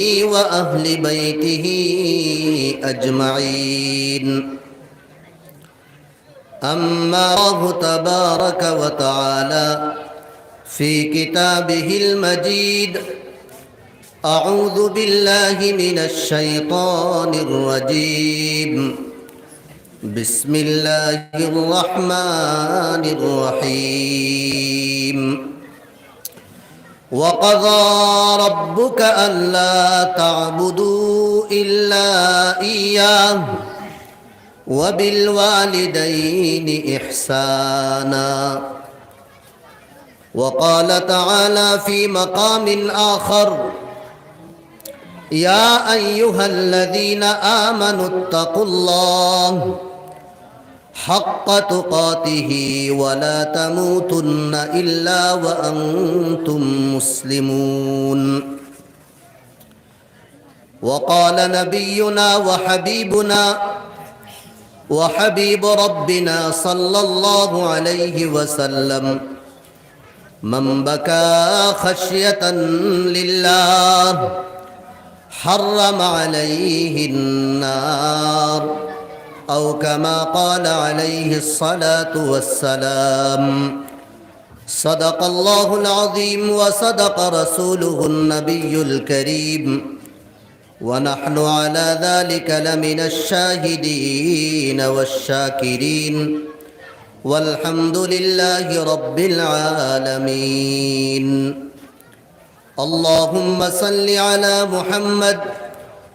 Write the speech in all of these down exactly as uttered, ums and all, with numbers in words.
وأهل بيته أجمعين. أما الله تبارك وتعالى في كتابه المجيد، أعوذ بالله من الشيطان الرجيم. بسم الله الرحمن الرحيم. وقضى ربك ألا تعبدوا إلا إياه وبالوالدين إحسانا. وقال تعالى في مقام آخر: يا أيها الذين آمنوا اتقوا الله حق تقاته ولا تموتن إلا وأنتم مسلمون. وقال نبينا وحبيبنا وحبيب ربنا صلى الله عليه وسلم: من بكى خشية لله حرم عليه النار، أو كما قال عليه الصلاة والسلام. صدق الله العظيم وصدق رسوله النبي الكريم، ونحن على ذلك لمن الشاهدين والشاكرين، والحمد لله رب العالمين. اللهم صل على محمد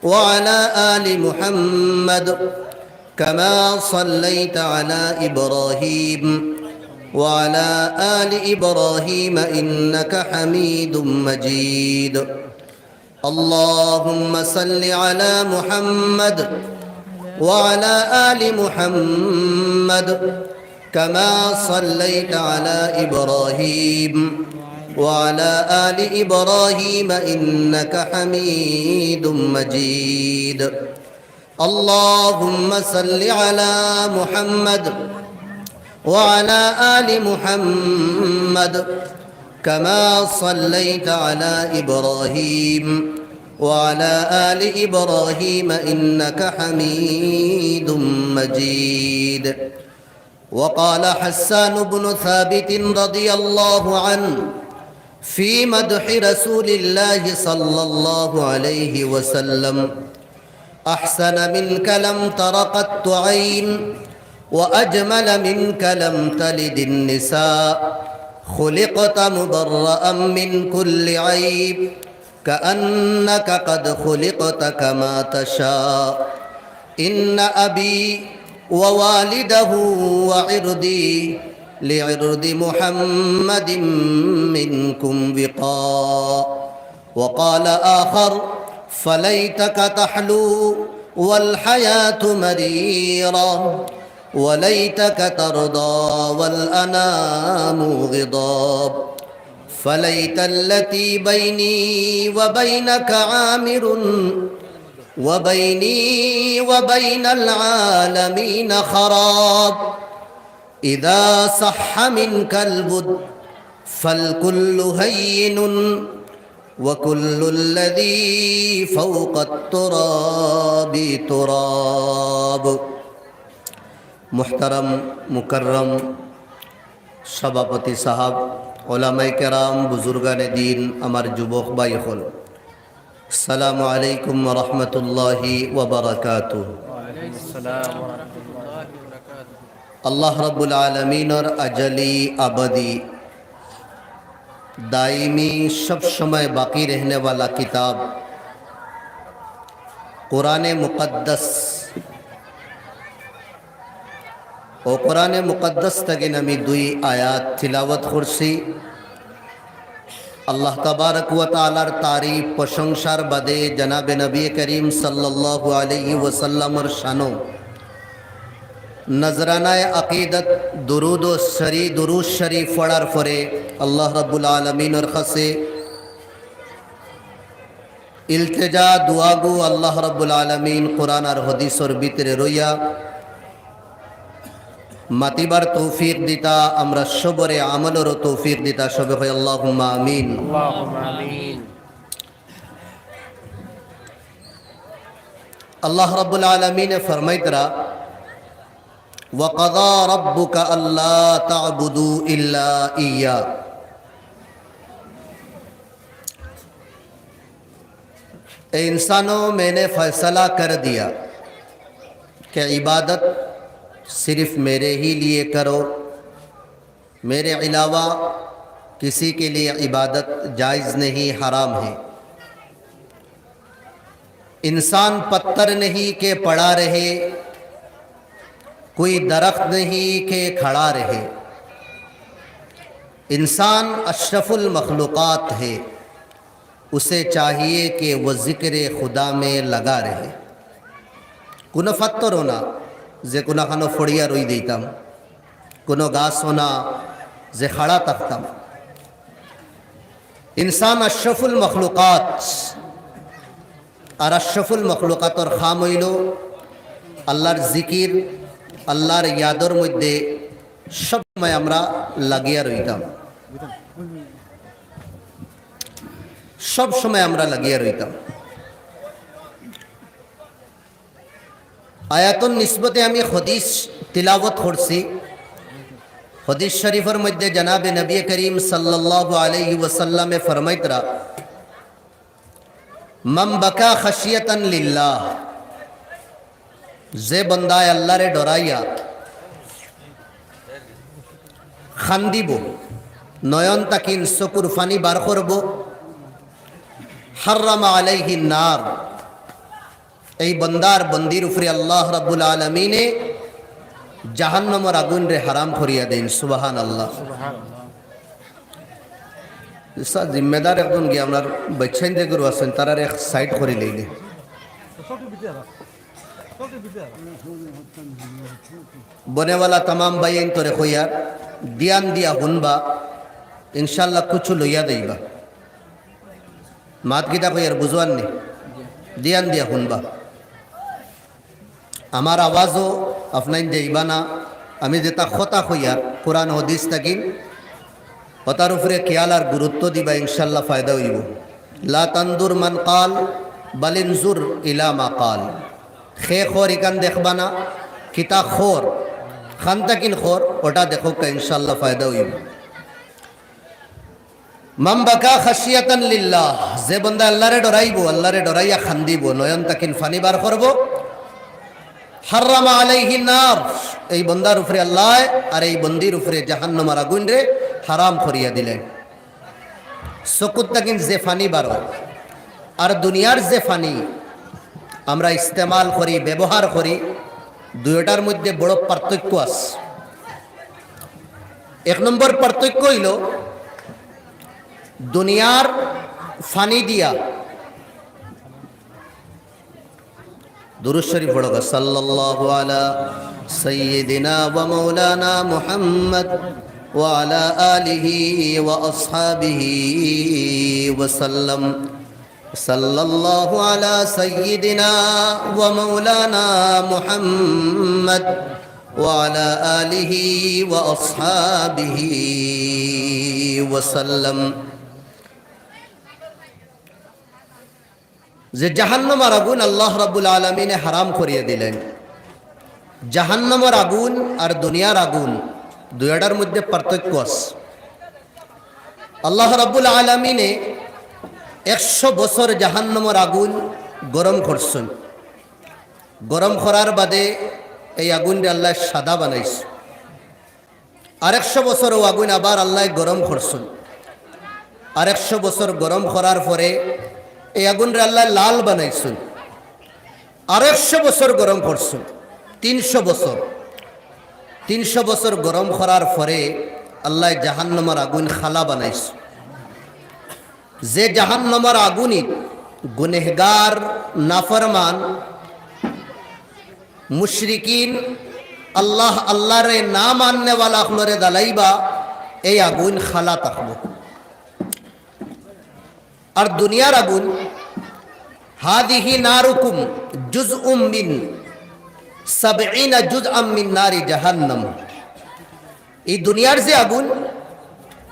وعلى آل محمد كما صليت على إبراهيم وعلى آل إبراهيم إنك حميد مجيد. اللهم صل على محمد وعلى آل محمد كما صليت على إبراهيم وعلى آل إبراهيم إنك حميد مجيد. اللهم صل على محمد وعلى آل محمد كما صليت على إبراهيم وعلى آل إبراهيم إنك حميد مجيد. وقال حسان بن ثابت رضي الله عنه في مدح رسول الله صلى الله عليه وسلم: أحسن منك لم تر قط عين، وأجمل منك لم تلد النساء، خلقت مبرأ من كل عيب، كأنك قد خلقت كما تشاء. إن أبي ووالده وعرضي لعرض محمد منكم وقاء. وقال آخر: فليتك تحلو والحياة مريرة، وليتك ترضى والأنام غضاب. فليت التي بيني وبينك عامر، وبيني وبين العالمين خراب. إذا صح منك الود فالكل هين، وكل الذي فوق التراب تراب. محترم مكرم সভাপতি সাহেব, ওলামায়ে কেরাম, বুজুর্গানে দ্বীন, আমার যুবক ভাই অকল, আসসালামু আলাইকুম ওয়া রাহমাতুল্লাহি ওয়া বারাকাতুহু। আল্লাহ রাব্বুল আলামিনর আজালি আবাদি দাইমি সব সময় বাকি রহনে ওয়ালা কিতাব কোরআনে মুকাদ্দাস। ও কোরআনে মুকাদ্দাস থাকি আমি দুই আয়াত তিলাওয়াত করছি। আল্লাহ তাবারাক ওয়া তাআলার তারিফ প্রশংসার বাদে জনাবে নবী করিম সাল্লাল্লাহু আলাইহি ওয়াসাল্লামর শানো নজরানায়ে আকিদত দুরুদ ও শরি-, দুরুদ শরিফ পড়ার পরে আল্লাহ রাব্বুল আলামিনর কাছে ইলতেজা, দোয়াগু আল্লাহ রাব্বুল আলামিন কোরআন আর হাদিসর ভিতরে রইয়া মাতিবার তৌফিক দিতা, আমরা সবরে আমলরও তৌফিক দিতা। সবে কই আল্লাহুম্মা আমিন। আল্লাহুম্মা আমিন। আল্লাহ রাব্বুল আলামিনে ফরমাইতরা, "ওয়া কাযা রাব্বুকা আল্লা তা'বুদু ইল্লা ইয়্যা।" اے انسانوں، میں نے فیصلہ کر دیا کہ عبادت صرف میرے ہی لیے کرو، میرے علاوہ کسی کے لیے عبادت جائز نہیں، حرام ہے۔ انسان پتھر نہیں کہ پڑا رہے، کوئی درخت نہیں کہ کھڑا رہے۔ انسان اشرف المخلوقات ہے، اسے چاہیے کہ وہ ذکر خدا میں لگا رہے۔ কুনু পাত্থরও না যে কুনুখানো পড়িয়া রই দিতাম, কুনু গাছও না যে খাড়া থাকতাম। ইনসান আশরাফুল মখলুকাত, আর আশরাফুল মখলুকাতর কাম অইলো আল্লাহর জিকির, আল্লাহর ইয়াদর মধ্যে সব সময় আমরা লাগিয়া রইতাম, সব সময় আমরা লাগিয়া রইতাম। আয়াতর নিসবতে আমি হাদিস তিলাওয়াত করছি। হাদিস শরীফর মধ্যে জনাবে নবী করিম সাল্লাল্লাহু আলাইহি ওয়াসাল্লামে ফরমাইতরা, "মান বাকা খাশিয়াতান লিল্লাহ", যে বন্দায় আল্লাহরে ডরাইয়া কান্দিবো, নয়ন তাকিন চকুর পানি বার করবো, হাররামা আলাইহিন নার, এই বন্দার বন্দির উপরে আল্লাহ রাব্বুল আলামিনে জাহান্নামর আগুনরে হারাম করিয়া দেইন। সুবহানাল্লাহ। স্যার, জিম্মেদার একজন গিয়া আপনার বাচ্চাইন যেগুলো আছেন, তারার এক সাইড করি লইলে। বনেওয়ালা তামাম ভাইয়াইন তরে কইয়ার, ধ্যান দিয়া হুনবা, ইনশাআল্লাহ কিছু লইয়া দেইবা। মাত কিতা কইয়ার বুঝোয়ার নি? ধ্যান দিয়া হুনবা। আমার আওয়াজও আপনাইন যাইবা না, আমি যেটা কথা কইয়ার কোরআন হাদিস থাকি, ওটার উপরে খেয়াল আর গুরুত্ব দিবা, ইনশাআল্লাহ ফায়দা অইবো। লা তানজুর মান কাল, বাল ইনজুর ইলা মা কাল। খে খর ইখান দেখবা না, কিতা খর, খান তাকিন খর, ওটা দেখউক্কা, ইনশাআল্লাহ ফায়দা অইবো। মান বাকা খাশিয়াতান লিল্লাহ, যে বন্দা আল্লাহরে ডরাইবো, আল্লাহরে ডরাইয়া কান্দিবো, নয়ন তাকিন পানি বার করবো, হাররামা আলাইহি নার, এই বন্দার উপরে আল্লাহ আর এই বন্দির উপরে জাহান্নামর আগুনরে হারাম করিয়া দিলেন। চকুর তাকিন যে পানি বার অয়, আর দুনিয়ার যে পানি আমরা ইস্তেমাল করি, ব্যবহার করি, দুইটার মধ্যে বড় পার্থক্য আছে। এক নম্বর পার্থক্য অইলো, দুনিয়ার পানি দিয়া, দুরূদ শরীফ পড়ো, সাল্লাল্লাহু আলা সাইয়্যিদিনা ওয়া মাওলানা মুহাম্মদ ওয়া আলা আলিহি ওয়া আসহাবিহি ওয়া সাল্লাম। সাল্লাল্লাহু আলা সাইয়্যিদিনা ওয়া মাওলানা মুহাম্মদ ওয়া আলা আলিহি ওয়া আসহাবিহি ওয়া সাল্লাম। যে জাহান্নামর আগুন আল্লাহ রাব্বুল আলামিনে হারাম করিয়া দিলেন। জাহান্নামর আগুন আর দুনিয়ার আগুন, দুইটার মধ্যে পার্থক্য আছে। আল্লাহ রাব্বুল আলামিনে একশো বছর জাহান্নামর আগুন গরম করছইন। গরম করার বাদে এই আগুনরে আল্লায় সাদা বানাইছইন। আরেকশো বছর অউ আগুন আবার আল্লায় গরম করছইন। আরেকশো বছর গরম করার পরে এই আগুনরে আল্লায় লাল বানাইছইন। আরেকশো বছর গরম করছইন, তিনশো বছর। তিনশো বছর গরম করার পরে আল্লায় জাহান্নামর আগুন কালা বানাইছইন। যে জাহান্নামর আগুনে গুনেহগার, নাফরমান, মুশরিকিন, আল্লাহ, আল্লাহরে না মাননেওয়ালা অকলরে জ্বালাইবা, এই আগুন কালা থাকবো। আর দুনিয়ার আগুন, হাযিহি নারুকুম জুজউম মিন সাবঈনা জুজআম মিন নারি জাহান্নাম। এই দুনিয়ার যে আগুন,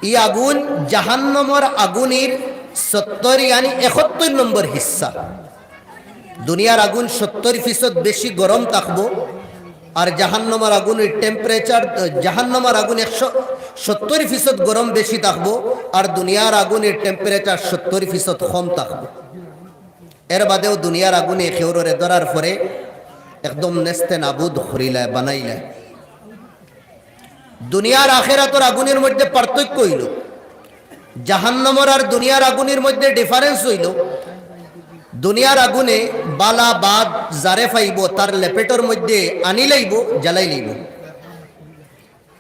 এই আগুন জাহান্নামর আগুনের সত্তর, ইয়ানি একাত্তর নম্বর হিস্সা। দুনিয়ার আগুন সত্তর ফিসদ বেশি গরম থাকবো, আর জাহান্নামর আগুনের টেম্পারেচার, জাহান্নামর আগুন একশো সত্তর ফিসদ গরম বেশি থাকবো, আর দুনিয়ার আগুনের টেম্পারেচার সত্তর ফিসদ কম থাকবো। এর বাদেও দুনিয়ার আগুনে কেউররে ধরার পরে একদম নেস্তে নাবুদ করিলায়, বানাইলায়। দুনিয়ার আখেরাতর আগুনের মধ্যে পার্থক্য অইলো, জাহান্নামর আর দুনিয়ার আগুনের মধ্যে ডিফারেন্স অইলো, দুনিয়ার আগুনে বালা বাদ যারে পাইবো তার লেপেটর মধ্যে আনি লাইবো, জ্বালাই লাইবো।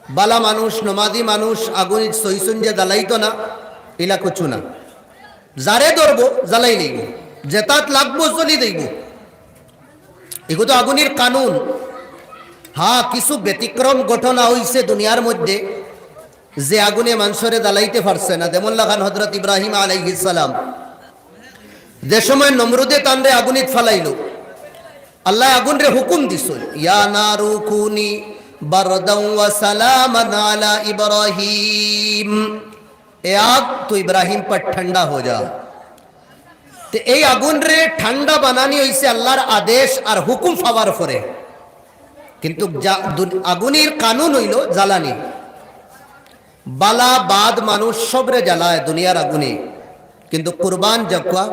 বালা মানুষ, নমাজি মানুষ আগুনিত সইছইন যে জ্বালাইতো না, ইলা কুছু না। যারে ধরবো, জ্বালাই লাইবো, যেতাত লাগবো, জ্বলি যাইবো। এগু তো আগুনির কানুন। হ্যাঁ, কিছু ব্যতিক্রম ঘটনা অইছে দুনিয়ার মধ্যে, যে আগুনে মানষরে জ্বালাইতে পারছে না। যেমন লাখান হযরত ইব্রাহিম আলাইহিস সালাম, যে সময় নমরুদে তানরে আগুনিত ফালাইলো, আল্লায় আগুনরে হুকুম দিছইন, "ইয়া নারু কুনি বারদাও ওয়া সালামান আলা ইব্রাহিম।" এ আগ, তুই ইব্রাহিম পর ঠান্ডা হো যা। তে এই আগুনরে ঠান্ডা বানানি অইছে আল্লার আদেশ আর হুকুম পাওয়ার পরে। কিন্তু যা-, দুন-, আগুনির কানুন অইলো জ্বালানি। বালা বাদ মানুষ সবরে জ্বালায় দুনিয়ার আগুনে, কিন্তু কুরবান যাউক্কা,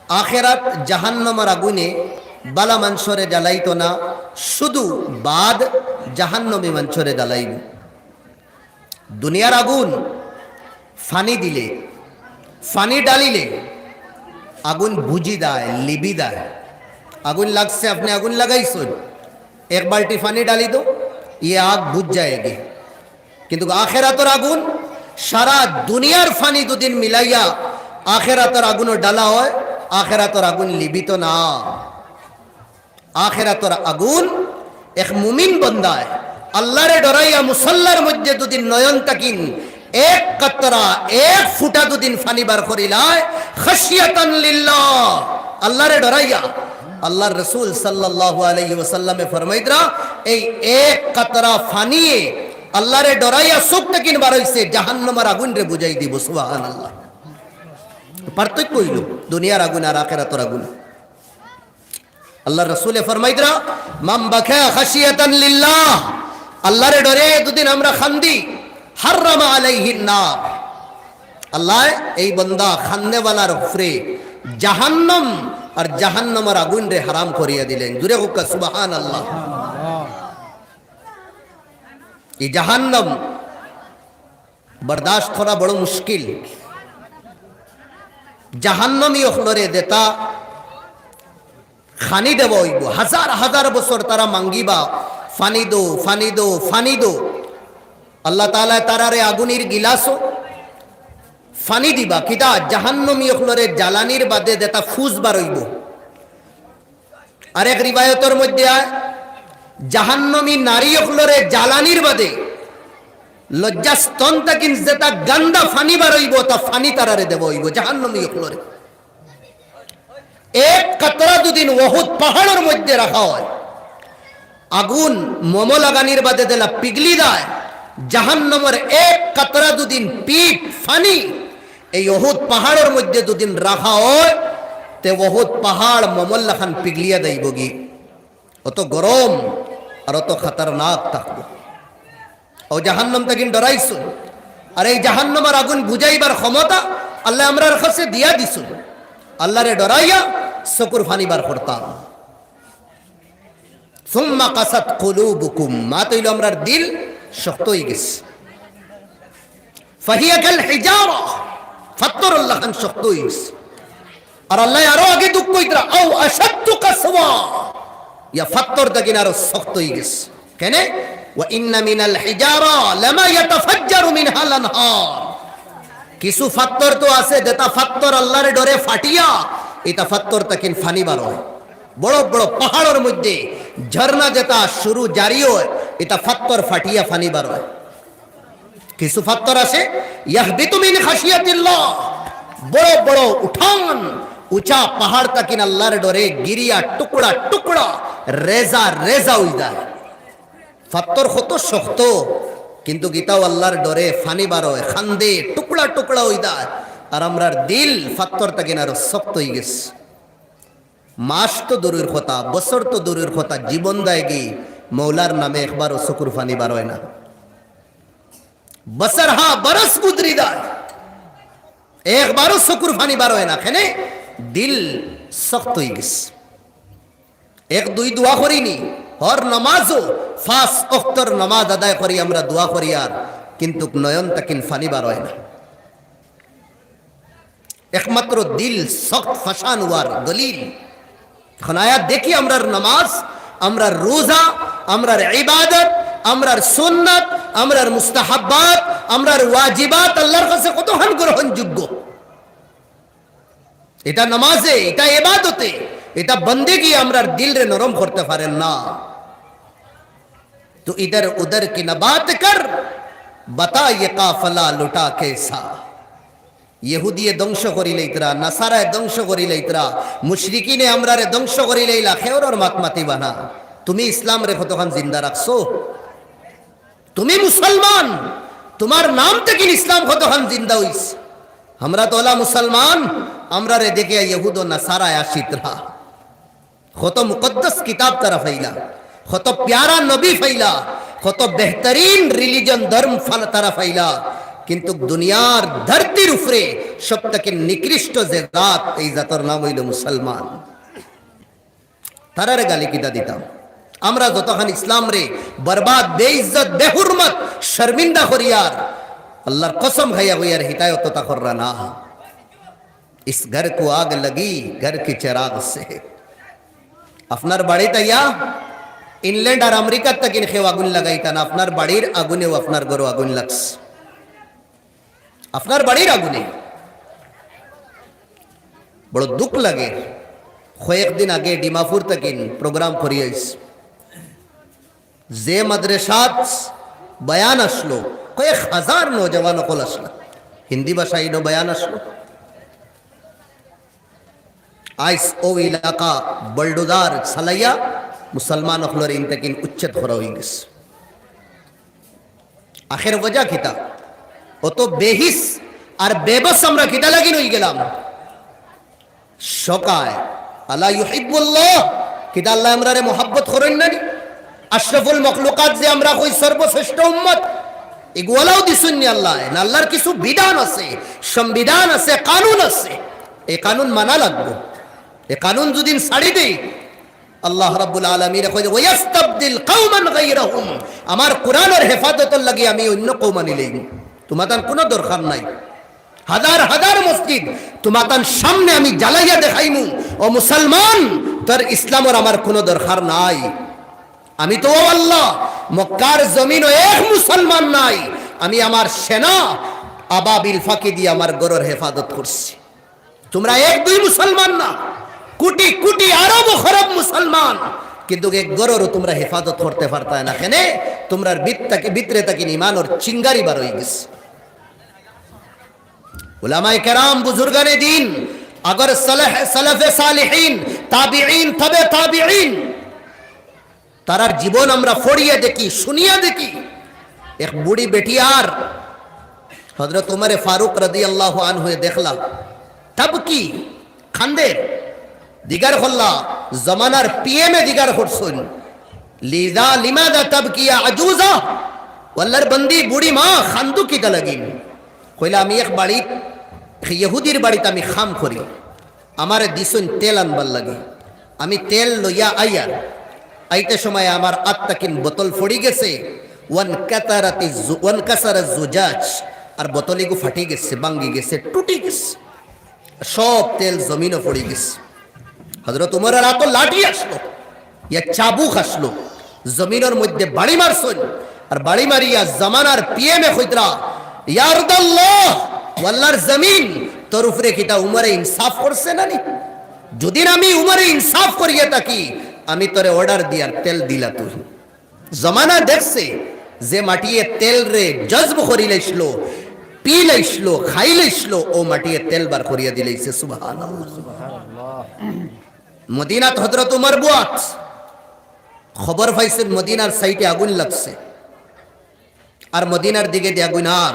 আখেরাত জাহান্নামর আগুনে বালা মানষরে জ্বালাইতো না, শুধু বাদ জাহান্নামী মানষরে জ্বালাইবো। দুনিয়ার আগুন ফানি দিলে, ফানি ডালিলে আগুন বুঝি যায়, লিবি যায়। আগুন লাগছে, আপনে আগুন লাগাইছইন, এক বালটি ফানি ডালি দেও, ইয়ে আগ বুঝ যায়গি। কিন্তু আখেরাতর আগুন, সারা দুনিয়ার ফানি দুদিন মিলাইয়া আখেরাতর আগুনও ডালা অয়, আখেরাতর আগুন লিবিত না। আখেরাতর আগুন এক মুমিন বন্দায় আল্লারে ডরাইয়া মুসল্লার মধ্যে দুদিন নয়ন তাকিন এক কাতরা, এক ফুটা দুদিন ফানি বার করিলায়, খাশিয়াতান লিল্লাহ, আল্লারে ডরাইয়া। আল্লার রসুল সাল্লাল্লাহু আলাইহি ওয়াসাল্লামে ফরমাইতরা, এই এক কাতরা ফানিয়ে আল্লারে ডরাইয়া চউখ তাকিন বার অইছে, জাহান্নামর আগুনরে বুঝাই দিবো। সুবহানাল্লাহ। পার্থক্য অইলো দুনিয়ার আগুন আর আখেরাতর আগুন। আল্লার রসুলে ফরমাইতরা, "মান বাকা খাশিয়াতান লিল্লাহ", আল্লারে ডরে দুদিন আমরা খান্দি, "হাররামা আলাইহিন নার", আল্লায় এই বন্দা খান্দেওয়ালার উপরে জাহান্নাম আর জাহান্নামর আগুনরে হারাম করিয়া দিলেন। জুরে কউক্কা সুবহানাল্লাহ। এই জাহান্নাম বরদাস্ত করা বড় মুশকিল। জাহান্নামী অকলরে যেতা খানি দেওয়া অইবো, হাজার হাজার বছর তারা মাঙ্গিবা, "ফানি দেও, ফানি দেও, ফানি দেও।" আল্লাহ তাআলায় তারারে আগুনির গিলাসও ফানি দিবা। কিতা? জাহান্নামী অকলরে জ্বালানির বাদে যেতা ফুজ বার অইবো। আরেক রিওয়ায়তর মধ্যে আয়, জাহান্নামী নারী অকলরে জ্বালানির বাদে লজ্জাস্তন তাকিন যেতা গান্দা ফানি বার অইবো, অতা ফানি তারারে দেওয়া অইবো, জাহান্নামী অকলরে। এক কাতরা দুদিন ওহুদ পাহাড়র মধ্যে রাখা অয়, আগুন মমো লাগানির বাদে যেলা পিগলি যায়, জাহান্নামর এক কাতরা দুদিন পিপ ফানি এই ওহুদ পাহাড়র মধ্যে দুদিন রাখা অয়, তে ওহুদ পাহাড় মমর লাখান পিগলিয়া যাইবোগি। অত গরম আর অত খাতারনাক থাকবো। অউ জাহান্নাম তাকিন ডরাইছইন। আর এই জাহান্নামর আগুন বুঝাইবার ক্ষমতা আল্লায় আমরার কাছে দিয়া দিছইন। আল্লারে ডরাইয়া চকুর ফানি বার করতাম। সুম্মা কাসাত কুলুবুকুম, মাত অইলো আমরার দিল শক্ত অইগেছে। ফাহিয়া কাল হিজারা, ফাত্তরর লাখান শক্ত অইগেছে। আর আল্লায় আরো আগে দুঃখ কইতরা, আও আশাদ্দু কাসওয়া, ইয়া ফাত্তর তাকিন আরো শক্ত অইগেছে। কেনে? ওয়া ইন্না মিনাল হিজারা লামা ইয়াতাফাজ্জারু মিনহাল আনহার। কিছু ফাত্তর তো আছে, যেতা ফাত্তর আল্লারে ডরে ফাটিয়া, ইতা ফাত্তর তাকিন ফানি বার অয়। বড় বড় পাহাড়র মধ্যে ঝর্ণা যেতা শুরু জারি অয়, ইতা ফাত্তর ফাটিয়া ফানি বার অয়। কিছু ফাত্তর আছে, ইয়াহবিতু মিন খাশিয়াতিল্লাহ, বড় বড় উঠান, উচা পাহাড় তাকিন আল্লার ডরে গিরিয়া টুকরা টুকরা, রেজা রেজা অই যায়। ফাত্তর কত শক্ত, কিন্তু ইতাও আল্লার ডরে ফানি বার অয়, খান্দে, টুকরা টুকরা অই যায়। আর আমরার দিল ফাত্তর তাকিন আরো শক্ত অই গেছে। মাস তো দূরর কথা, বছর তো দূরর কথা, জীবন যায়গি, মৌলার নামে একবারও চকুর পানি বারয় না। বছর হা বরস গুজরি যায়, একবারও চকুর পানি বারয় না। কেনে? দিল শক্ত অইগেছে। এক দুই দোয়া করিনি, হর নমাজও পাঁচ অক্তর নমাজ আদায় করি আমরা, দোয়া করি আর, কিন্তুক নয়ন তাকিন পানি বারয় না। একমাত্র দিল শক্ত ফাশান অওয়ার দলিল। এখন আয়া দেখি আমরার নমাজ, আমরার রোজা, আমরার ইবাদত, আমরার সুন্নাত, আমরার মুস্তাহাব্বাত, আমরার ওয়াজিবাত আল্লার কাছে কতখান গ্রহণযোগ্য। ইটা নমাজে, ইটা ইবাদতে, ইটা বন্দেগি আমরার দিলরে নরম করতে পারের না। তো ইধর উধর কি না বাত কর, বাতা ইয়ে কাফলা লুটা কেসা। ইহুদিয়ে ধ্বংস করিলাইতরা, নাসারায় ধ্বংস করিলাইতরা, মুশরিকিনে আমরারে ধ্বংস করিলাইলা, কেউরর মাত মাতিবা না। তুমি ইসলামরে কতখান জিন্দা রাখছো? তুমি মুসলমান, তুমার নাম থাকি ইসলাম কতখান জিন্দা অইছে? আমরা তো অলা মুসলমান, আমরারে দেখিয়া ইহুদ ও নাসারায় আসিতরা। কত মুকদ্দস কিতাব তারা পাইলা, কত প্যারা নবী পাইলা, কত বেহতরিন রিলিজন ধর্ম ফাল-, তারা পাইলা, কিন্তুক দুনিয়ার ধরতির উপরে সব থাকি নিকৃষ্ট যে জাত, এই জাতর নাম অইলো মুসলমান। তারারে গালি কিতা দিতাম? আমরা যতখান ইসলামরে বরবাদ, বেইজ্জত, বেহুরমত, শর্মিন্দা করিয়ার, আল্লার কসম খাইয়া কইয়ার হিতায়ত তা কররা না। ইস ঘর কো আগ লাগি ঘর কি চিরাগ সে। আপনার বাড়িত আইয়া ইংল্যান্ড আর আমেরিকার থাকি কেউ আগুন লাগাইতা না, আপনার বাড়ির আগুনেও আপনার ঘরো আগুন লাগছে, আপনার বাড়ির আগুনে। বড় দুখ লাগে। কয়েকদিন আগে ডিমাপুর থাকি প্রোগ্রাম করি আইছি, যে মাদ্রাসাত বয়ান আসলো, কয়েক হাজার নওজোয়ান অকল আসলা, হিন্দি ভাষায় ইনো বয়ান আসলো। আইজ অউ এলাকা বুলডোজার চালাইয়া মুসলমান অকলরে ইন থাকি উচ্ছেদ করা অইগেছে। আখের ওয়াজা কিতা? অত বেহিস আর বেবস আমরা কিতা লাগি অইগেলাম? শকায়, আলা ইউহিব্বুল্লাহ, কিতা আল্লায় আমরারে মহব্বত করইন না নি? আশরাফুল মখলুকাত যে আমরা কই সর্বশ্রেষ্ঠ উম্মত, ইগুয়ালাও দিছইন নি আল্লায়? না, আল্লার কিছু বিধান আছে, সংবিধান আছে, কানুন আছে, এই কানুন মানা লাগবো। এই কানুন যুদি ছাড়ি দেই, আল্লাহ রাব্বুল আলামিন কইন, "ওয়াস্তাবদিল কওমান গায়রাহুম।" আমার কোরআনর হেফাজতর লাগি আমি অইন্য কওম আনিলাইমু। তুমাতান কুনু দরকার নাই। হাজার হাজার মসজিদ তুমাতান সামনে আমি জ্বালাইয়া দেখাইমু। ও মুসলমান, তোর ইসলামর আমার কুনু দরকার নাই। আমি তো, ও আল্লাহ, মক্কার জমিনো এক মুসলমান নাই। আমি আমার সেনা আবাবিল পাখি দিয়া আমার ঘরর হেফাজত করছি। তুমরা এক দুই মুসলমান না, কুটি কুটি আরব খরব মুসলমান, কিন্তুক এক ঘররও তুমরা হেফাজত করতে পারতায় না। কেনে? তুমরার ভিত থাকি, ভিতরে থাকি ইমানর চিঙ্গারি বার অইগেছে। উলামায়ে কেরাম, বুজুর্গানে দিন, আগর সালাফে সালিহিন, তাবিঈন, তবে তাবিঈন, তারার জীবন আমরা পড়িয়া দেখি, শুনিয়া দেখি। এক বুড়ি বেটিয়ার হযরত উমরে ফারুক রাদিয়াল্লাহু আনহুয়ে দেখলা, তাবকি, কান্দের। জিগার করলা, জমানার পিএমে জিগার করছইন, "লিযা, লিমাযা তাবকি ইয়া আজুজা?" ও আল্লার বন্দি, বুড়ি মা, কান্দো কিতা লাগি? কইলা, "আমি এক বাড়িত, এক ইহুদির বাড়িত আমি কাম করি।" আমারে দিছইন তেল আনবার লাগি। আমি তেল লইয়া আইয়ার, আইতে সময় আমার আত থাকি বোতল পড়ি গেছে, ওয়ানকাসারাতিজ জু-, ওয়ানকাসারাজ জুজাজ, আর বোতল ইগু ফাটি গেছে, ভাঙ্গি গেছে, টুটি গেছে, সব তেল জমিনো পড়ি গেছে। হযরত উমরর আতো লাঠি আসলো, ইয়া চাবুক আসলো, জমিনর মধ্যে বাড়ি মারছইন, আর বাড়ি মারিয়া জমানার পিএমে কইতরা, "ইয়া আরদাল্লাহ, ও আল্লার জমিন, তোর উপরে কিতা উমরে ইনসাফ করছে না নি? যুদি আমি উমরে ইনসাফ করিয়া থাকি, আমি তোরে অর্ডার দিয়ার তেল দিলা তুই।" জমানা দেখছে যে মাটিয়ে তেলরে জজব করিলাইছলো, পিলাইছলো, খাইলাইছলো, ও মাটিয়ে তেল বার করিয়া দিলাইছে। সুবহানাল্লাহ। মদিনাত হযরত উমর বুয়াত, খবর পাইছইন মদিনার সাইটে আগুন লাগছে, আর মদিনার দিকেদি আগুন। আর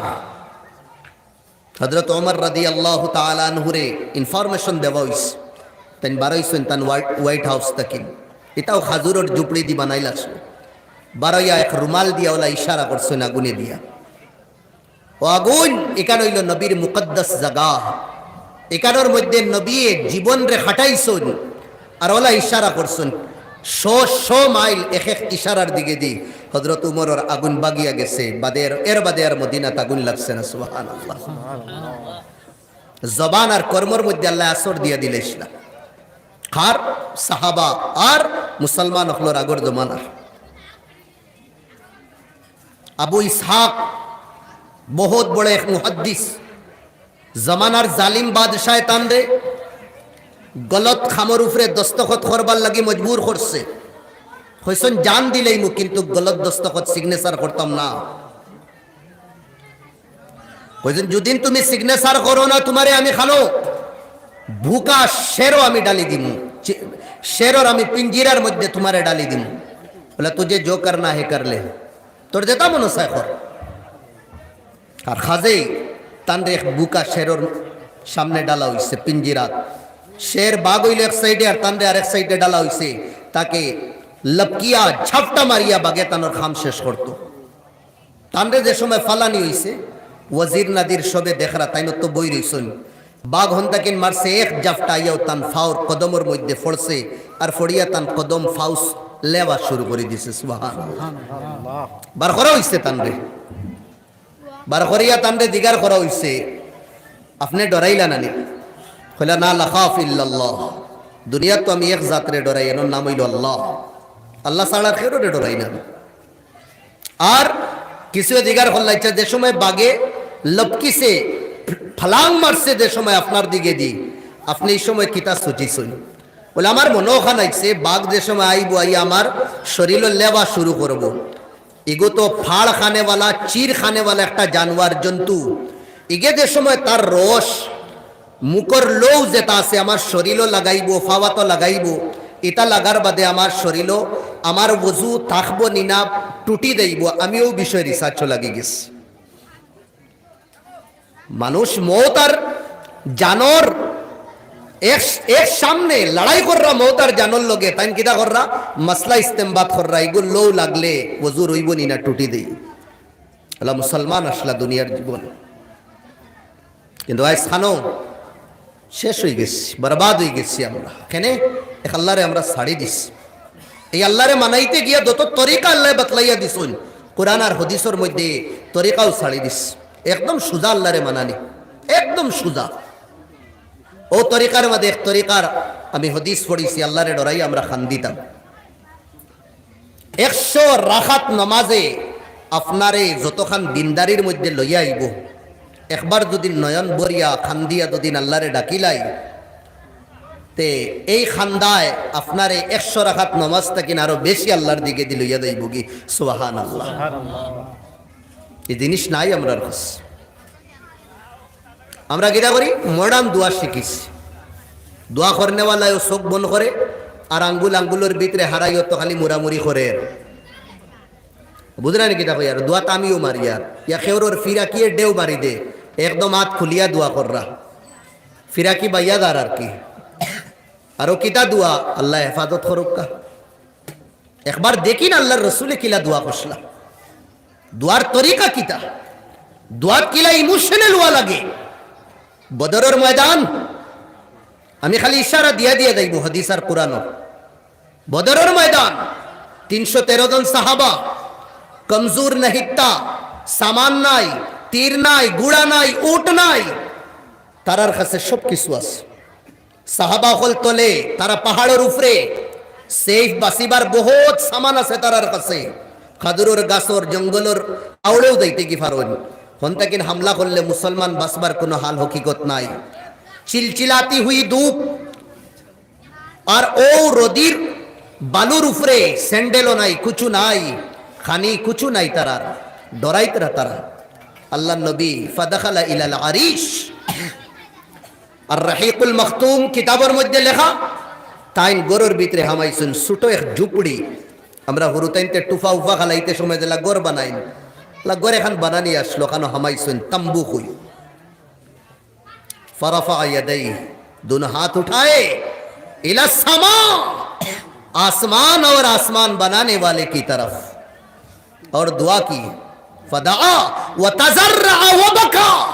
হযরত উমর রাদিয়াল্লাহু তাআলা আনহুরে ইনফরমেশন দেওয়া অইছে, তাইন বারইছইন তান হোয়াইট, হোয়াইট হাউস থাকি। ইটাও খাজুরর ঝুপড়ি দি বানাইল আছিল। বারইয়া এক রুমাল দিয়া অলা ইশারা করছইন আগুনে দিয়া। ও আগুন, ইখান অইলো নবীর মুকদ্দাস জাগা। ইখানর মধ্যে নবীয়ে জীবনরে খাটাইছইন। আর অলা ইশারা করছইন। শো শো মাইল এক এক ইশারার দিকে দি হযরত উমরর আগুন বাগিয়া গেছে। বাদে এর, এর বাদে আর মদিনাত আগুন লাগছে না। সুবহানাল্লাহ। জবান আর কর্মর মধ্যে আল্লায় আসর দিয়া দিলাইছলা। কার? সাহাবা আর মুসলমান অকলর আগর জমানার। আবু ইসহাক বহুত বড় এক মুহাদ্দিস। জমানার জালিম বাদশায় তানরে গলত খামর উপরে দস্তখত করবার লাগি মজবুর করছে। কইছইন, "জান দিলাইমু, কিন্তু গলত দস্তখত, সিগনেচার করতাম না।" কইছইন, "যুদিন তুমি সিগনেচার করো না, তুমারে আমি খানো বুকা শেরো আমি ডালি দিমু, চি-, শেরর আমি পিঞ্জিরার মধ্যে তুমারে ডালি দিমু।" বলে, "তুঝে জো করনা হে কর লে, তোর যেটা মনে চায় কর।" আর কাজেই তানরে এক বুকা শেরর সামনে ডালা অইছে পিঞ্জিরাত। শের বাঘ অইলো এক সাইডে আর তানরে আরেক সাইডে ডালা অইছে। তাকে লপকিয়া, ঝাপটা মারিয়া বাঘে তানর কাম শেষ করতো। তানরে যে সময় ফালানি অইছে, ওজির নাজির সবে দেখরা, তাইন তো বই রইছইন। বাঘ হন্তাকিন মারছে এক জাফটা, আইয়াও তান ফাওর কদমর মধ্যে পড়ছে, আর পড়িয়া তান কদম ফাউস লেওয়া শুরু করি দিছে। সুবহানাল্লাহ। বার করা অইছে তানরে, বার করিয়া তানরে জিগার করা অইছে, "আপনে ডরাইলা না নি?" কইলা, "না, লা খাফ ইল্লাল্লাহ। দুনিয়াত তো আমি এক জাতরে ডরাই, এনর নাম অইলো আল্লাহ। আল্লাহ ছাড়া আর কেউরে ডরাই না।" আর কিছু জিগার করলা, "আচ্ছা, যে সময় বাঘে লপকিছে, ফালাং মারছে যে সময় আপনার দিকে দি, আপনে ই সময় কিতা সুচিছইন?" বলে, "আমার মনো অখান আইছে, বাঘ যে সময় আইবো, আইয়া আমার শরীলো লেওয়া শুরু করবো। ইগু তো ফাড় খানেওয়ালা, চির খানেওয়ালা একটা জানোয়ার, জন্তু। ইগে যে সময় তার রস, মুখর লৌ যেটা আছে, আমার শরীলো লাগাইবো, ফাওয়াতো লাগাইবো, ইটা লাগার বাদে আমার শরীলো, আমার ওজু থাকবো নি না, টুটি যাইবো।" আমি অউ বিষয়ে রিসার্চো লাগি গেছি। মানুষ মউত আর জানর এক, এক সামনে লড়াই কররা মউত আর জানর লগে, তাইন কিতা কররা? মাসলা ইস্তেমবাত কররা, ইগুর লৌ লাগলে ওজু রইবো নি না টুটি দেই। অলা মুসলমান আছলা দুনিয়ার জীবন। কিন্তু আইজ খানো শেষ অইগেছি, বরবাদ অইগেছি আমরা। কেনে? এক আল্লারে আমরা ছাড়ি দিছি। এই আল্লারে মানাইতে গিয়া যত তরিকা আল্লায় বাতলাইয়া দিছইন, কোরআন আর হাদিসর মধ্যে তরিকাও ছাড়ি দিছি। একদম সুজা আল্লারে মানানি, একদম সুজা। অউ তরিকার মধ্যে এক তরিকার আমি হাদিস পড়ছি, আল্লারে ডরাই আমরা কান্দিতাম। একশো রাকাত নমাজে আপনারে যতখান দিনদারির মধ্যে লইয়া আইবো, একবার যুদি নয়ন ভরিয়া কান্দিয়া যুদি আল্লারে ডাকিলাই, তে এই কান্দায় আপনারে একশো রাকাত নমাজ থাকি আরো বেশি আল্লার দিকে দি লইয়া যাইবোগি। সুবহানাল্লাহ। ই জিনিস নাই আমরার কাছে। আমরা কিতা করি? মডার্ন দোয়া শিখিছি। দোয়া করনেওয়ালায়ও চোখ বন্ধ করে, আর আঙ্গুল আঙ্গুলর ভিতরে হারাইও তো খালি মুড়ামুড়ি করে। বুঝরা নি কিতা কইয়ার? দোয়া তো আমিও মারিয়ার। ইয়া খেউরর ফিরাকিয়ে ঢেউ মারি দে, একদম আত খুলিয়া দোয়া কররা। ফিরাকি বাইয়া যার আর কি। আর অউ কিতা দোয়া, আল্লায় হেফাজত করউক্কা। একবার দেখিন আল্লার রসুলে কিলা দোয়া করছলা। দোয়ার তরিকা কিতা? দোয়াত কিলা ইমোশনাল অওয়া লাগে? বদরর ময়দান, আমি খালি ইশারা দিয়া দিয়া যাইবো হাদিস আর কোরআনর। বদরর ময়দান, তিনশো তেরো জন সাহাবা, কমজোর নাহিত্তা, সামান নাই, তীর নাই, ঘোড়া নাই, উট নাই, তারার কাছে সব কিছু আছে। সাহাবা অকল তলে, তারা পাহাড়র উপরে, সেফ বাচিবার বহুত সামান আছে তারার কাছে। খাজুরর গাছর, জঙ্গলর আওড়েও যাইতে কি পারইন। হন্তাকিন হামলা করলে মুসলমান বাচবার কুনু হাল হকিকত নাই। চিলচিলাতি হুই ধুপ, আর অউ রদির বালুর উপরে স্যান্ডেলও নাই, কুচু নাই, খানি কুচু নাই তারার, ডরাইতরা তারা। আল্লার নবী, ফাদাখালা ইলাল আরিশ, আর রাহিকুল মখতুম কিতাবর মধ্যে লেখা, তাইন ঘরর ভিতরে হামাইছইন, ছোট এক ঝুপড়ি। আমরা হুরুতাইন্তে টুফা উফা খালাইতে সময় যেলা ঘর বানাইন, অলা ঘর এখান বানানি আছলো, অখানো হামাইছইন, তাম্বু কই। ফারাফা ইয়াদাইহি, দুনো হাত উঠায়, ইলা সামা, আসমান আর আসমান বানানে ওয়ালে কি তরফ। আর দোয়া কি? ফাদাআ ওয়া তাজাররা ওয়া বাকা।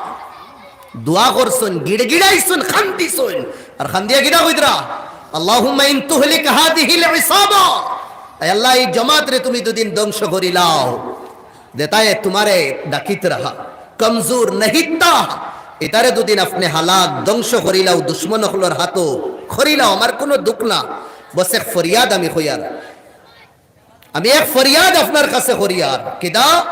দোয়া করছইন, গিড়গিড়াইছইন, কান্দিছইন। আর কান্দিয়া কিতা কইতরা? আল্লাহুম্মা ইন তুহলিক হাদিহিল ইসাবা। আয় আল্লাহ, এই জমাতরে তুমি দুদিন ধ্বংস করিলাও। যেতায় তুমারে ডাকিতরা, কমজোর নাহিত্তা, ইতারে দুদিন আপনে হালাক ধ্বংস করিলাও, দুশমন অকলর হাতো করিলাও, আমার কুনু দুখ না। বস এক ফরিয়াদ আমি কইয়ার, আমি এক ফরিয়াদ আপনার কাছে করিয়ার। কিতা?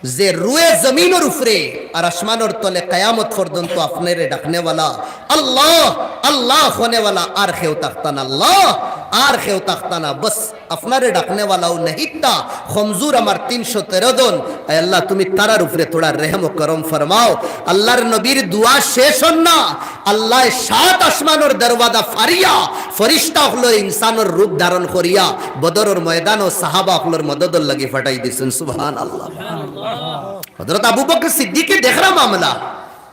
যে রুয়ে জমিনর উপরে আর আসমানর তলে কিয়ামত পর্যন্ত আপনারে ডাকনেওয়ালা, আল্লাহ, আল্লাহ কনেওয়ালা আর কেউ থাকতা না, আল্লাহ আর কেউ থাকতা না। বস আপনারে ডাকনেওয়ালাও নাহিত্তা, কমজোর আমার তিনশো তেরো জন। আয় আল্লাহ, তুমি তারার উপরে থুড়া রেহেম ও করম ফরমাও। আল্লাহর নবীর দোয়া শেষ অর না, আল্লায় সাত আসমানর দরওয়াজা ফাড়িয়া ফরিস্তা অকলর ইনসানর রূপ ধারণ করিয়া বদরর ময়দানো সাহাবা অকলর মদদর লাগি ফাটাই দিছইন। সুবহানাল্লাহ। হযরত আবু বকর সিদ্দিকে দেখরা মামলা,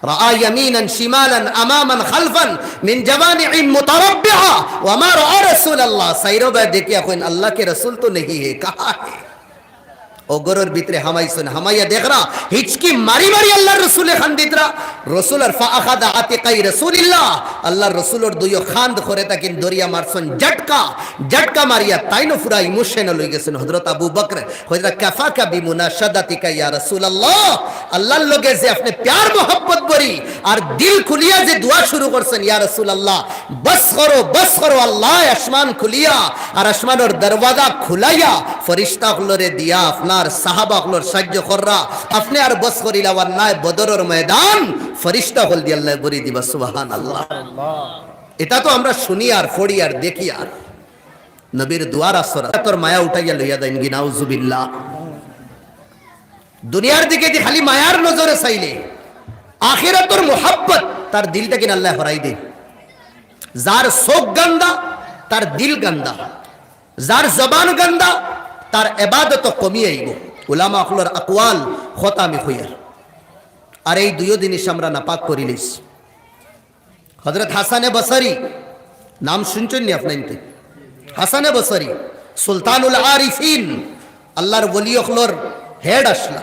রাআ ইয়ামিনান শিমালান আমামান খালফান মিন জাওয়ানিইন মুতারাব্বিআ ওয়া মা রাআ রাসূলুল্লাহ। চাইরোবায় দেখিয়া কইন, আল্লাহ কে রসুল তো নেহি হে, কাহা হে? অউ ঘরর ভিতরে হামাইছইন, হামাইয়া দেখরা, হিচকি মারি মারি আল্লাহর রসুলে কান্দিতরা। রসুল আর ফাআখাযা আতিকাই রাসূলিল্লাহ, আল্লাহর রসুলর দুইও কান্ধ করে তাকিন ধরিয়া মারছইন ঝটকা, ঝটকা মারিয়া তাইনও পুরা emotional অইগেছইন। হযরত আবু বকর কইরা, "কাফাকা বিমুনাশাদাতিকা ইয়া রাসূলাল্লাহ।" আল্লাহর লগে যে আপনে প্যার মোহব্বত ভরি আর দিল খুলিয়া যে দোয়া শুরু করছইন, ইয়া রাসূলাল্লাহ, বস করো, বস করো, আল্লায় আসমান খুলিয়া আর আসমানর দরওয়াজা খুলাইয়া ফরিস্তা অকলরে দিয়া আপনার সাহাবা অকলর সাহায্য কররা, আপনে আর বস করিলাও আর নায়, বদরর ময়দান ফরিস্তা অকলদি আল্লায় ভরি দিবা। সুবহানাল্লাহ। ইতা তো আমরা শুনি আর পড়ি আর দেখি আর। নবীর দোয়ার আসর, তোর মায়া উঠাইয়া লইয়া যাইন গি, নাউজুবিল্লাহ। দুনিয়ার দিকেদি খালি মায়ার নজরে চাইলে, আখিরাতর মোহাব্বত তার দিল থাকি আল্লায় হরাই দেইন। যার চউখ গান্দা, তার দিল গান্দা, যার জবান গান্দা, তার এবাদত কমি আইবো। উলামা অকলর আকওয়াল, কথা আমি কইয়ার। আর এই দুইও জিনিস আমরা নাপাক করিলিছি। হযরত হাসানে বসরি, নাম শুনছইন নি আপনাইন্তে? হাসানে বসরি, সুলতানুল আরিফিন, আল্লাহর ওলি অকলর head আছলা।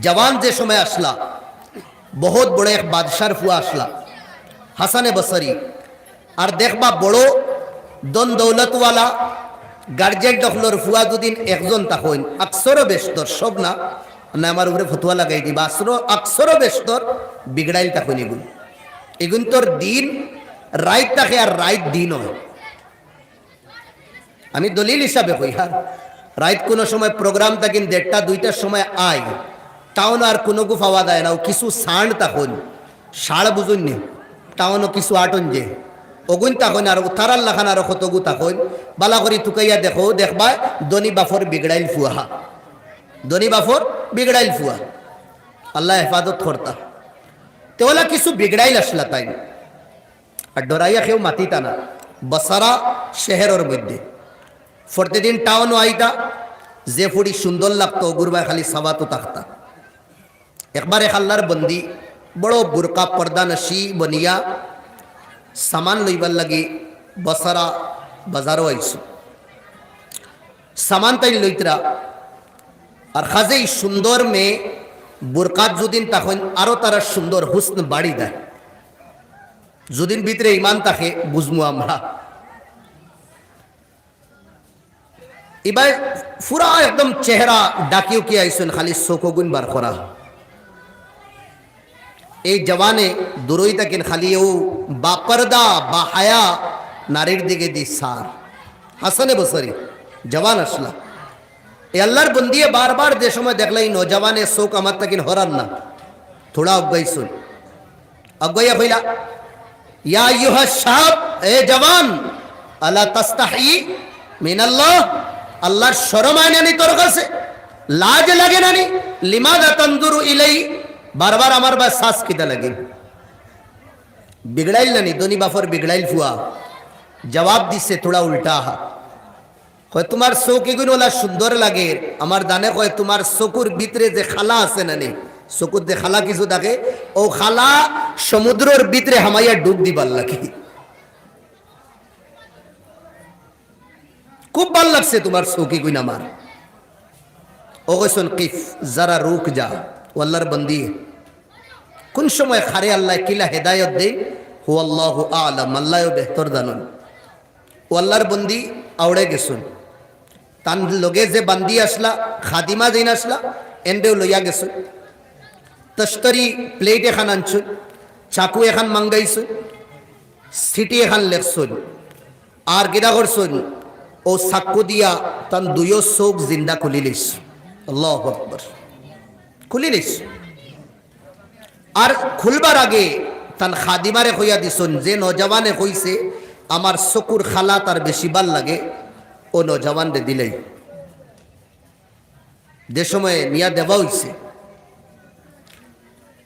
জওয়ান যে সময় আছলা, বহুত বড় এক বাদশার ফুয়া আছলা হাসানে বসরি। আর দেখবা, বড় ধন দৌলতওয়ালা গার্জিয়ান অকলর ফুয়া দুদিন একজন থাকইন, আকসরো বেশতর, সব না, না আমার উপরে ফতুয়া লাগাই দিবা, আসরো আকসরো বেশতর বিগড়াইল থাকইন। এগুন, এগুনতর দিন রাইত থাকে আর রাইত দিন অয়। আমি দলিল হিসাবে কই, হ্যাঁ, রাইত কুনু সময় program থাকিন দেড়টা দুইটার সময় আয়, টাউনো আর কুনুগু পাওয়া যায় না, অউ কিছু সান্ড থাকইন, ষাঁড় বুঝইন নি, টাউনো কিছু আটইন যে, অগুইন থাকইন, আর তারার লাখান আরো কতগু থাকইন, বালা করি তুকাইয়া দেখো, দেখবায় ধনী বাফর বিগড়াইল ফুয়া, ধনী বাফর বিগড়াইল ফুয়া, আল্লায় হেফাজত করতা। তে অলা কিছু বিগড়াইল আছলা তাইন। আর ডরাইয়া কেউ মাতিতা না। বসরা শেহরর মধ্যে। ফরতেদিন টাউনো আইতা, যে ফুড়ি সুন্দর লাগতো, অগুর বায় খালি চাওয়াত থাকতা। একবার এক আল্লাহর বন্দি, বড় বুরকা পর্দানশি বনিয়া, সামান লইবার লাগি বসরা বাজারো আইছইন। সামান তাইন লইতরা, আর খাজেই সুন্দর মেয়ে বুরকাত যুদিন থাকইন, আরো তারার সুন্দর হুসন বাড়ি দেয়। যুদিন ভিতরে ইমান থাকে, বুঝমু আমরা। ইবায় পুরা একদম চেহারা ঢাকি উকি আইছইন, খালি চউখগুইন বার করা। এই জওয়ানে দূরই থাকিন খালি অউ বাপর্দা, বাহায়া নারীর দিকেদি চার। হাসানে বসরি জওয়ান আছলা। এই আল্লাহর বন্দিয়ে বারবার যে সময় দেখলা ই নওজওয়ানে চউখ আমার থাকিন হরার না, থুড়া আগুয়াইছইন। আগুয়াইয়া কইলা, "ইয়া আইয়ুহা শাব, এ জওয়ান, আলা তাস্তাহি মিনাল্লাহ, আল্লাহর শরম আয় না নি তোর কাছে? লাজ লাগে না নি? লিমাযা তানজুরু ইলাই?" বারবার আমার বায় চাস কিতা লাগি? বিগড়াইল না নি, ধনী বাফর বিগড়াইল ফুয়া। জবাব দিছে থুড়া উল্টা। কয়, "তুমার চউখ ইগুইন অলা সুন্দর লাগে, আমার জানে কয় তুমার চকুর ভিতরে যে কালা আছে না নি, চকুর যে কালা কিছু থাকে, অউ কালা সমুদ্রর ভিতরে হামাইয়া ডুব দিবার লাগি।" খুব ভালা লাগছে তুমার চউখি গুইন আমার। ও কইছইন, "কিফ, যারা রুক যা।" ও আল্লার বন্দি, কুন সময় কারে আল্লায় কিলা হেদায়ত দেইন, হুয়াল্লাহু আ'লাম, আল্লায়ও বেহতর জানইন। ও আল্লার বন্দি আউড়ে গেছইন। তান লগে যে বান্দি আছলা, খাদিমা যেইন আছলা, এনরেও লইয়া গেছইন। তস্তরি প্লেট এখান আনছইন, চাকু এখান মাঙ্গাইছইন, চিঠি এখান লেখছইন, আর কিতা করছইন, অউ চাকু দিয়া তান দুইও চউখ জিন্দা খুলি লইছইন। আল্লাহু আকবার। খুলি লইছইন। আর খুলবার আগে তান খাদিমারে কইয়া দিছইন, যে নওজওয়ানে কইছে, "আমার চকুর কালা তার বেশি ভালা লাগে, অউ নওজওয়ানরে দিলাইও।" যে সময় নিয়া দেওয়া অইছে,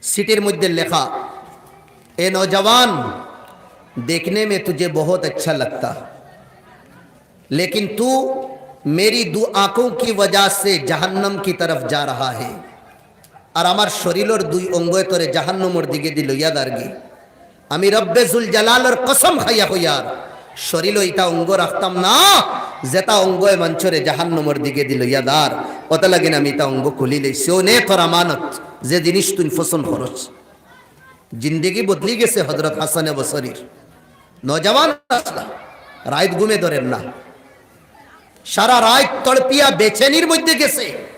চিঠির মধ্যে লেখা, "এ নওজওয়ান, দেখনে মে তুঝে বহুত আচ্ছা লাগতা, লেকিন তু মেরি দু আঁখোঁ কি ওয়াজা সে জাহান্নাম কি তরফ যা রাহা হে।" আর আমার শরীলর দুই অঙ্গয় তোরে জাহান্নামর দিকেদি লইয়া যারগি। আমি রব্বে জুল জালালর কসম খাইয়া কইয়ার, শরীলো ইতা অঙ্গ রাখতাম না, যেতা অঙ্গয় মানষরে জাহান্নামর দিকেদি লইয়া যার। অতা লাগিন আমি ইতা অঙ্গ খুলি লইছি। অউ নে তোর আমানত, যে জিনিস তুই পছন্দ করস। জিন্দেগি বদলি গেছে হযরত হাসানে বসরির। নওজওয়ান আছলা, রাইত ঘুমে ধরের না। সারা রাইত তড়পিয়া বেচেনির মধ্যে গেছে।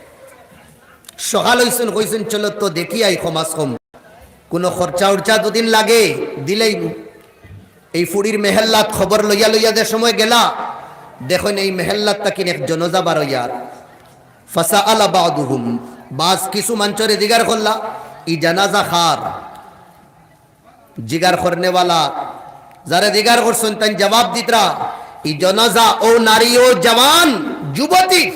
সকাল অইছইন, কইছইন, "চলো তো দেখি আই, কমাস কম কুনু খরচা উরচা দুদিন লাগে, দিলাইমু।" এই ফুড়ির মেহেল্লাত খবর লইয়া লইয়া যে সময় গেলা, দেখইন এই মেহেল্লাত থাকিন এক জনাজা বার অইয়ার। ফাসাআলা বা'দুহুম, বাজ কিছু মানষরে জিগার করলা, "ই জানাজা কার?" জিগার করনেওয়ালা যারে জিগার করছইন, তাইন জবাব দিতরা, "ই জনাজা অউ নারী, অউ জওয়ান যুবতী,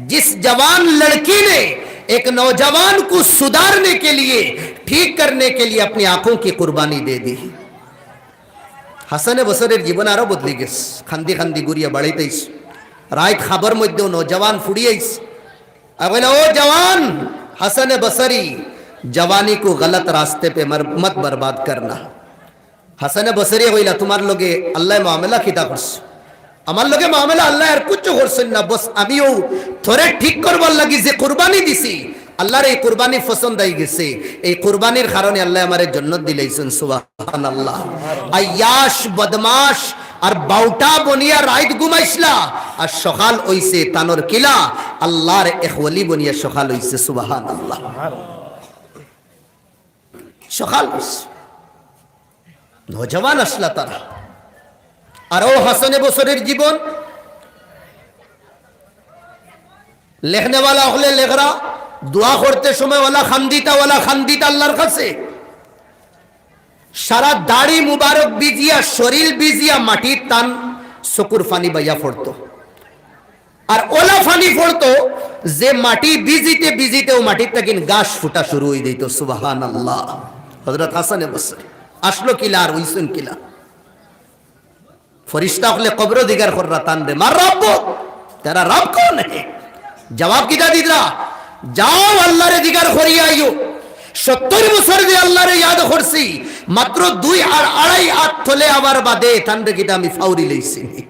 জিস জওয়ান লড়কি নে এক নওজওয়ান কো সুধারনে কে লিয়ে, ঠিক করনে কে লিয়ে আপনি আঁখোঁ কি কুরবানি দে দি।" হাসানে বসরির জীবন আরো বদলি গেছে। কান্দি কান্দি ঘুরিয়া বাড়িত আইছে। রাইত খাবর মধ্যে অউ নওজওয়ান ফুড়ি আইছে। আর কইলা, "ও জওয়ান, হাসানে বসরি, জওয়ানি কো গলত রাস্তে পে মর-, মত বরবাদ করনা।" হাসানে বসরি কইলা, "তুমার লগে আল্লায় মামলা কিতা করছে? আমার লগে মামলা আল্লায় আর কুচ্ছু করছইন না, বস আমি অউ তোরে ঠিক করবার লাগি যে কুরবানি দিছি, আল্লার এই কুরবানি পছন্দ অইগেছে, এই কুরবানির কারণে আল্লায় আমারে জন্নত দিলাইছইন।" সুবহানাল্লাহ। আইয়াস, বদমাশ আর বাউটা বনিয়া রাইত ঘুমাইছলা, আর সকাল অইছে তানর কিলা, আল্লার এক ওলি বনিয়া সকাল অইছে। সুবহানাল্লাহ। সকাল অইছে। নওজওয়ান আছলা তারা। আর অউ হাসানে বসরির জীবন, লেখনেওয়ালা অকলে লেখরা, দোয়া করতে সময় অলা কান্দিতা, অলা কান্দিতা আল্লার কাছে। সারা দাড়ি মুবারক ভিজিয়া, শরীল ভিজিয়া মাটিত তান চকুর পানি বাইয়া পড়তো। আর অলা পানি পড়তো যে মাটি ভিজিতে ভিজিতে অউ মাটির থাকিন ঘাস ফুটা শুরু অই যাইতো। সুবহানাল্লাহ। হযরত হাসানে বসরি আছলো কিলা আর অইছইন কিলা। ফিরিস্তা অকলে কবরো জিগার কররা তানরে, "মান রাব্বুক? তেরা রব কৌন হে?" জবাব কিতা দিতরা? "যাও আল্লারে জিগার করিয়া আইও। সত্তর বছর যে আল্লারে ইয়াদ করছি, মাত্র দুই আর আড়াই আত তলে আবার বাদে তানরে কিতা আমি ফাউরি লইছি নি?"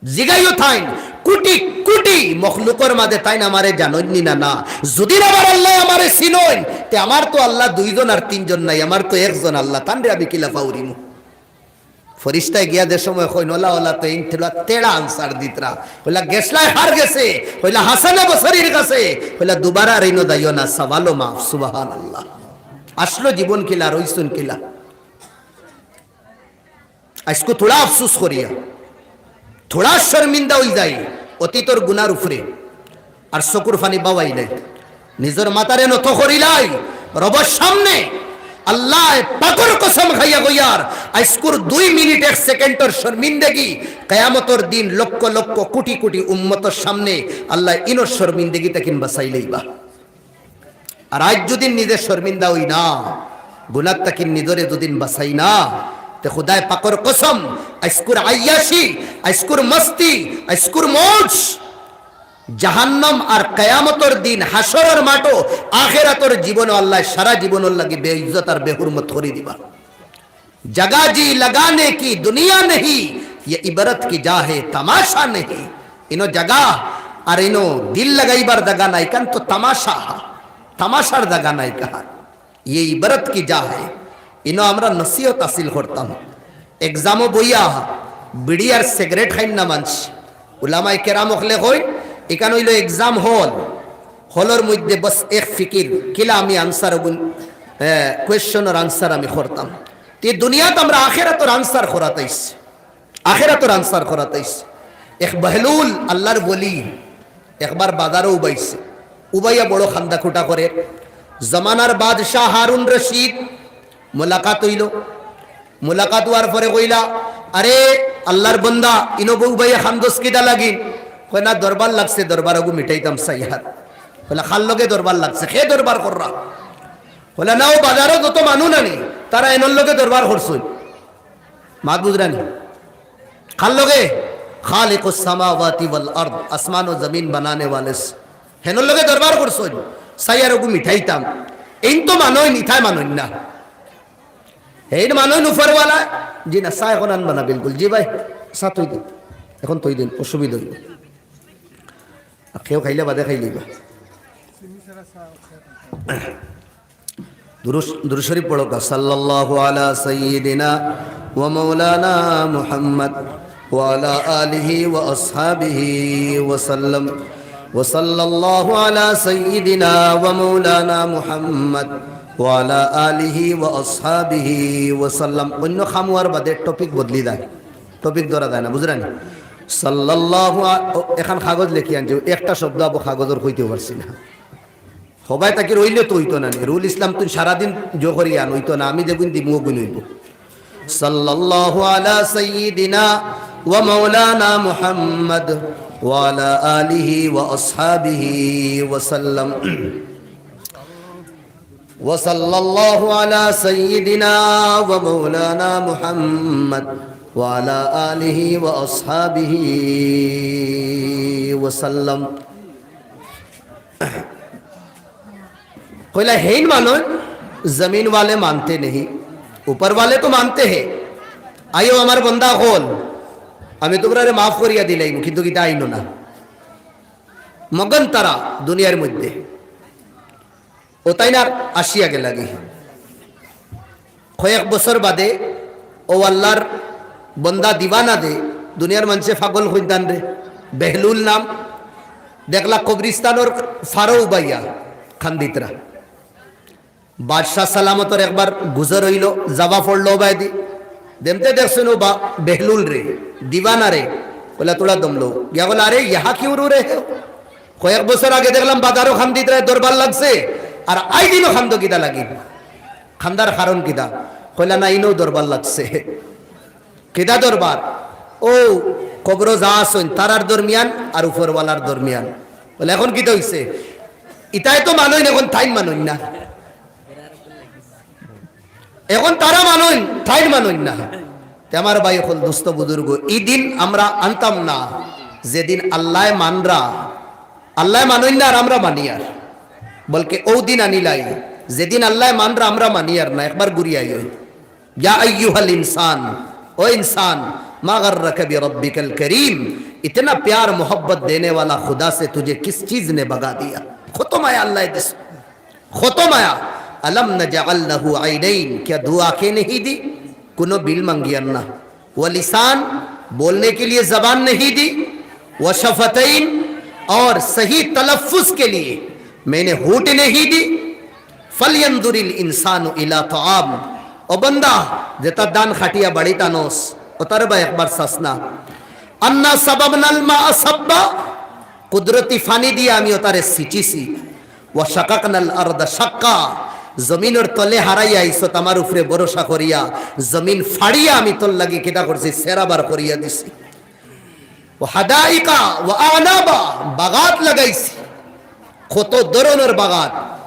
জিগাইও তাইন, কুটি কুটি মখলুকর মাঝে তাইন আমারে জানইন নি না, না। যুদিন আবার আল্লায় আমারে চিনইন, তে আমার তো আল্লা দুইজন আর তিনজন নাই, আমার তো একজন আল্লা, তানরে আমি কিলা ফাউরিমু? ফিরিস্তায় গিয়া যে সময় কইন, অলা অলা তো ইন তেলা তেড়া answer দিতরা। কইলা, "গেছলায় কার গেছে?" কইলা, "হাসানে বসরির কাছে।" কইলা, "দুবারা আর ইনো যাইও না, সওয়ালো মাফ।" সুবহানাল্লাহ। আছলো জীবন কিলা, রইছইন কিলা। আইজকু থুড়া আফসুস করিয়া, থুড়া শর্মিন্দা অই যাই অতীতর গুনার উপরে, আর চকুর পানি বাওয়াইলাই, নিজর মাথারে নত করিলাই রবর সামনে। আল্লায় পাকর কসম খাইয়া কইয়ার, আইজকুর দুই মিনিট এক সেকেন্ডর শর্মিন্দেগি, কিয়ামতর দিন লক্ষ লক্ষ কুটি কুটি উম্মতর সামনে আল্লায় ইনর শর্মিন্দেগি থাকিন বাচাইলাইবা। আর আইজ যুদিন নিজে শর্মিন্দা অই না, গুনার থাকিন নিজরে যুদিন বাচাই না, তে খুদায় পাকর কসম, আইজকুর আইয়াশি, আইজকুর মস্তি, আইজকুর মৌজ, জাহান্নাম আর কিয়ামতর দিন হাশরর মাঠো, আখেরাতর জীবনো আল্লায় সারা জীবনর লাগি বেইজ্জত আর বেহুরমত করি দিবা। জগা জি লাগানে কি দুনিয়া নেহি, ये इबरत की जा है, तमाशा नहीं। ইনো জাগা আর ইনো দিল লাগাইবার জাগা নায়, ইখান তো তামাশা, তামাশার জাগা নায় ইখান। ये इबरत की जा है, ইনো আমরা নসিহত হাসিল করতাম। এক্সামো বইয়া বিড়ি আর সিগারেট খাইন না মানষে। উলামায়ে কেরাম অকলে কইন, ইখান অইলো এক্সাম হল, হলর মধ্যে বস এক ফিকির, কিলা আমি আনসার অগুন, এ, কোয়েশনর আনসার আমি করতাম। তে দুনিয়াত আমরা আখেরাতর আনসার করাত আইছি। আখেরাতর আনসার করাত আইছি। এক বেহলুল আল্লার ওলি একবার বাজারো উবাইছে, উবাইয়া বড় কান্দা-কুটা করের। জমানার বাদশা হারুন রশিদ মুলাকাত অইলো। মুলাকাত অওয়ার পরে কইলা, "আরে আল্লার বন্দা, ইনো বউ উবাইয়া কান্দস কিতা লাগি?" কয়, "না, দরবার লাগছে, দরবার অগু মিটাইতাম চাইয়ার।" কইলা, "কার লগে দরবার লাগছে? কে দরবার কররা?" কইলা, "না, অউ বাজারো যত মানুষ নানি, তারা এনর লগে দরবার করছইন।" মাত বুঝরা নি? কার লগে? খালিকুস সামাওয়াতি ওয়াল আরদ, আসমান ও জমিন বানানে ওয়ালে সে। হেনর লগে দরবার করছইন, চাইয়ার অগু মিটাইতাম। এইন তো মানইন, ইতায় মানইন না। এইন মানইন উপরওয়ালা। জি না, চা এখন আনবা না বিলকুল। জি ভাই, চা থই দিন, এখন থই দিন, অসুবিধা অইবো। আর কেউ খাইলে বাদে খাইলিবা। দুরুশ-, দুরুদ শরীফ পড়ো কা, সাল্লাল্লাহু আলা সাইয়্যিদিনা ওয়া মাওলানা মুহাম্মদ ওয়া আলা আলিহি ওয়া আসহাবিহি ওয়া সাল্লাম। ওয়া সাল্লাল্লাহু আলা সাইয়্যিদিনা ওয়া মাওলানা মুহাম্মদ ওয়া আলা আলিহি ওয়া আসহাবিহি ওয়া সাল্লাম। অইন্য কাম অওয়ার বাদে টপিক বদলি যায়, টপিক ধরা যায় না, বুঝরা নি? সাল্লাল্লাহু আ-, ও, এখান কাগজ লেখি আনছি, একটা শব্দ আবো কাগজর কইতেও পারছি না। হবায় তাকি রইলে তো অইতো না নি। রুল ইসলাম তুই সারাদিন জো করি আন, অইতো না। আমি যেগুন দিমু অগুন অইবো। সাল্লাল্লাহু আলা সাইয়্যিদিনা ওয়া মাওলানা মুহাম্মদ ওয়া আলা আলিহি ওয়া আসহাবিহি ওয়া সাল্লাম। ওয়া সাল্লাল্লাহু আলা সাইয়্যিদিনা ওয়া মাওলানা মুহাম্মদ ওয়া আলা আলিহি ওয়া আসহাবিহি ওয়া সাল্লাম। কইলা, "হেইন মানইন, জমিন ওয়ালে মানতে নেহি, উপর ওয়ালে তো মানতে হে।" আইও আমার বন্দা অকল, আমি তুমরারে মাফ করিয়া দিলাইমু, কিন্তু কিতা আইনো না। মগন তারা দুনিয়ার মধ্যে। অউ তাইন আর আসিয়া গেলাগি। কয়েক বছর বাদে অউ আল্লার বন্দা দিওয়ানা দে, দুনিয়ার মানষে পাগল কইন তানরে, বেহলুল নাম, দেখলা কবরিস্তানর ফারো উবাইয়া কান্দিতরা। বাদশা সালামতর একবার গুজর অইলো, যাওয়া পড়লো বায়দি। দেমতে দেখছইন অউ বা-, বেহলুলরে, দিওয়ানারে, কইলা, "থুড়া দমলো।" গিয়া কইলা, "আরে, ইহা কিউ রো রহে হো?" কয়েক বছর আগে দেখলাম বাজারো কান্দিতরায়, দরবার লাগছে, আর আইজ ইনো কান্দো কিতা লাগি? কান্দার কারণ কিতা? কইলা, "না, ইনোউ দরবার লাগছে।" কিতা দরবার? অউ কবরো যা আছইন, তারার দরমিয়ান আর উপরওয়ালার দরমিয়ান। বলে, "এখন কিতা অইছে?" ইতায় তো মানইন, এখন তাইন মানইন না। এখন তারা মানইন, তাইন মানইন না। তে আমার ভাই অকল, দোস্ত বুজুর্গ, ই দিন আমরা আনতাম না, যেদিন আল্লায় মানরা, আল্লায় মানইন না আর আমরা মানিয়ার। বলকে অউ দিন আনিলাই, যেদিন আল্লায় মানরা আমরা মানিয়ার না। একবার ঘুরি আইও। ইয়া আইয়ুহাল ইনসান, ও ইনসান, মা গাররাকা বিরাব্বিকাল করিম, ইতনা প্যার মোহব্বত দেনে ওয়ালা খুদা সে তুঝে কিস চিজ নে ভগা দিয়া? কত মায়া আল্লায় দিছে। কত মায়া। আলাম নাজআল লাহু আইনাইন, কিয়া দু আঁখেঁ নেহি দি? কুনু বিল মাঙ্গিয়ার না। ওয়া লিসান, বলনে কে লিয়ে জবান নেহি দি। ওয়া শাফাতাইন, অর সহি তলফুজ কে লিয়ে মেনে হোঁঠ নেহি দি। ফালইয়ানজুরিল ইনসানু ইলা তাআম। ও বন্দা, যেতা ধান কাটিয়া বাড়িত আনস, অতার বা একবার চাস না। আন্না সাবাবনাল মাআ সাব্বা, কুদরতি পানি দিয়া আমি অতারে সিচিছি। ওয়া শাকাকনাল আরদা শাক্কা, জমিনর তলে হারাইয়া আইছত আমার উপরে ভরসা করিয়া, জমিন ফাড়িয়া আমি তোর লাগি কিতা করছি, সেরা বার করিয়া দিছি। ওয়া হাদাইকা ওয়া আনাবা, বাগাত লাগাইছি, কত ধরনর বাগাত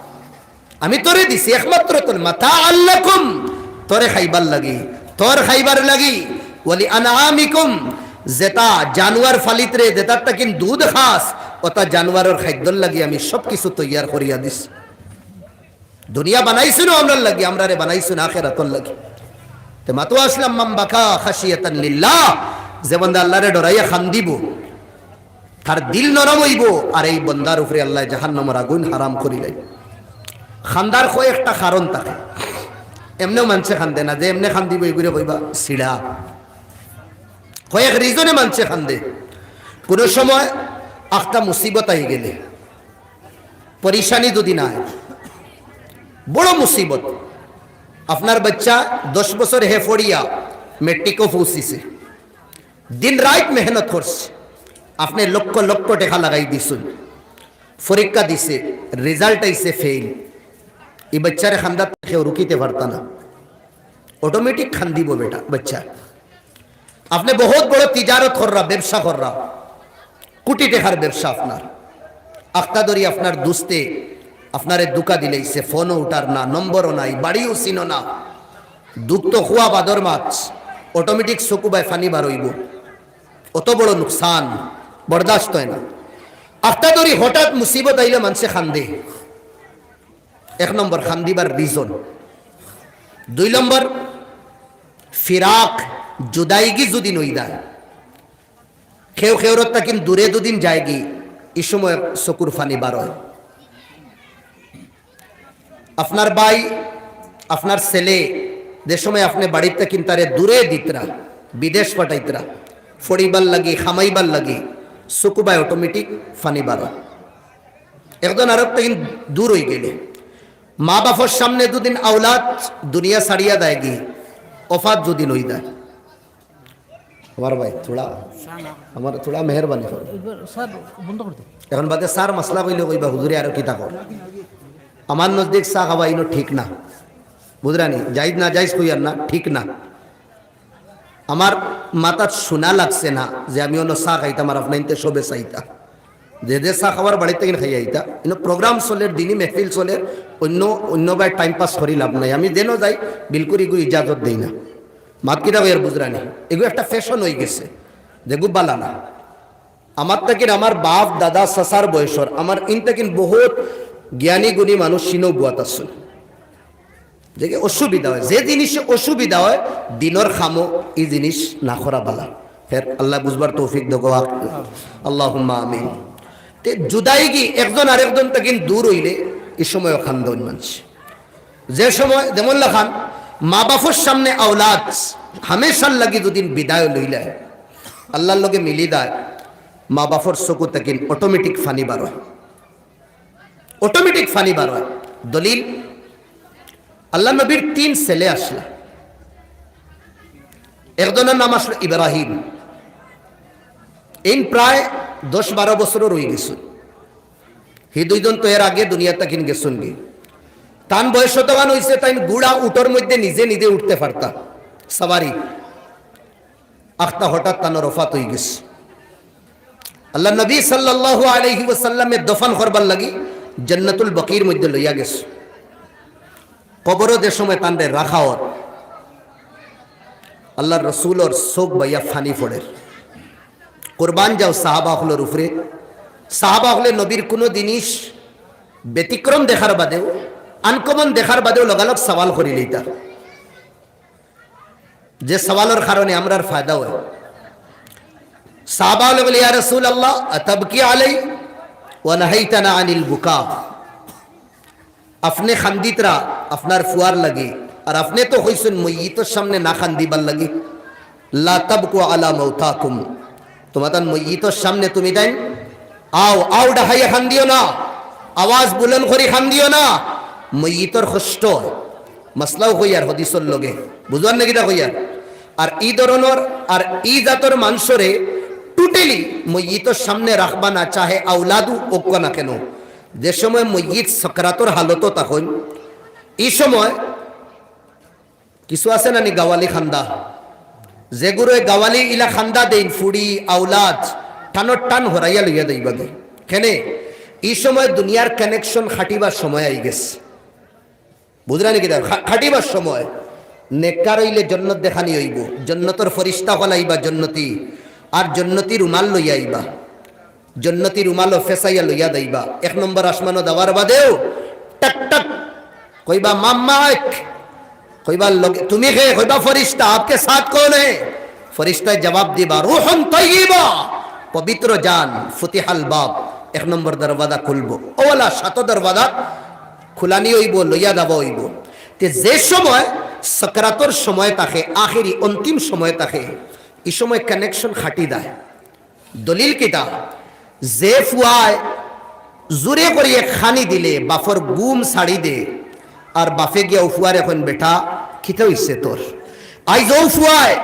আমি তোরে দিছি, একমাত্র তোর, মাতাআল লাকুম, তোরে খাইবার লাগি, তোর খাইবার লাগি, ওয়ালি আনআমিকুম, যেতা জানোয়ার ফালিতরে, যেতার তাকিন দুধ খাস, অতা জানোয়ারর খাদ্যর লাগি আমি সব কিছু তৈয়ার করিয়া দিছি। দুনিয়া বানাইছইন না আমরার লাগি, আমরারে বানাইছইন না আখেরাতর লাগি। তে মাতো আসলাম, মান বাকা খাশিয়াতান লিল্লাহ, যে বন্দা আল্লারে ডরাইয়া খান্দিবো, তার দিল নরম অইবো, আর এই বন্দার উপরে আল্লায় জাহান্নামর আগুন হারাম করিলাইবো। খান্দার কয়েকটা কারণ থাকে। এমনেও মানষে খান্দে না, যে এমনে খান্দিবো, এগুরে কইবা ছিড়া। কয়েক reason-এ মানষে খান্দে। কুনু সময় আখতা মুসিবত আই গেলে, পরিশানি যদি না আয়, বড় মুসিবত। আপনার বাচ্চা দশ বছর হে পড়িয়া মেট্রিকও পৌঁছিছে, দিন রাইত মেহনত করছে, আপনে লক্ষ লক্ষ টেকা লাগাই দিছইন, পরীক্ষা দিছে, result আইছে fail, ই বাচ্চারে খান্দাত কেউ রুকিতে পারতা না, automatic খান্দিবো বেটা, বাচ্চা। আপনে বহুত বড় তিজারত কররা, ব্যবসা কররা, কোটি টেকার ব্যবসা আপনার। আখতা ধরি আপনার দুস্তে আপনারে ধুকা দিলাইছে, ফোনও উঠার না, নম্বরও নাই, বাড়িও চিনো না, দুখ তো খুয়া বাদর মাছ, automatic চকুবায় পানি বার অইবো। অত বড় নুকসান বরদাস্ত অয় না। আখতা ধরি হঠাৎ মুসিবত আইলে মানষে খান্দে। এক নম্বর খান্দিবার reason। দুই নম্বর, ফিরাক, জুদাইগি যুদি নইদায়, কেউ কেউরর তাকিন দূরে দুদিন যায়গি, ই সময় চকুর পানি বার অয়। আপনার ভাই, আপনার ছেলে, যে সময় আপনে বাড়িত তাকিন তারে দূরে দিতরা, বিদেশ পাঠাইতরা, পড়িবার লাগি, খামাইবার লাগি, চকুবায় automatic পানি বার অয়। একজন আরক তাকিন দূর অই গেলে, মা বাপর সামনে দুদিন আওলাদ দুনিয়া ছাড়িয়া দেয়গি, ওফাত দুদিন অই দেয়। আমার ভাই, থোড়া, আমার থোড়া মেহেরবানি করো। একবার স্যার বন্ধ করে দে। এখন বাদে স্যার মাসলা কইলে কইবা, "হুজুরে আরো কিতা কর?" আমার নজদিক চা খাওয়া ইনো ঠিক না, বুঝরানি? জায়েজ না জায়েজ কইয়ার না, ঠিক না। আমার মাথাত শুনা লাগছে না যে আমি অনো চা খাইতাম আর আপনাইন্তে সবে চাইতা। যে যে চা খাওয়ার বাড়িত তাকিন খাইয়া আইতা। ইনো program চলের, দিনি মেহফিল চলের, অন্য, অন্য বায় time pass করি লাভ নাই। আমি যেনো যাই, বিলকুল ইগু ইজাজত দেই না। মাত কিতা কইয়ার বুঝরানি? ইগু একটা fashion অই গেছে, যেগু বালা না। আমার তাকিন আমার বাপ, দাদা, চাচার বয়সর, আমার ইন তাকিন বহুত জ্ঞানী গুণী মানুষ সিনো বুয়াত আছইন। যে অসুবিধা অয়, যে জিনিসে অসুবিধা অয়, দিনর কামো ই জিনিস না করা বালা। ফের আল্লায় বুঝবার তৌফিক দেউক, আল্লাহুম্মা আমিন। তে জুদাইগি একজন আরেকজন তাকিন দূর অইলে ই সময়ও খান্দইন মানষে। যে সময় যেমন লাখান মা বাপর সামনে আওলাদ হামেশার লাগি দুদিন বিদায় লইলে আল্লার লগে মিলি দেয়, মা বাপর চকু তাকিন automatic পানি বার অয়। Automatic পানি বার অয়। দলিল, আল্লার নবীর তিন ছেলে আছলা, একজনর নাম আছলো ইব্রাহিম। এইন প্রায় দশ বারো বছরর অই গেছইন। হি দুইজন তো এর আগে দুনিয়া তাকিন গেছইনগি। তান বয়স অতখান অইছে, তাইন ঘুড়া উটর মধ্যে নিজে নিজে উঠতে পারতা, সাওয়ারি। আখতা হঠাৎ তানর ওফাত অই গেছে। আল্লার নবী সাল্লাল্লাহু আলাইহি ওয়াসাল্লামে দফন করবার লাগি জান্নাতুল বকির মধ্যে লইয়া গেছে। কবরো যে সময় তানরে রাখা অর, আল্লার রসুলর চোখ বাইয়া পানি পড়ের। কুরবান যাও সাহাবা অকলর উপরে। সাহাবা অকলে নবীর কুনু জিনিস ব্যতিক্রম দেখার বাদেও, uncommon দেখার বাদেও লগালগ সওয়াল করি লইতা। যে সওয়ালর কারণে আমরার ফায়দা অয়। সাহাবা অকলে বলে, "ইয়া রাসূলুল্লাহ, আতাবকি আলাই ওয়া নাহাইতানা আনিল বুকা।" আপনে খান্দিতরা আপনার ফুয়ার লাগি, আর আপনে তো কইছইন মইয়িতর সামনে না খান্দিবার লাগি। "লা তাবকু আলা মাউতাকুম।" তুমাতান মইয়িতর সামনে তুমিতাইন আও, আও ডাহাইয়া খান্দিও না, আওয়াজ বুলন্দ করি খান্দিও না। মইয়িতর কষ্ট অয়, মাসলাও কইয়ার হদিসর লগে, বুঝবার না কিতা কইয়ার? আর ই ধরনর, আর ই জাতর মানষরে totally মইয়িতর সামনে রাখবা না, চাহে আওলাদউ অউক্কা না কেনে। যে সময় মইয়িত সকরাতর হালতো থাকইন, ই সময় কিছু আছে না নি গাওয়ালি খান্দা, যেগুরে গাওয়ালি ইলা খান্দা দেইন, ফুড়ি, আওলাদ, টানর টান হরাইয়া লইয়া দেইবাগি। কেনে? ই সময় দুনিয়ার connection খাটিবার সময় আই গেছে। বুঝরা নি কিতা? খা-, খাটিবার সময়। নেককার অইলে জন্নত দেখানি অইবো, জন্নতর ফিরিস্তা অকল আইবা জন্নতি, আর জন্নতি রুমাল লইয়া আইবা। জন্নতি রুমালো ফেসাইয়া লইয়া দেইবা। এক নম্বর আসমানো দেওয়ার বাদেও টক টক কইবা, "মাম্মাক।" কইবা, "লগে তুমি কে?" কইবা, "ফিরিস্তা।" "আপকে সাথ কৌন হে?" ফিরিস্তায় জবাব দিবা, "রুহুন তাইয়্যিবা, পবিত্র জান, ফুতিহাল বাব, এক নম্বর দরওয়াজা খুলবো।" অউলা সাত দরওয়াজা খুলানি অইবো, লইয়া যাওয়া অইবো। তে যে সময় সকরাতর সময় থাকে, আখেরি অন্তিম সময় থাকে, ই সময় connection কাটি যায়। দলিল কিতা? যে ফুয়ায় জুরে করি এক খানি দিলে বাফর ঘুম ছাড়ি দে, আর বাফে গিয়া অউ ফুয়ারে কইন, "বেটা, কিতা অইছে তোর?" আইজ অউ ফুয়ায়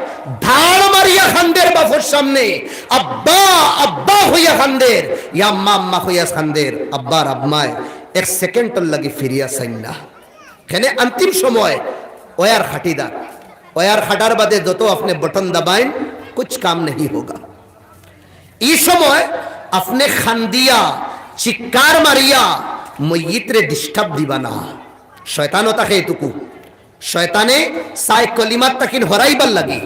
ধাড় মারিয়া কান্দের বাফর সামনে, "আব্বা, আব্বা" কইয়া কান্দের, "ইয়া আম্মা, আম্মা" কইয়া কান্দের। আব্বার আম্মায় এক সেকেন্ডর লাগি ফিরিয়া চাইন না। কেনে? অন্তিম সময় ওয়ার কাটি দার, ওয়ার কাটার বাদে যত আপনে বটন দাবাইন, কুছ কাম নেহি হোগা। ই সময় আপনে কান্দিয়া, চিৎকার মারিয়া মইয়িতরে disturb দিবা না। শয়তানও থাকে এটুকু। শয়তানে চায় কলিমার তাকিন হরাইবার লাগি,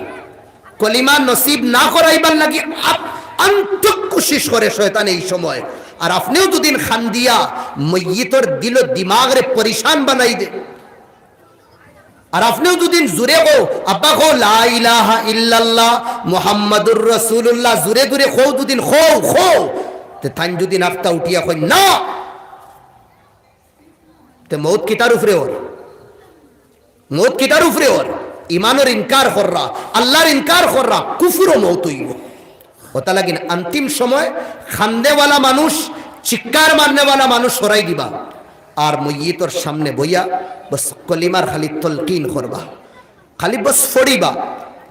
কলিমা নসিব না করাইবার লাগি আপ-, আন্তক কোশিশ করে শয়তানে ই সময়। আর আপনেও দুদিন কান্দিয়া মইয়িতর দিল দিমাগরে পরিশান বানাই দে। আর আপনেও দুদিন জুরে কও, "আব্বা কও, লা ইলাহা ইল্লাল্লাহ মুহাম্মাদুর রাসূলুল্লাহ", জুরে জুরে কও, দুদিন কও, কও। তে তাইন দুদিন আখতা উঠিয়া কইন, "না।" তে মউত কিতার উপরে অর? মউত কিতার উপরে অর? ইমানর ইনকার কররা, আল্লার ইনকার কররা, কুফুরও মউত অইবো। অতা লাগিন অন্তিম সময় কান্দেওয়ালা মানুষ, চিৎকার মারনেওয়ালা মানুষ হরাই দিবা। আর মইয়িতর সামনে বইয়া বস কলিমার খালি তলকিন করবা, খালি বস ফড়িবা।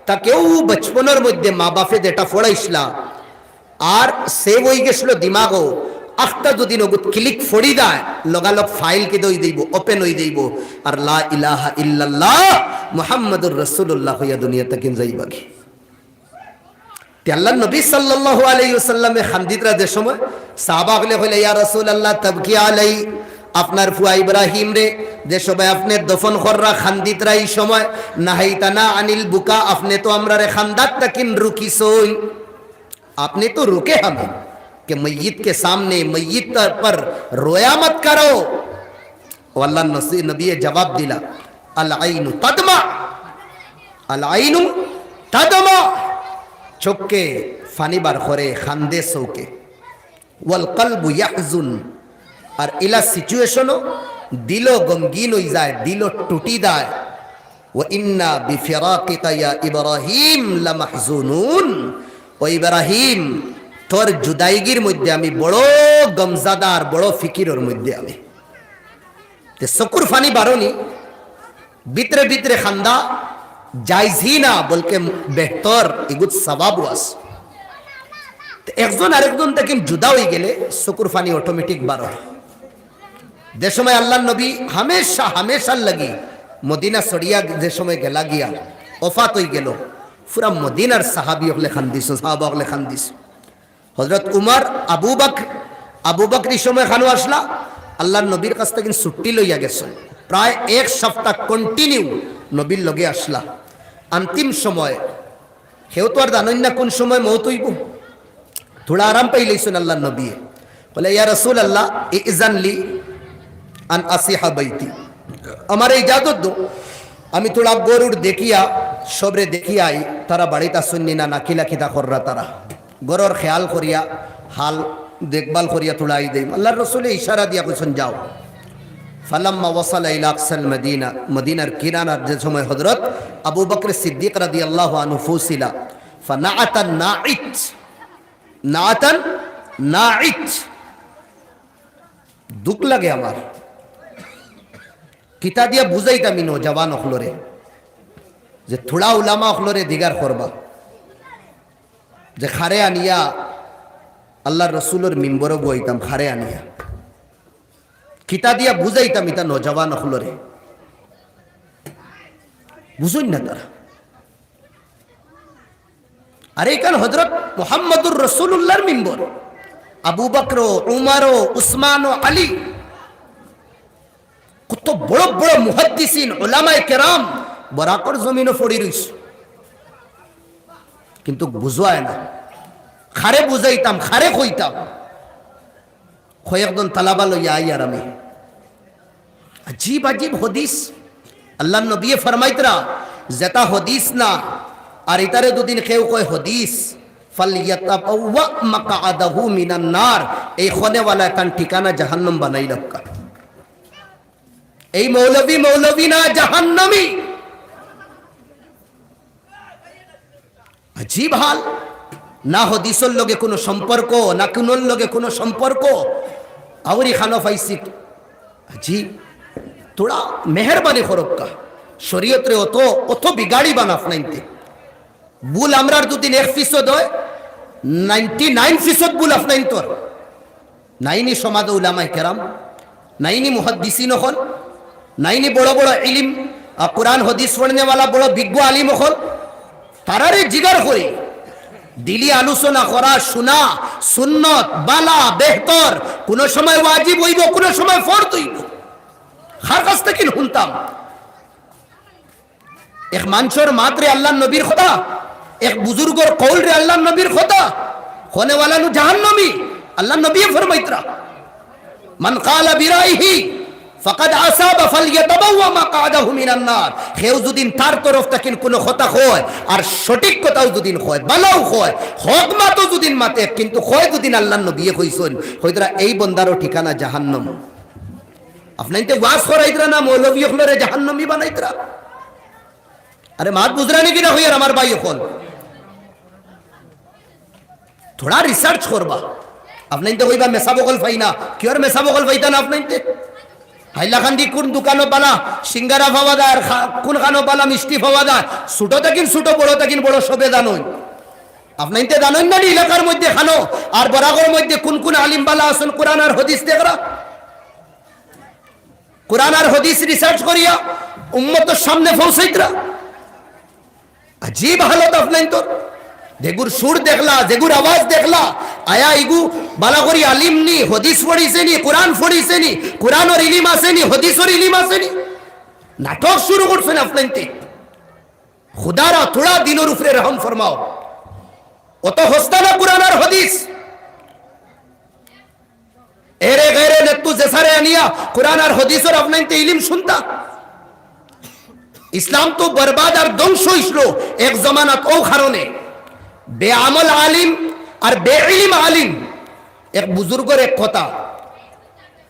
তা কেউ বচপনর মধ্যে মা বাফে যেটা ফড়াইছলা, আর save অই গেছলো দিমাগো, আখতা দুদিন অগুত click ফড়ি দায়, লগালগ file কিতা অই যাইবো, open অই যাইবো। আর লা ইলাহা ইল্লাল্লাহ মুহাম্মাদুর রাসূলুল্লাহ কইয়া দুনিয়া তাকিন যাইবাগি। তে আল্লার নবী সাল্লাল্লাহু আলাইহি ওয়াসাল্লামে কান্দিতরা যে সময়, সাহাবা অকলে কইলা, "ইয়া রাসূলুল্লাহ, তাবকি আলাই, আপনার ফুয়া ইব্রাহিমরে যে সময় আপনে দফন কররা কান্দিতরা ই সময়, নাহাইতানা আনিল বুকা, আপনে তো আমরারে কান্দাত তাকিন রুকিছইন।" আপনে তো রুকে হামে, কে মইয়িত কে সামনে মইয়িত পর রোয়া মত করো। অউ আল্লার নসি-, নবীয়ে জবাব দিলা, "আল আইনু তাদমা, আল আইনু তাদমা।" চউখে ফানি বার করে, কান্দে চউখে। "ওয়াল কলবু ইয়াহজুন।" আর ইলা situation-ও দিলও গমগিন অই যায়, দিলও টুটি যায়। "ওয়া ইন্না বিফিরাকিকা ইয়া ইব্রাহিম লামাহজুনুন।" ও ইব্রাহিম, তোর জুদাইগির মধ্যে আমি বড় গমজাদার, বড় ফিকিরর মধ্যে আমি। তে চকুর ফানি বারনি, ভিতরে ভিতরে কান্দা জায়েজ হি না, বলকে বেহতর, ইগুত সওয়াবও আছে। তে একজন আরেকজন তাকিন জুদা অই গেলে চকুর ফানি automatic বারয়। যে সময় আল্লার নবী হামেশা, হামেশার লাগি মদিনা ছড়িয়া যে সময় গেলা গিয়া, ওফাত অই গেলো, পুরা মদিনার সাহাবি অকলে কান্দিছইন, সাহাবা অকলে কান্দিছইন। হযরত উমর, আবু বকর, আবু বকর ই সময় কানো আছলা, আল্লার নবীর কাছ থাকি ছুটি লইয়া গেছইন। প্রায় এক সপ্তাহ continue নবীর লগে আছলা। অন্তিম সময় কেউ তো আর জানইন না কুন সময় মউত অইবো। থুড়া আরাম পাইলাইছইন আল্লার নবীয়ে। বলে, "ইয়া রাসূলুল্লাহ, ইজান লি আন আসিহা বাইতি।" আমারে ইজাজত দেও, আমি থুড়া ঘরর দেখিয়া, সবরে দেখিয়া আই, তারা বাড়িত আছইন নি না, না কিলা কিতা কররা তারা। ঘরর খেয়াল করিয়া, হাল দেখভাল করিয়া থুড়া আই দেই। আল্লার রসুলে ইশারা দিয়া কইছইন, "যাও।" ফালাম্মা ওয়াসালা ইলা আকসাল মদিনা, মদিনার কিনারাত যে সময় হযরত আবু বকর সিদ্দিক রাদিয়াল্লাহু আনহু পৌঁছিলা, ফানাআতান নাইত, নাআতান নাইত। দুখ লাগে আমার। কিতা দিয়া বুঝাইতাম ই নওজওয়ান অকলরে, যে থুড়া উলামা অকলরে দিগার করবা, যে খারে আনিয়া আল্লার রসুলর মিম্বরো বওয়াইতাম, খারে আনিয়া। কিতা দিয়া বুঝাইতাম ইতা নওজওয়ান অকলরে? বুঝইন না তারা। আরে ইখান হযরত মুহাম্মাদুর রাসূলুল্লাহর মিম্বর। আবু বকর, উমর, উসমান, আলী, কত বড় বড় মুহাদ্দিসিন, উলামায়ে কেরাম বরাকর জমিনো পড়ি রইছে। কিন্তু বুঝায় না। খারে বুঝাইতাম, খারে কইতাম। কয়েকজন তালাবা লইয়া আইয়ার আমি। আজীব আজীব হাদিস। আল্লার নবীয়ে ফরমাইতরা, যেটা হাদিস না, আর ইতারে যুদি কেউ কয় হাদিস, "ফালইয়াতাবাওয়া মাকআদাহু মিনান নার", এই কনেওয়ালা তান ঠিকানা জাহান্নাম বানাইলাউক্কা। এই মৌলভী মৌলভী না, জাহান্নামী। আজীব হাল, না হাদিসর লগে কুনু সম্পর্ক, না কুনুর লগে কুনু সম্পর্ক। আউরি খানো পাইছি। জি, থুড়া মেহেরবানি করউক্কা। শরীয়তরে অত, অত বিগাড়িবা না আফনাইন্তে। ভুল আমরার যুদি এক ফিছদ অয়, ninety nine ফিছদ ভুল আফনাইন্তর। নাইনি সমাজো উলামায়ে কেরাম, নাইনি মুহাদ্দিসিন অকল, নাইনি বড় বড় ইলিম, আ, কুরআন হাদিস পড়নেওয়ালা বড় বিজ্ঞ আলিম অকল, তারারে জিগার করি, দিলি আলোচনা করা, শুনা, সুন্নত, বালা, বেহতর, কুনু সময় ওয়াজিব অইবো, কুনু সময় ফরজ অইবো। কার কাছ থাকি হুনতাম? এক মানষর মাতরে আল্লার নবীর কথা, এক বুজুর্গর কওলরে আল্লার নবীর কথা, কনেওয়ালা নু জাহান্নামী। আল্লার নবীয়ে ফরমাইতরা, "মান ক্বালা বিরাইহি ফাকাদ আসাবা ফালইয়াতাবাওয়া মাকআদাহু মিনান নার।" কেউ যুদি তার তরফ থাকি কুনু কথা কয়, আর সঠিক কথাও যুদি কয়, বালাও কয়, হক মাতও যুদি মাতে, কিন্তু কয় যুদি আল্লার নবীয়ে কইছইন, কইতরা, "এই বন্দারও ঠিকানা জাহান্নাম।" আফনাইন্তে ওয়াজ করাইতরা না মৌলভী অকলরে জাহান্নামী বানাইতরা? আরে মাত বুজরা নি কিনা কইয়ার আমার ভাই অকল? থুড়া research করবা। আফনাইন্তে কইবা মেসাব অকল পাই না, কিওর মেসাব অকল পাইতা না আফনাইন্তে? হাইলাকান্দি কুন দুকানো বালা সিঙ্গারা পাওয়া যায়, আর খা-, কুন খানো বালা মিষ্টি পাওয়া যায়? ছুটো থাকি ছুটো, বড় থাকি বড়, সবে জানইন। আফনাইন্তে জানইন না নি এলাকার মধ্যে খানো আর বরাকর মধ্যে কুন কুন আলিম বালা আছইন, কুরআন আর হাদিস দেখরা? কুরআন আর হাদিস research করিয়া উম্মতর সামনে পৌঁছাইতরা। আজীব হালত আফনাইন্তর। যেগুর সুর দেখলা, যেগুর আওয়াজ দেখলা, আয়া ইগু বালা করি আলিম নি, হাদিস পড়িছে নি, কুরআন পড়িছে নি, কুরআনর ইলিম আছে নি, হাদিসর ইলিম আছে নি? নাটক শুরু করছইন আফনাইন্তে। খুদারা থুড়া দিনর উপরে রহম ফরমাও। অত হস্তা না কুরআন আর হাদিস। এরে গেরে নেত্তু জেসারে আনিয়া কুরআন আর হাদিসর আফনাইন্তে ইলিম শুনতা। ইসলাম তো বরবাদ আর ধ্বংস অইছিল এক জমানাত অউ কারণে। বেআমল আলিম আর বেইলিম আলিম। এক বুজুর্গর এক কথা,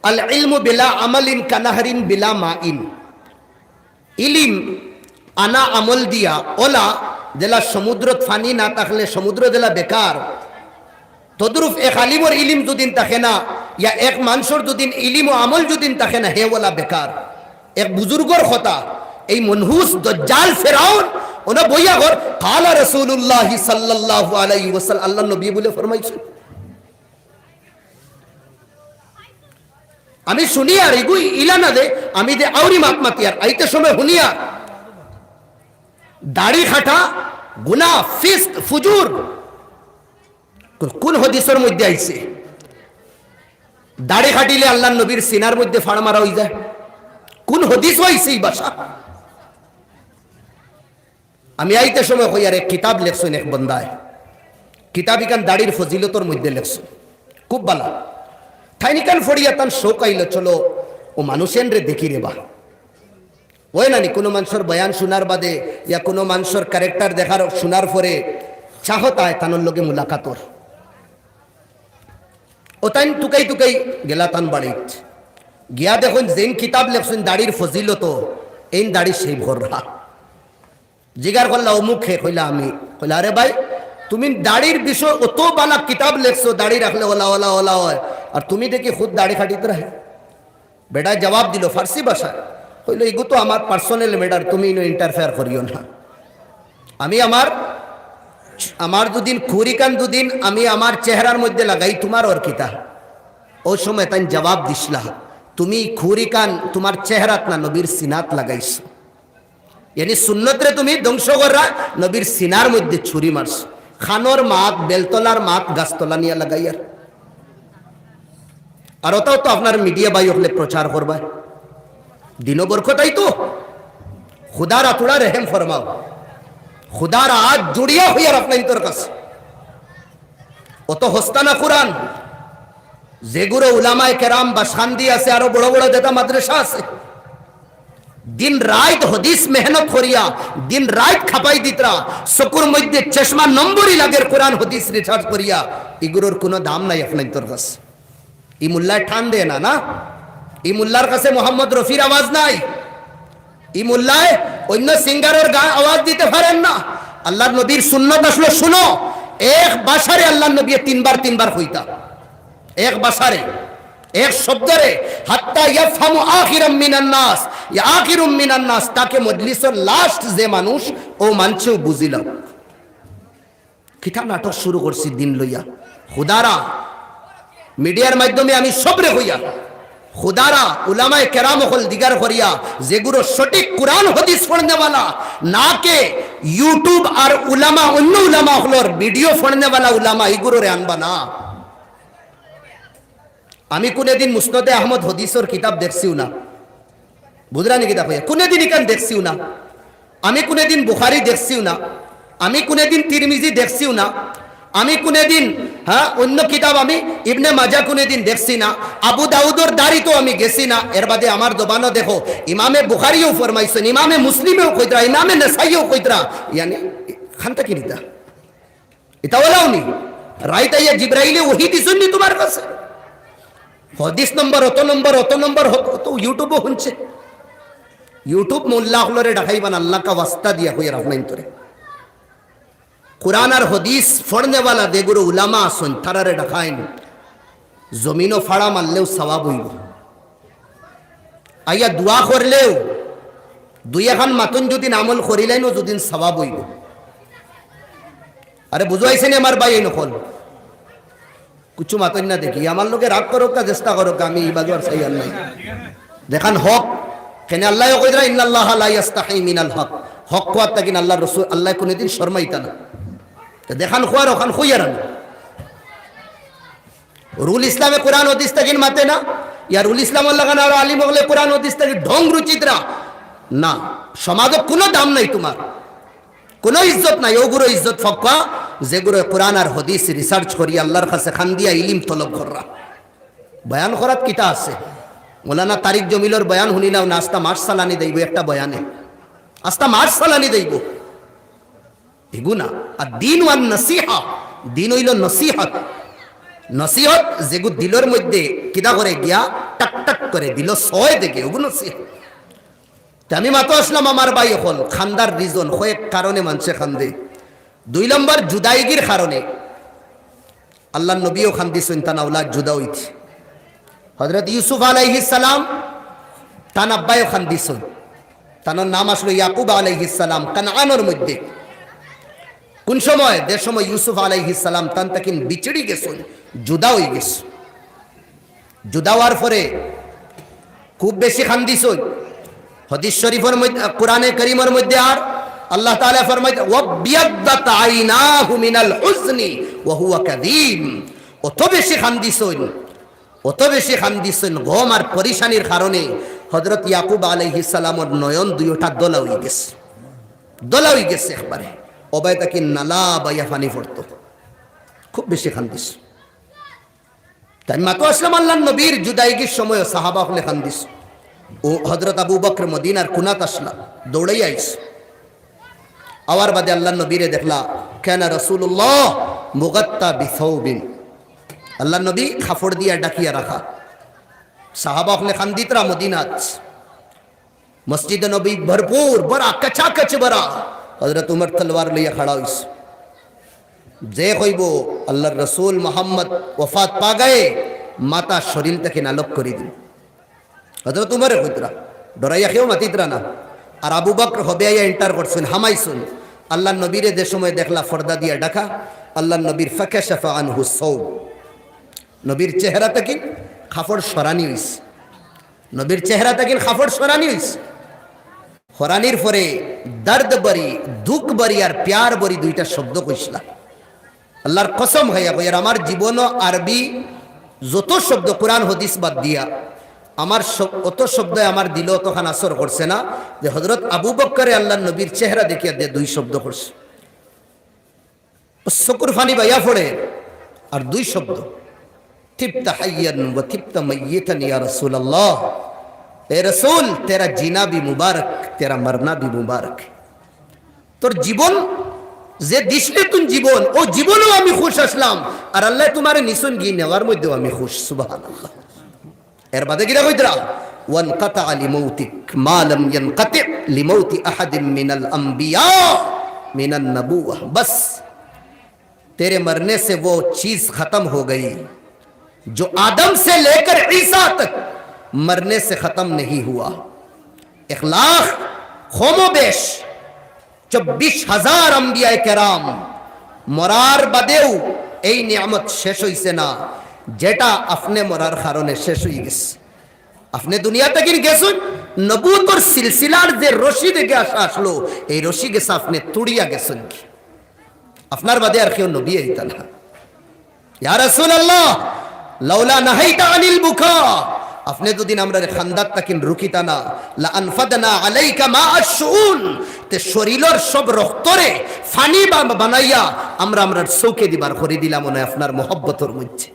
"আল ইলমু বিলা আমালিন কানাহরিন বিলা মাইন।" ইলিম আনা আমল দিয়া অলা, যেলা সমুদ্রত পানি না থাকলে সমুদ্র যেলা বেকার, তদ্রূপ এক আলিমর ইলিম যুদিন থাকে না, ইয়া এক মানষর যুদিন ইলিম ও আমল যুদিন থাকে না, হে অলা বেকার। এক বুজুর্গর কথা, এই মনহুস দজ্জাল ফেরাউন, অনো বইয়া কর, "ক্বালা রাসূলুল্লাহি সাল্লাল্লাহু আলাইহি ওয়াসাল্লাম", আল্লার নবী বুলে ফরমাইছইন। আমি শুনিয়ার, ইগু ইলা না দে, আমি দে আউরি মাত মাতিয়ার, আইতে সময় হুনিয়ার। দাড়ি কাটা, গুনা, ফিস্ক, ফুজুর। কুন, কুন হাদিসর মধ্যে আইছে? দাড়ি কাটিলে আল্লার নবীর সিনার মধ্যে ফাড় মারা অইযায়। কুন হাদিসো আইছে ই ভাষা? আমি আইতে সময় কইয়ার এক কিতাব লেখছইন এক বন্দায়, কিতাব ইখান দাড়ির ফজিলতর মধ্যে লেখছইন, খুব বালা। তাইন ইখান ফড়িয়া তান শখ আইলো, চলো অউ মানুষ এনরে দেখি রেবা। অয় না নি, কুনু মানষর বয়ান শুনার বাদে ইয়া কুনু মানষর character দেখার, শুনার পরে চাহত আয় তানর লগে মুলাকাতর। অউ তাইন টুকাই টুকাই গেলা তান বাড়িত, গিয়া দেখইন যেইন কিতাব লেখছইন দাড়ির ফজিলতো, এইন দাড়ি shave কররা। জিগার করলা, "অমুক কে?" কইলা, "আমি।" কইলা, "আরে ভাই, তুমি দাড়ির বিষয়ে অত বালা কিতাব লেখছো, দাড়ি রাখলে অলা, অলা, অলা অয়, আর তুমি দেখি খুদ দাড়ি কাটিতরায়।" বেটায় জবাব দিলো ফার্সি ভাষায়, কইলো, "ইগু তো আমার personal matter, তুমি ইনো interfere করিও না। আমি আমার, আমার যুদিন খুরিকান যুদিন আমি আমার চেহারার মধ্যে লাগাই, তুমার অর কিতা?" অউ সময় তাইন জবাব দিছলা, "তুমি খুরিকান তুমার চেহারাত না, নবীর সিনাত লাগাইছো।" ইয়ানি সুন্নতরে তুমি ধ্বংস কররা, নবীর সিনার মধ্যে ছুরি মারছো। কানর মাত, বেলতলার মাত, গাছতলা নিয়া লাগাইয়ার। আর অতাও তো আপনার media ভাই অকলে প্রচার করবা। দিনো বরকত আইতো। খুদার আতুড়া রেহেম ফরমাও। খুদার আত জুড়িয়া কইয়ার আপনাইন্তর কাছে। অত হস্তা না কুরআন, যেগুলো উলামায়ে কেরাম বাসকান্দি আছে, আরো বড় বড় যেতা মাদ্রাসা আছে, দিন রাইত হদিস মেহনত করিয়া, দিন রাইত খাপাই দিতরা, চকুর মধ্যে চশমা নম্বরই লাগের কোরআন হদিস research করিয়া, ইগুরর কুনু দাম নাই আপনাইন্তর কাছে। ই মোল্লায় টান দেয় না, না? ই মোল্লার কাছে মোহাম্মদ রফির আওয়াজ নাই। ই মোল্লায় অন্য সিঙ্গারর গান আওয়াজ দিতে পারেন না। আল্লাহর নবীর সুন্নত আসলো শুনো, এক বাসারে আল্লাহর নবী তিনবার তিনবার কইতা, এক বাসারে, এক শব্দরে, হাত্তা ইয়াফহামু আখিরাম মিনান নাস, ইয়া আখিরুম মিনান নাস, তাকে মজলিসর লাস্ট যে মানুষ, ও মানছেও বুঝিলাম। কিতা নাটক শুরু করছি দিন লইয়া। খুদারা, মিডিয়ার মাধ্যমে আমি সবরে কইয়া, খুদারা, উলামায়ে কেরাম অকল দিগার করিয়া, যেগুলো সঠিক কোরআন হদিস পড়নেওয়ালা, না কে YouTube আর উলামা, অন্য উলামা অকলর ভিডিও পড়নেওয়ালা উলামা, ইগুলোরে আনবা না। আমি কুনেদিন মুসনদে আহমদ হদিসর কিতাব দেখছিও না, বুঝরা নি কিতা কইয়া? কুনেদিন ইখান দেখছিও না। আমি কুনেদিন বুখারি দেখছিও না, আমি কুনেদিন তিরমিজি দেখছিও না, আমি কুনেদিন, হ্যাঁ, অন্য কিতাব আমি ইবনে মাজা কুনেদিন দেখছি না, আবু দাউদর দাড়ি তো আমি গেছি না। এর বাদে আমার জবানো দেখো, ইমামে বুখারিও ফরমাইছইন, ইমামে মুসলিমেও কইতরা, ইমামে নাসাইও কইতরা, ইয়ানি খান্তা কিনিতা। ইতা ওলাও নি? রাইত আইয়া জিব্রাইলে ওহি দিছইন নি তুমার কাছে? হদিস নম্বর, অত নম্বর, অত নম্বর, হত, অত YouTube-ও হুনছে। YouTube মোল্লা অকলরে ডাকাইবা না, আল্লাহ কা ওয়াস্তা দিয়া কইয়ার আপনাইন্তরে। কোরআন আর হদিস পড়নেওয়ালা যেগুলো উলামা আছইন, তারারে ডাকাইন। জমিনো ফাড়া মারলেও সওয়াব অইবো। আইয়া দোয়া করলেও দুই এখান মাতইন যুদিন আমল করিলাইনও যুদিন সওয়াব অইবো। আরে বুঝাইছে নি আমার ভাইয়াইন অকল? কুচ্ছু মাতইন না দেখি, আমার লগে রাগ করউক্কা, চেষ্টা করউক্কা, আমি ই বাজু আর চাইয়ার নাই। যেখান হক, কেনে আল্লায়ও কইরা, "ইন্নাল্লাহা লা ইয়াস্তাহি মিনাল হক।" হক কওয়াত থাকি আল্লাহর রসুল, আল্লায় কুনুদিন শরমাইতা না। তো যেখান কওয়ার অখান কইয়ার আমি। রুল ইসলামে কোরআন হদিস থাকি মাতে না, ইয়া রুল ইসলামর লাখান আরো আলিম অকলে কোরআন হদিস থাকি ঢং রুচিতরা না, সমাজো কুনু দাম নাই তুমার। কুনু ইজ্জত নাই, অগুরো ইজ্জত ফক্কা, যেগুরো কোরআন আর হদিস research করি আল্লার কাছে কান্দিয়া ইলিম তলব কররা। বয়ান করাত কিতা আছে? মৌলানা তারিক জমিলর বয়ান হুনিলাও না, আস্তা মাস চালানি দেইবো একটা বয়ানে, আস্তা মাস চালানি দেইবো। ইগু না। আর দিন ওয়ান নসিহা, দিন অইলো নসিহত। নসিহত যেগু দিলর মধ্যে কিতা করে গিয়া টাক টাক করে দিলো ছয় দেখে, অগু নসিহত। তে আমি মাতো আসলাম আমার ভাই অকল, কান্দার reason, কয়েক কারণে মানষে কান্দে। দুই নম্বর জুদাইগির কারণে। আল্লার নবীও কান্দিছইন তান আওলাদ জুদা অইতে। হযরত ইউসুফ আলাইহিস সালাম, তান আব্বায়ও কান্দিছইন। তানর নাম আসলো ইয়াকুব আলাইহিস সালাম, কানানর মধ্যে। কুন সময়? যে সময় ইউসুফ আলাইহিস সালাম তান থাকি বিছড়ি গেছইন, জুদা অইগেছইন। জুদা অওয়ার পরে খুব বেশি কান্দিছইন। হাদিস শরীফর মধ্যে, কোরআনে করিমর মধ্যে আর আল্লাহ তাআলা ফরমাইতা, "ওয়াবিয়াদ্দাত আইনাহু মিনাল হুজনি ওয়া হুয়া কাযীম।" অত বেশি কান্দিছইন, অত বেশি কান্দিছইন, গম আর পরিশানির কারণে হযরত ইয়াকুব আলাইহিস সালামর নয়ন দুইওটা দলা অইগেছে, দলা অইগেছে একবারে। অবায় থাকি নালা বাইয়া পানি পড়তো, খুব বেশি কান্দিছইন। তাই মাতো আসলাম আল্লার নবীর জুদাইগির সময় সাহাবা অকলে কান্দিছইন। ও হযরত আবু বকর মদিনার কুনাত আসলা, দৌড়াইয়া আইছ। আওয়ার বাদে আল্লার নবীরে দেখলা, কানা রাসূলুল্লাহ মুগাত্তা বিসাওবিন। আল্লার নবী কাপড় দিয়া ঢাকিয়া রাখা। সাহাবা অকলে কান্দিতরা মদিনাত। মসজিদে নবী ভরপুর, ভরা, কাচাকাচ ভরা। হযরত উমর তলোয়ার লইয়া খাড়া অইছে। যে কইবো, "আল্লার রসুল মোহাম্মদ ওফাত পা গয়ে", মাথা শরীল থাকি নালক করি দিন। হযরত উমরে কইতরা, ডরাইয়া কেউ মাতিতরা না। আর আবু বকর হবে আইয়া enter করছইন, হামাইছইন। আল্লার নবীরে যে সময় দেখলা পর্দা দিয়া ঢাকা, আল্লার নবীর ফাকাশাফা আনহু সাওব। নবীর চেহারা থাকি কাপড় সরানি অইছে। নবীর চেহারা থাকি কাপড় সরানি অইছে। সরানির পরে দর্দ ভরি, দুখ ভরি আর প্যার ভরি দুইটা শব্দ কইছলা। আল্লার কসম খাইয়া কইয়ার, আমার জীবনো আরবি যত শব্দ, কোরআন হদিস বাদ দিয়া, আমার শব-, অত শব্দে আমার দিলো অতখান আসর করছে না যে হযরত আবু বকরে আল্লার নবীর চেহারা দেখিয়া দে দুই শব্দ করছে। চকুর পানি বাইয়া পড়ে। আর দুই শব্দ, "তিবতা হাইয়ান ওয়া তিবতা মাইয়িতান ইয়া রাসূলুল্লাহ।" এ রসুল, তেরা জিনা ভি মুবারক, তেরা মরনা ভি মুবারক। তোর জীবন যে দিছলে তুই জীবন, অউ জীবনও আমি খুশ আছলাম, আর আল্লায় তুমারে নিছইন গি, নেওয়ার মধ্যেও আমি খুশ। সুবহানাল্লাহ। এর বাদে কিতা কইতরা? ওয়ানকাতাআ লিমাউতিক মা লাম ইয়ানকাতি লিমাউতি আহাদিম মিনাল আম্বিয়া মিনান নাবুওয়া। বাস, तेरे मरने से वो चीज खत्म हो गई जो आदम से लेकर ईसा तक मरने से खत्म नहीं हुआ। এক লাখ কমবেশ চব্বিশ হাজার আম্বিয়ায়ে কেরাম মরার বাদেও এই নিয়ামত শেষ অইছে না, যেটা আপনে মরার কারণে শেষ অইগেছে। আপনে দুনিয়া থাকি গেছইন, নবুয়তর সিলসিলার যে রশি দেখে আসা আসলো, এই রশি গেছে আপনে তুড়িয়া গেছইন গি। আপনার বাদে আর কেউ নবী আইতা না। ইয়া রাসূলুল্লাহ, লাউলা নাহাইতা আনিল বুকা, আপনে যুদি আমরারে কান্দাত থাকিন রুকিতা না, লা আনফাদনা আলাইকা মা আশ-শুউন, তে শরীলর সব রক্তরে পানি বা-, বানাইয়া আমরা আমরার চউখে দিবার করি দিলাম অনে আপনার মহব্বতর মধ্যে।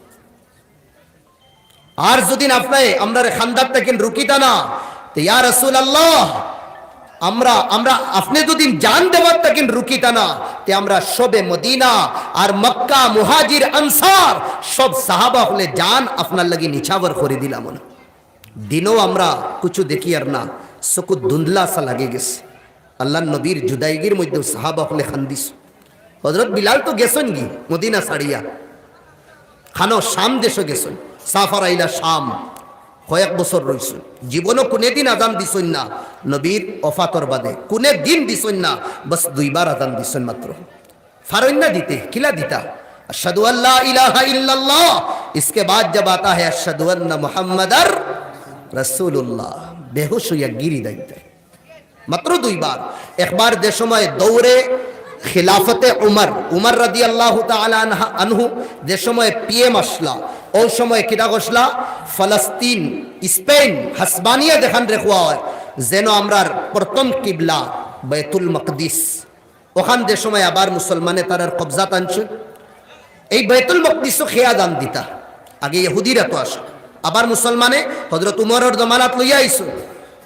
আর যুদি আপনে আমরারে কান্দাত থাকিন রুকিতা না, তে ইয়া রাসূলুল্লাহ, আমরা, আমরা আপনে যুদি জান দেওয়াত থাকিন রুকিতা না, তে আমরা সবে মদিনা আর মক্কা মুহাজির আনসার সব সাহাবা অকলে জান আপনার লাগি নিছাওয়ার করি দিলাম অনে। দিনও আমরা কুছু দেখিয়ার না, চকুত ধুন্দলা সা লাগি গেছে। আল্লার নবীর জুদাইগির মধ্যেও সাহাবা অকলে কান্দিছইন। হযরত বিলাল তো গেছইন গি মদিনা ছাড়িয়া, খানো শাম দেশো গেছইন, সাফারা ইলা শাম, কয়েক বছর রইছইন। জীবনও কুনেদিন আজান দিছইন না, নবীর ওফাতর বাদে কুনেদিন দিছইন না, বাস দুইবার আজান দিছইন মাত্র। ফারইন না দিতে, কিলা দিতা? আশহাদু আল্লা ইলাহা ইল্লাল্লাহ, ইসকে বাদ জব আতা হ্যায় আশহাদু আন্না মুহাম্মাদার রাসূলুল্লাহ, বেহুশ অইয়া গিরি যাইতে। মাত্র দুইবার। একবার যে সময় দৌরে খিলাফতে উমর, উমর রাদিয়াল্লাহু তাআলা আনহা-, আনহু যে সময় পিএম আছলা, অউ সময় কিতা করছলা? ফলস্তিন, স্পেন, হাসবানিয়া যেখানরে কওয়া অয়, যেন আমরার প্রথম কিবলা বাইতুল মকদিস, অখান যে সময় আবার মুসলমানে তারার কবজাত আনছইন। এই বাইতুল মকদিসও কে আজান দিতা, আগে ইহুদিরা তো আছলা, আবার মুসলমানে হযরত উমরর জমানাত লইয়া আইছইন।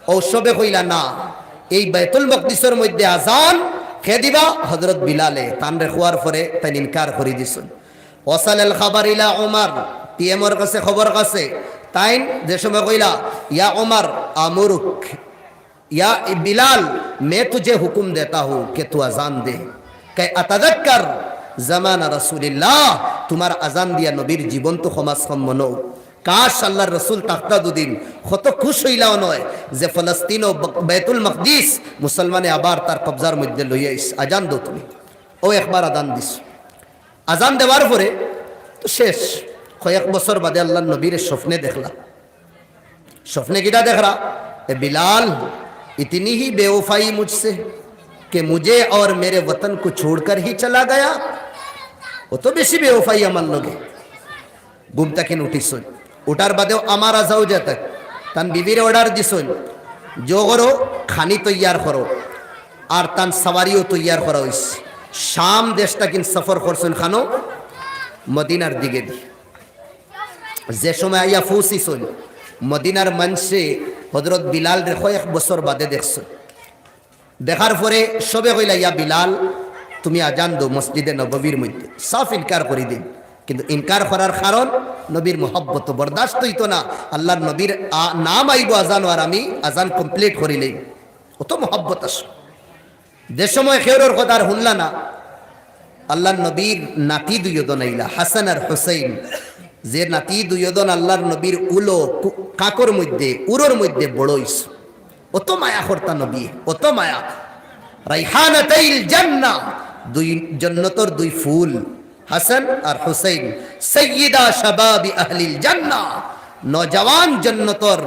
অউ সবে কইলা, "না, এই বাইতুল মকদিসর মধ্যে আজান কে দিবা?" হযরত বিলালে। তানরে কওয়ার পরে তাইন ইনকার করি দিছইন। ওয়াসালাল খাবার ইলা উমর, পিএমর কাছে খবর গেছে। তাইন যে সময় কইলা, "ইয়া উমর, আমুরুক, या बिलाल, मैं तुझे हुक्म देता हूँ कि तू अजान दे। कि अतज़क्कर ज़माना रसूलिल्लाह, তুমার আজান দিয়া নবীর জীবন তো কম আজ কম মনো। কাশ আল্লার রসুল থাকতা দুদিন, কত খুশ অইলা অনয় যে ফলস্তিন ও ব-, বাইতুল মকদিস মুসলমানে আবার তার কবজার মধ্যে লইয়া আইছে। আজান দেও তুমি।" অউ একবার আজান দিছইন। আজান দেওয়ার পরে তো শেষ। কয়েক বছর বাদে আল্লার নবীরে স্বপ্নে দেখলা। স্বপ্নে কিতা দেখরা? "এ বিলাল, ইতনি হি বেওফাই মুঝসে কে মুঝে অর মেরে ওতন কো ছোড়কর হি চলা গয়া?" অত বেশি বেওফাই আমার লগে। ঘুম থাকিন উঠিছইন, উঠার বাদেও আমারা যাও যেতে, তান বিবিরে অর্ডার দিছইন, "জো করো, খানি তৈয়ার করো।" আর তান সাওয়ারিও তৈয়ার করা অইছে। শাম দেশ থাকিন সফর করছইন খানো মদিনার দিকেদি। যে সময় আইয়া পৌঁছিছইন, মদিনার মানষে হযরত বিলালরে কয়েক বছর বাদে দেখছইন। দেখার পরে সবে কইলা, "ইয়া বিলাল, তুমি আজান দেও মসজিদে নববীর মধ্যে।" সাফ ইনকার করি দিন, কিন্তু ইনকার করার কারণ নবীর মহব্বত বরদাস্ত অইতো না। আল্লার নবীর আ-, নাম আইবো আজানো আর আমি আজান complete করিলেই, অত মহব্বত আছে। যে সময় কেউরর কথা আর হুনলা না, আল্লার নবীর নাতি দুইজন আইলা, হাসান আর হুসাইন। যে নাতি দুইজন আল্লার নবীর উলো কু-, কাকর মধ্যে, উরর মধ্যে বড় অইছে। অত মায়া করতা নবী, অত মায়া। রাইহানাতাইল জান্নাহ, দুই জন্নতর দুই ফুল। হাসান আর হুসাইন, সাইয়্যিদা শাবাবি আহলিল জান্নাহ, নওজওয়ান জন্নতর,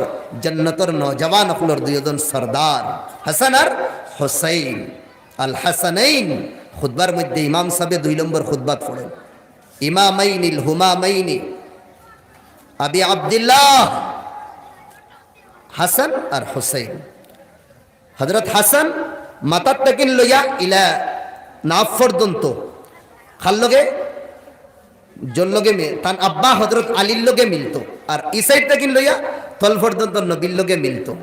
জন্নতর নওজওয়ান অকলর দুইজন সর্দার, হাসান আর হুসাইন। আল হাসানাইন, খুতবার মধ্যে ইমাম সাবে দুই নম্বর খুতবাত পড়েন, ইমামাইনিল হুমামাইনি, আবি আব্দুল্লাহ, হাসান আর হুসাইন। হযরত হাসান মাথার থাকিন লইয়া ইলা নাফ পর্যন্ত কার লগে? জর লগে মি-, তান আব্বা হযরত আলীর লগে মিলতো। আর ই side থাকিন লইয়া তল পর্যন্ত নবীর লগে মিলতো।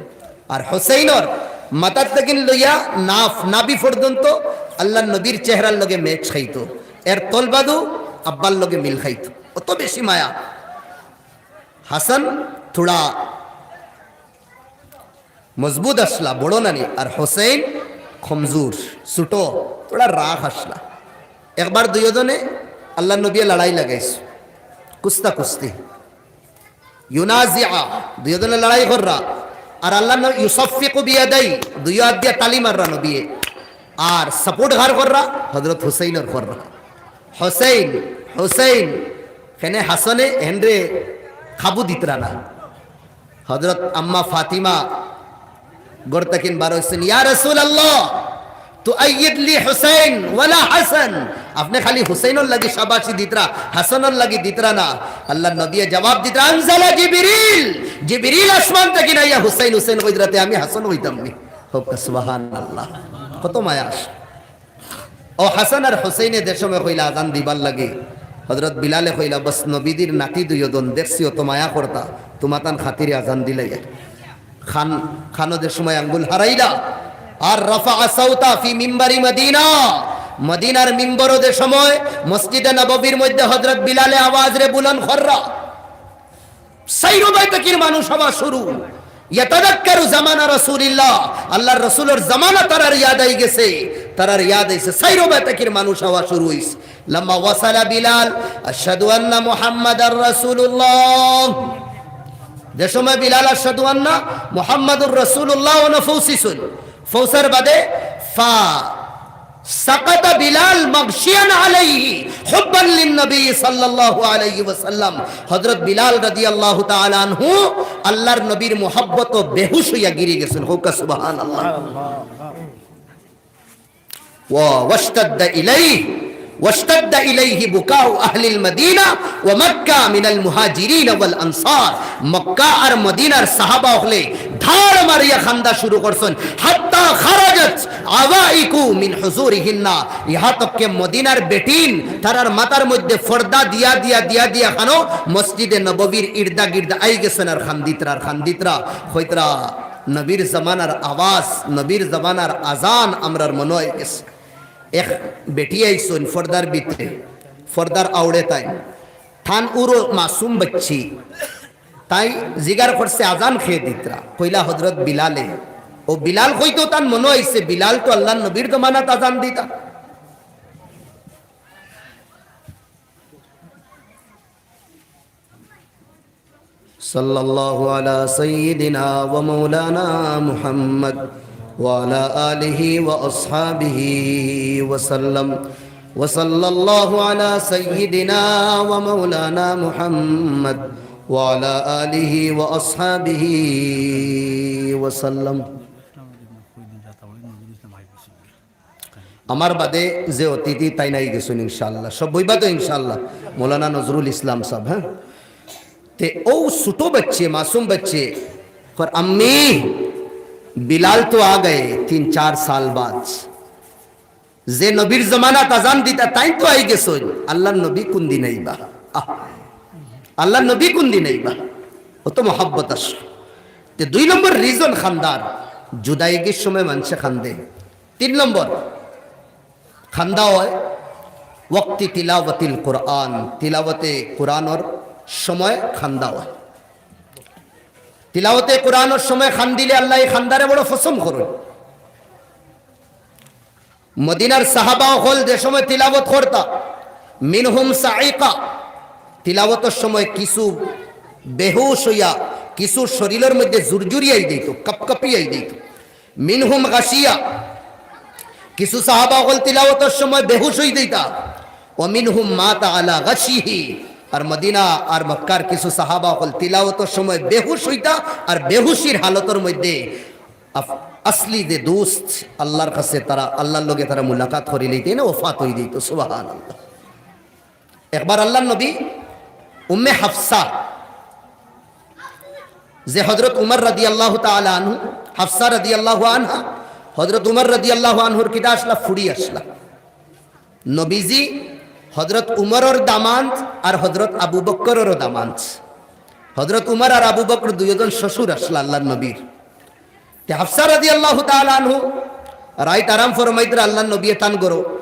আর হোসেইনর মাথার থাকিন লইয়া নাফ, নাভি পর্যন্ত আল্লাহর নবীর চেহারার লগে ম্যাচ খাইতো। এর তল বাদু আব্বার লগে মিল খাইতো, অত বেশি মায়া। হাসান থুড়া মজবুত আছলা, বড় নানি, আর হোসেইন কমজোর, ছোট, থুড়া রাগ আছলা। একবার দুইওজনে আল্লাহর নবীয়ে লড়াই লাগাইছে, কুস্তা কুস্তি। ইউনাজিআ, দুইওজনে লড়াই কররা। আর আল্লাহর নবী ইউসাফফিকু বিয়াদাই, দুইও আত দিয়া তালি মাররা নবীয়ে। আর সাপোর্ট কার কররা? হযরত হুসাইনর কররা। হুসাইন, হুসাইন, কেনে হাসানে হেনরে কাবু দিতরা না। হযরত আম্মা ফাতিমা ঘর থাকিন বার অইছইন, "ইয়া রাসূলুল্লাহ, তুআইয়িদ লি হুসাইন ওয়ালা হাসান।" আপনে খালি হুসাইনর লাগি শাবাশি দিতরা, হাসানর লাগি দিতরা না। আল্লাহর নবীয়ে জবাব দিতরা, "আনজালা জিবরিল, জিবরিল আসমান থাকিন আইয়া হুসাইন, হুসাইন কইতরা, তে আমি হাসান কইতাম নি?" কউক্কা সুবহানাল্লাহ, কত মায়া আছলা। অউ হাসান আর হুসাইনে যে সময় কইলা আজান দিবার লাগি, হযরত বিলালে কইলা, "বস, নবীজির নাতি দুইওজন, দেখছি অত মায়া করতা, তুমাতান খাতিরে আজান দিলাইয়ার।" কান, কানো যে সময় আঙ্গুল হারাইলা, আর রাফাআ সাওতা ফি মিম্বারি মদিনা, মদিনার মিম্বরো যে সময় মসজিদে নববীর মধ্যে হযরত বিলালে আওয়াজরে বুলন্দ কররা, চাইরো বায় থাকির মানুষ আওয়া শুরু। ইয়াতাযাক্কারু জামানা রাসূলিল্লাহ, আল্লাহর রাসূলর জামানা তারার ইয়াদ আইগেছে, তারার ইয়াদ আইছে, চাইরো বায় থাকির মানুষ আওয়া শুরু অইছে। লাম্মা ওয়াসালা বিলাল, আশহাদু আন্না মুহাম্মাদার রাসূলুল্লাহ। যে সময় বিলাল আশহাদু আন্না মুহাম্মাদুর রাসূলুল্লাহ অনো পৌঁছিছইন, পৌঁছার বাদে ফা সাকাতা বিলাল মাগশিয়ান আলাইহি হুব্বান লিন নবী সাল্লাল্লাহু আলাইহি ওয়াসাল্লাম। হযরত বিলাল রাদিয়াল্লাহু তাআলা আনহু আল্লাহর নবীর মুহাব্বতো বেহুশ অইয়া গিরি গেছইন। কউক্কা সুবহানাল্লাহ। ওয়া ওয়াশতাদ্দা ইলাইহি, ওয়াশতাদ্দা ইলাইহি বুকাউ আহলিল মদিনা ওয়া মক্কা মিনাল মুহাজিরিন ওয়াল আনসার। মক্কা আর মদিনার সাহাবা অকলে ধাড় মারিয়া কান্দা শুরু করছইন। হাত্তা খারাজাত আওয়াইকু মিন হুজুরিহিন্না। ইহা তককে মদিনার বেটিন তারার মাথার মধ্যে পর্দা দিয়া দিয়া দিয়া দিয়া কানো মসজিদে নববীর ইর্দা গির্দা আইগেছইন আর কান্দিতরা আর কান্দিতরা, কইতরা, নবীর জমানার আওয়াজ, নবীর জমানার আজান আমরার মনো অইগেছে। এক বেটি আইছইন পর্দার ভিতরে, পর্দার আওড়ে তাইন, তান উরো মাসুম বাচ্চি। তাইন জিগার করছে, "আজান কে দিতরা?" কইলা, "হযরত বিলালে।" অউ বিলাল কইতেউ তান মনো অইছে, বিলাল তো আল্লাহর নবীর জমানাত আজান দিতা। صلى الله على سيدنا ومولانا محمد وعلى آله وأصحابه وسلم. وصلى الله على سيدنا ومولانا محمد وعلى آله وأصحابه وسلم. আমার বাদে যে অতিথি তাইন আইগেছইন ইনশাআল্লাহ, সব বইবা তো ইনশাআল্লাহ, মৌলানা নজরুল ইসলাম সাব, হ্যাঁ? তে অউ ছোট বাচ্চে, মাসুম বাচ্চে, কর, "আম্মি, বিলাল তো আ গয়ে তিন চার সাল বাদ। যে নবীর জমানাত আজান দিতা, তাইন তো আইগেছইন, আল্লাহর নবী কুনদিন আইবা?" আহ, আল্লাহর নবী কুনদিন আইবা? অত মহব্বত আছলো। তে দুই নম্বর reason কান্দার, জুদাইগির সময় মানষে কান্দে। তিন নম্বর, কান্দা অয় ওয়াক্তি তিলাওয়াতিল কোরআন, তিলাওয়াতে কোরআনর সময় কান্দা অয়। তিলাওয়াতে কোরআনর সময় কান্দিলে আল্লায় ই কান্দারে বড় পছন্দ করইন। মদিনার সাহাবা অকল যে সময় তিলাওয়াত করতা, মিনহুম সাইকা, তিলাওয়াতর সময় কিছু বেহুশ অইয়া, কিছু শরীলর মধ্যে জুরজুরি আই দিত, কাপকাপি আই দিত। মিনহুম গাশিয়া, কিছু সাহাবা অকল তিলাওয়াতর সময় বেহুশ অই দিতা। ওয়া মিনহুম মাতা আলা গাশিহি, আর মদিনা আর মক্কার কিছু সাহাবা অকল তিলাওয়াতর সময় বেহুশ অইতা, আর বেহুশির হালতর মধ্যে আফ-, আসলি যে দোস্ত আল্লাহর কাছে তারা, আল্লাহর লগে তারা মুলাকাত করি লইতে না, ওফাত অই দিত। সুবহানাল্লাহ। একবার আল্লাহর নবী উম্মে হাফসা, যে হযরত উমর রাদিয়াল্লাহু তাআলা আনহু, হাফসা রাদিয়াল্লাহু আনহা, হযরত উমর রাদিয়াল্লাহু আনহুর কিতা আছলা, ফুড়ি আছলা। নবীজি হযরত উমরর দামান্দ আর হযরত আবু বক্কররও দামান্দ। হযরত উমর আর আবু বকর দুইজন শ্বশুর আছলা আল্লাহর নবীর। তে হাফসা রাদিয়াল্লাহু তাআলা আনহু রাইত আরাম ফরমাইতরা আল্লাহর নবীয়ে তান ঘরো।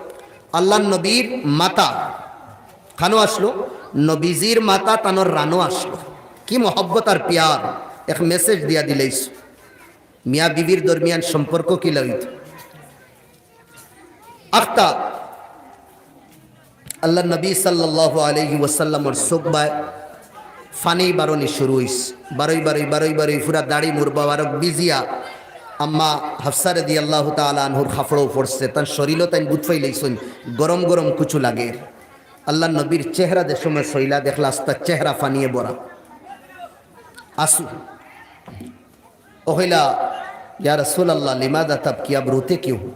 আল্লাহর নবীর মাতা কানো আছলো, নবীজির মাতা তানর রানো আছলো। কি মহব্বত আর পিয়ার, এক message দিয়া দিলাইছো। মিয়া বিবির দরমিয়ান সম্পর্ক কিলা অইতো? আখতা আল্লাহর নবী সাল্লাল্লাহু আলাইহি ওয়াসাল্লামর চউখ বায় ফানি বারনি শুরু অইছে। বারই বারই, বারই বারই পুরা দাড়ি মুরব্বা বারক ভিজিয়া আম্মা হাফসা রাদিয়াল্লাহু তাআলা আনহুর কাপড়ও পড়ছে, তান শরীরও তাইন গুতফাইলাইছইন, গরম গরম কুচু লাগের। আল্লাহর নবীর চেহারা যে সময় ছইলা দেখলা আস্তা চেহারা ফানিয়ে ভরা। আসু ও কইলা, "ইয়া রাসূলুল্লাহ, লিমাযা তাবকি, আপ রোতে কিয়ুঁ হো?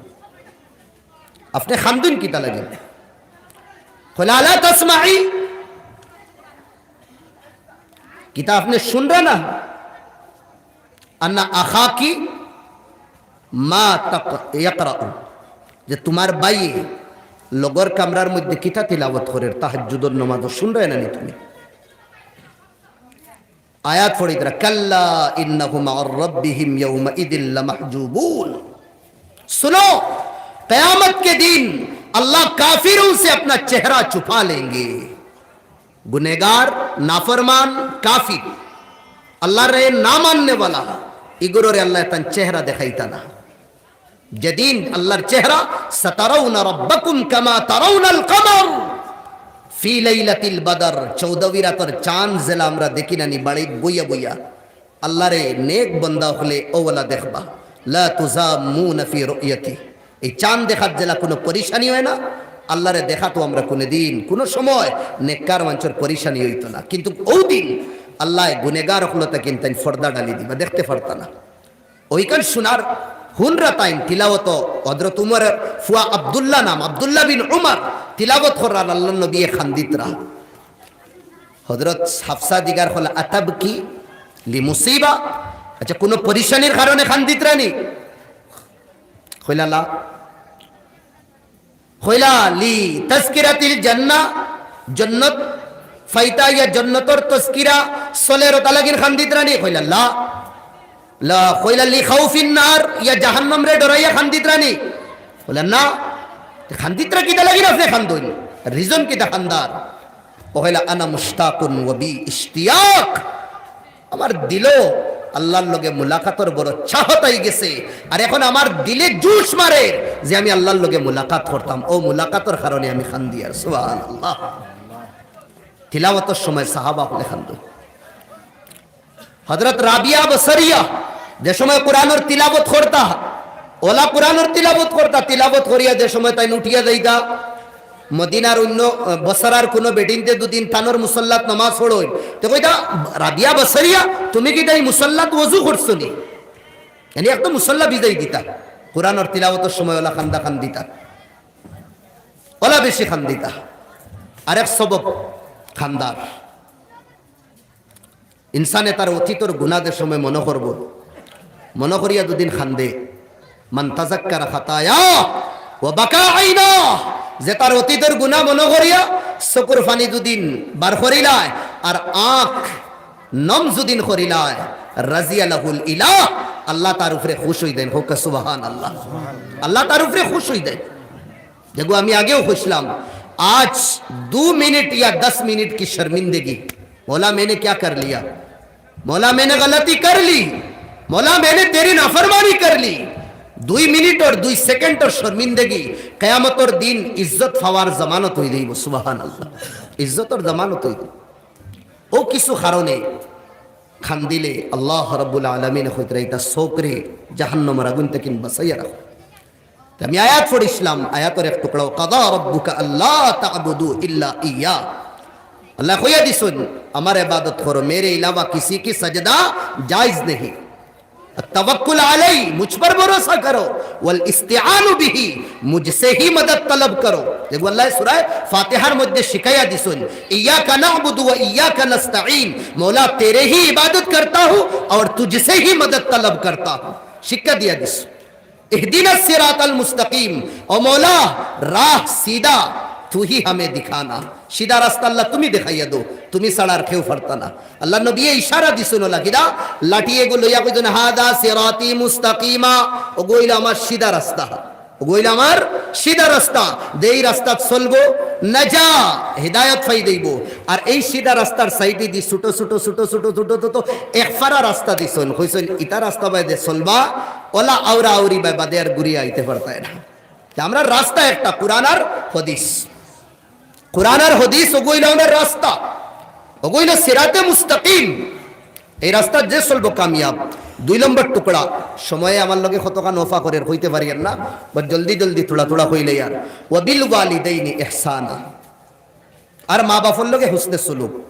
আপনে কান্দইন কিতা লাগি?" কইলা, "আলা তাসমাই, কিতা আপনে হুনরা না? আন্না আখাকি মা তাক-, ইয়াকরাউ, যে তুমার ভাইয়ে লগর কামরার মধ্যে কিতা তিলাওয়াত করের তাহাজ্জুদর নমাজো, হুনরায় না নি তুমি?" আয়াত পড়িতরা, "কাল্লা ইন্নাহুম আন রাব্বিহিম ইয়াউমাইদিন লামাহজুবুন।" सुनो, क़यामत के दिन अल्लाह काफिरों से अपना चेहरा छुपा लेंगे। গুনেগার, নাফরমান, কাফির, আল্লাহরে না মাননেওয়ালা, ইগুররে আল্লায় তান চেহারা দেখাইতা না। যেদিন আল্লাহর চেহারা, সাতারাউনা রাব্বাকুম কামা তারাউনাল কামার ফি লাইলাতিল বাদর, চৌদবি রাতর চান যেলা আমরা দেখি না নি বাড়িত বইয়া বইয়া, আল্লাহরে নেক বন্দা অকলে অউলা দেখবা। লা তুজাম্মুনা ফি রুয়াতি, এই চান দেখাত যেলা কুনু পরিশানি অয় না, আল্লাহরে দেখাত আমরা কুনুদিন কুনু সময় নেককার মানষর পরিশানি অইতো না। কিন্তু অউ দিন আল্লায় গুনেগার অকলতা কিন্তাইন পর্দা ডালি দিবা, দেখতে পারতা না। অউখান হুনার হুনরা তাইন তিলাওয়াত, হযরত উমরর ফুয়া আব্দুল্লাহ নাম, আব্দুল্লাহ বিন উমর তিলাওয়াত কররা, আল্লাহর নবীয়ে কান্দিতরা। হযরত হাফসা জিগার কইলা, "আতাবকি লিমুসিবা?" আচ্ছা, কুনু পরিশানির কারণে কান্দিতরা নি? কইলা, "লা।" কইলা, "লি তাজকিরাতিল জান্নাহ, জন্নত ফাইতা ইয়া জন্নতর তজকিরা চলের অতা লাগিন কান্দিতরা নি?" কইলা, "লা।" লা, কইলা, "লি খাউফিন নার, ইয়া জাহান্নামরে ডরাইয়া কান্দিতরা নি?" কইলা, "না।" কান্দিতরা কিতা লাগিন আপনে কান্দইন? Reason কিতা কান্দার? অউ কইলা, "আনা মুশতাকুন ওয়া বি ইশতিয়াক।" আমার দিলো আল্লাহর লগে মুলাকাতর বড় চাহত আইগেছে, আর এখন আমার দিলে জোশ মারের যে আমি আল্লাহর লগে মুলাকাত করতাম, অউ মুলাকাতর কারণে আমি কান্দিয়ার। সুবহানাল্লাহ। তিলাওয়াতর সময় সাহাবা অকলে কান্দইন। হযরত রাবিয়া বসরিয়া যে সময় কুরআনর তিলাওয়াত করতা, অলা কুরআনর তিলাওয়াত করতা, তিলাওয়াত করিয়া যে সময় তাইন উঠিয়া যাইতা, মদিনার অইন্য, আহ, বসরার কুনু বেটিন্তে যুদি তানর মুসল্লাত নমাজ পড়ইন, তে কইতা, "রাবিয়া বসরিয়া, তুমি কিতা ই মুসল্লাত ওযু করছো নি?" এনে একদম মুসল্লা ভিজাই দিতা। কুরআনর তিলাওয়াতর সময় অলা কান্দা কান্দিতা, অলা বেশি কান্দিতা। আরেক সবব কান্দার। ইনসানে তার অতীতর গুনা যে সময় মনো করবো, মনো করিয়া যুদি কান্দে, "মান তাযাক্কারা খাতায়া ওয়া বাকা আইনা", যে তার অতীতর গুনা মনো করিয়া চকুর পানি যুদি বার করিলায় আর আখ নম যুদি করিলায়, রাজিয়া লাহুল ইলাহ, আল্লাহ তার উপরে খুশ অইযাইন। কউক্কা সুবহানাল্লাহ। আল্লাহ তার উপরে খুশ অইযাইন। দেখো, আমি আগেও কইছলাম, আজ দু মিনিট ইয়া দশ মিনিট কি শর্মিন্দেগি, मौला मैंने क्या कर लिया, मौला मैंने गलती कर ली, मौला मैंने तेरी नाफरमानी कर ली। দুই মিনিটর, দুই সেকেন্ডর শর্মিন্দেগি কিয়ামতর দিন ইজ্জত পাওয়ার জামানত অইযাইবো। সুবহানাল্লাহ, ইজ্জতর জামানত অইযাইবো। অউ কিছু কারণে কান্দিলে আল্লাহ রাব্বুল আলামিন কইতরা ইতা চউখরে জাহান্নামর আগুন থাকি বাঁচাইয়া রাখো। তে আমি আয়াত পড়ছিলাম, আয়াতর এক টুকরা, "ওয়া কাযা রাব্বুকা আল্লা তা'বুদু ইল্লা ইয়্যাহ।" আল্লায় কইয়া দিছইন, "আমার ইবাদত করো, মেরে ইলাওয়া কিসি কি সাজদা জায়েজ নেহি। তাওয়াক্কুল আলাই, মুঝ পর ভরসা করো, ওয়াল ইস্তিআনু বিহি, মুঝসে হি মদদ তলব করো।" দেখো, আল্লায় সূরা ফাতিহার মধ্যে শিখাইয়া দিছইন, "ইয়াকা না'বুদু ওয়া ইয়াকা নাস্তাঈন", "मौला तेरे ही इबादत करता हूँ और तुझसे ही मदद तलब करता हूँ", শিক্ষা দিয়া দিছইন। "اهدنا الصراط المستقيم", ও মওলা, রাহ সিধা তুই হি হামে দিখানা। সিধা রাস্তা আল্লাহ তুমি দেখাইয়া দেও, তুমি ছাড়া আর কেউ পারতা না। আল্লাহর নবীয়ে ইশারা দিছইন অলা কিতা, লাঠি এগু লইয়া কইছইন, "হাযা সিরাতি মুস্তাকিমা", অগু অইলো আমার সিধা রাস্তা, অগু অইলো আমার সিধা রাস্তা। যেই রাস্তাত চলবো, নাজা, হেদায়েত পাই যাইবো। আর এই সিধা রাস্তার সাইডেদি ছোট ছোট ছোট ছোট ছোট ছোট এক ফারা রাস্তা দিছইন, কইছইন, "ইতা রাস্তা বায়দি চলবা, অলা আওরা আওরি বায় বাদে আর ঘুরিয়া আইতে পারতায় না।" তে আমরার রাস্তা একটা, কুরআন আর হাদিস। কুরআন আর হাদিস অগু অইলো আমরার রাস্তা, অগু অইলো সিরাতে মুস্তাকিম। এই রাস্তাত যে চলবো কামিয়াব। দুই নম্বর টুকরা, সময়ে আমার লগে কতখান ওফা করের কইতে পারিয়ার না, বা জলদি জলদি থুড়া থুড়া কইলে আর। "ওয়া বিল ওয়ালিদাইনি ইহসানা", আর মা বাফর লগে হুসনে সুলুক।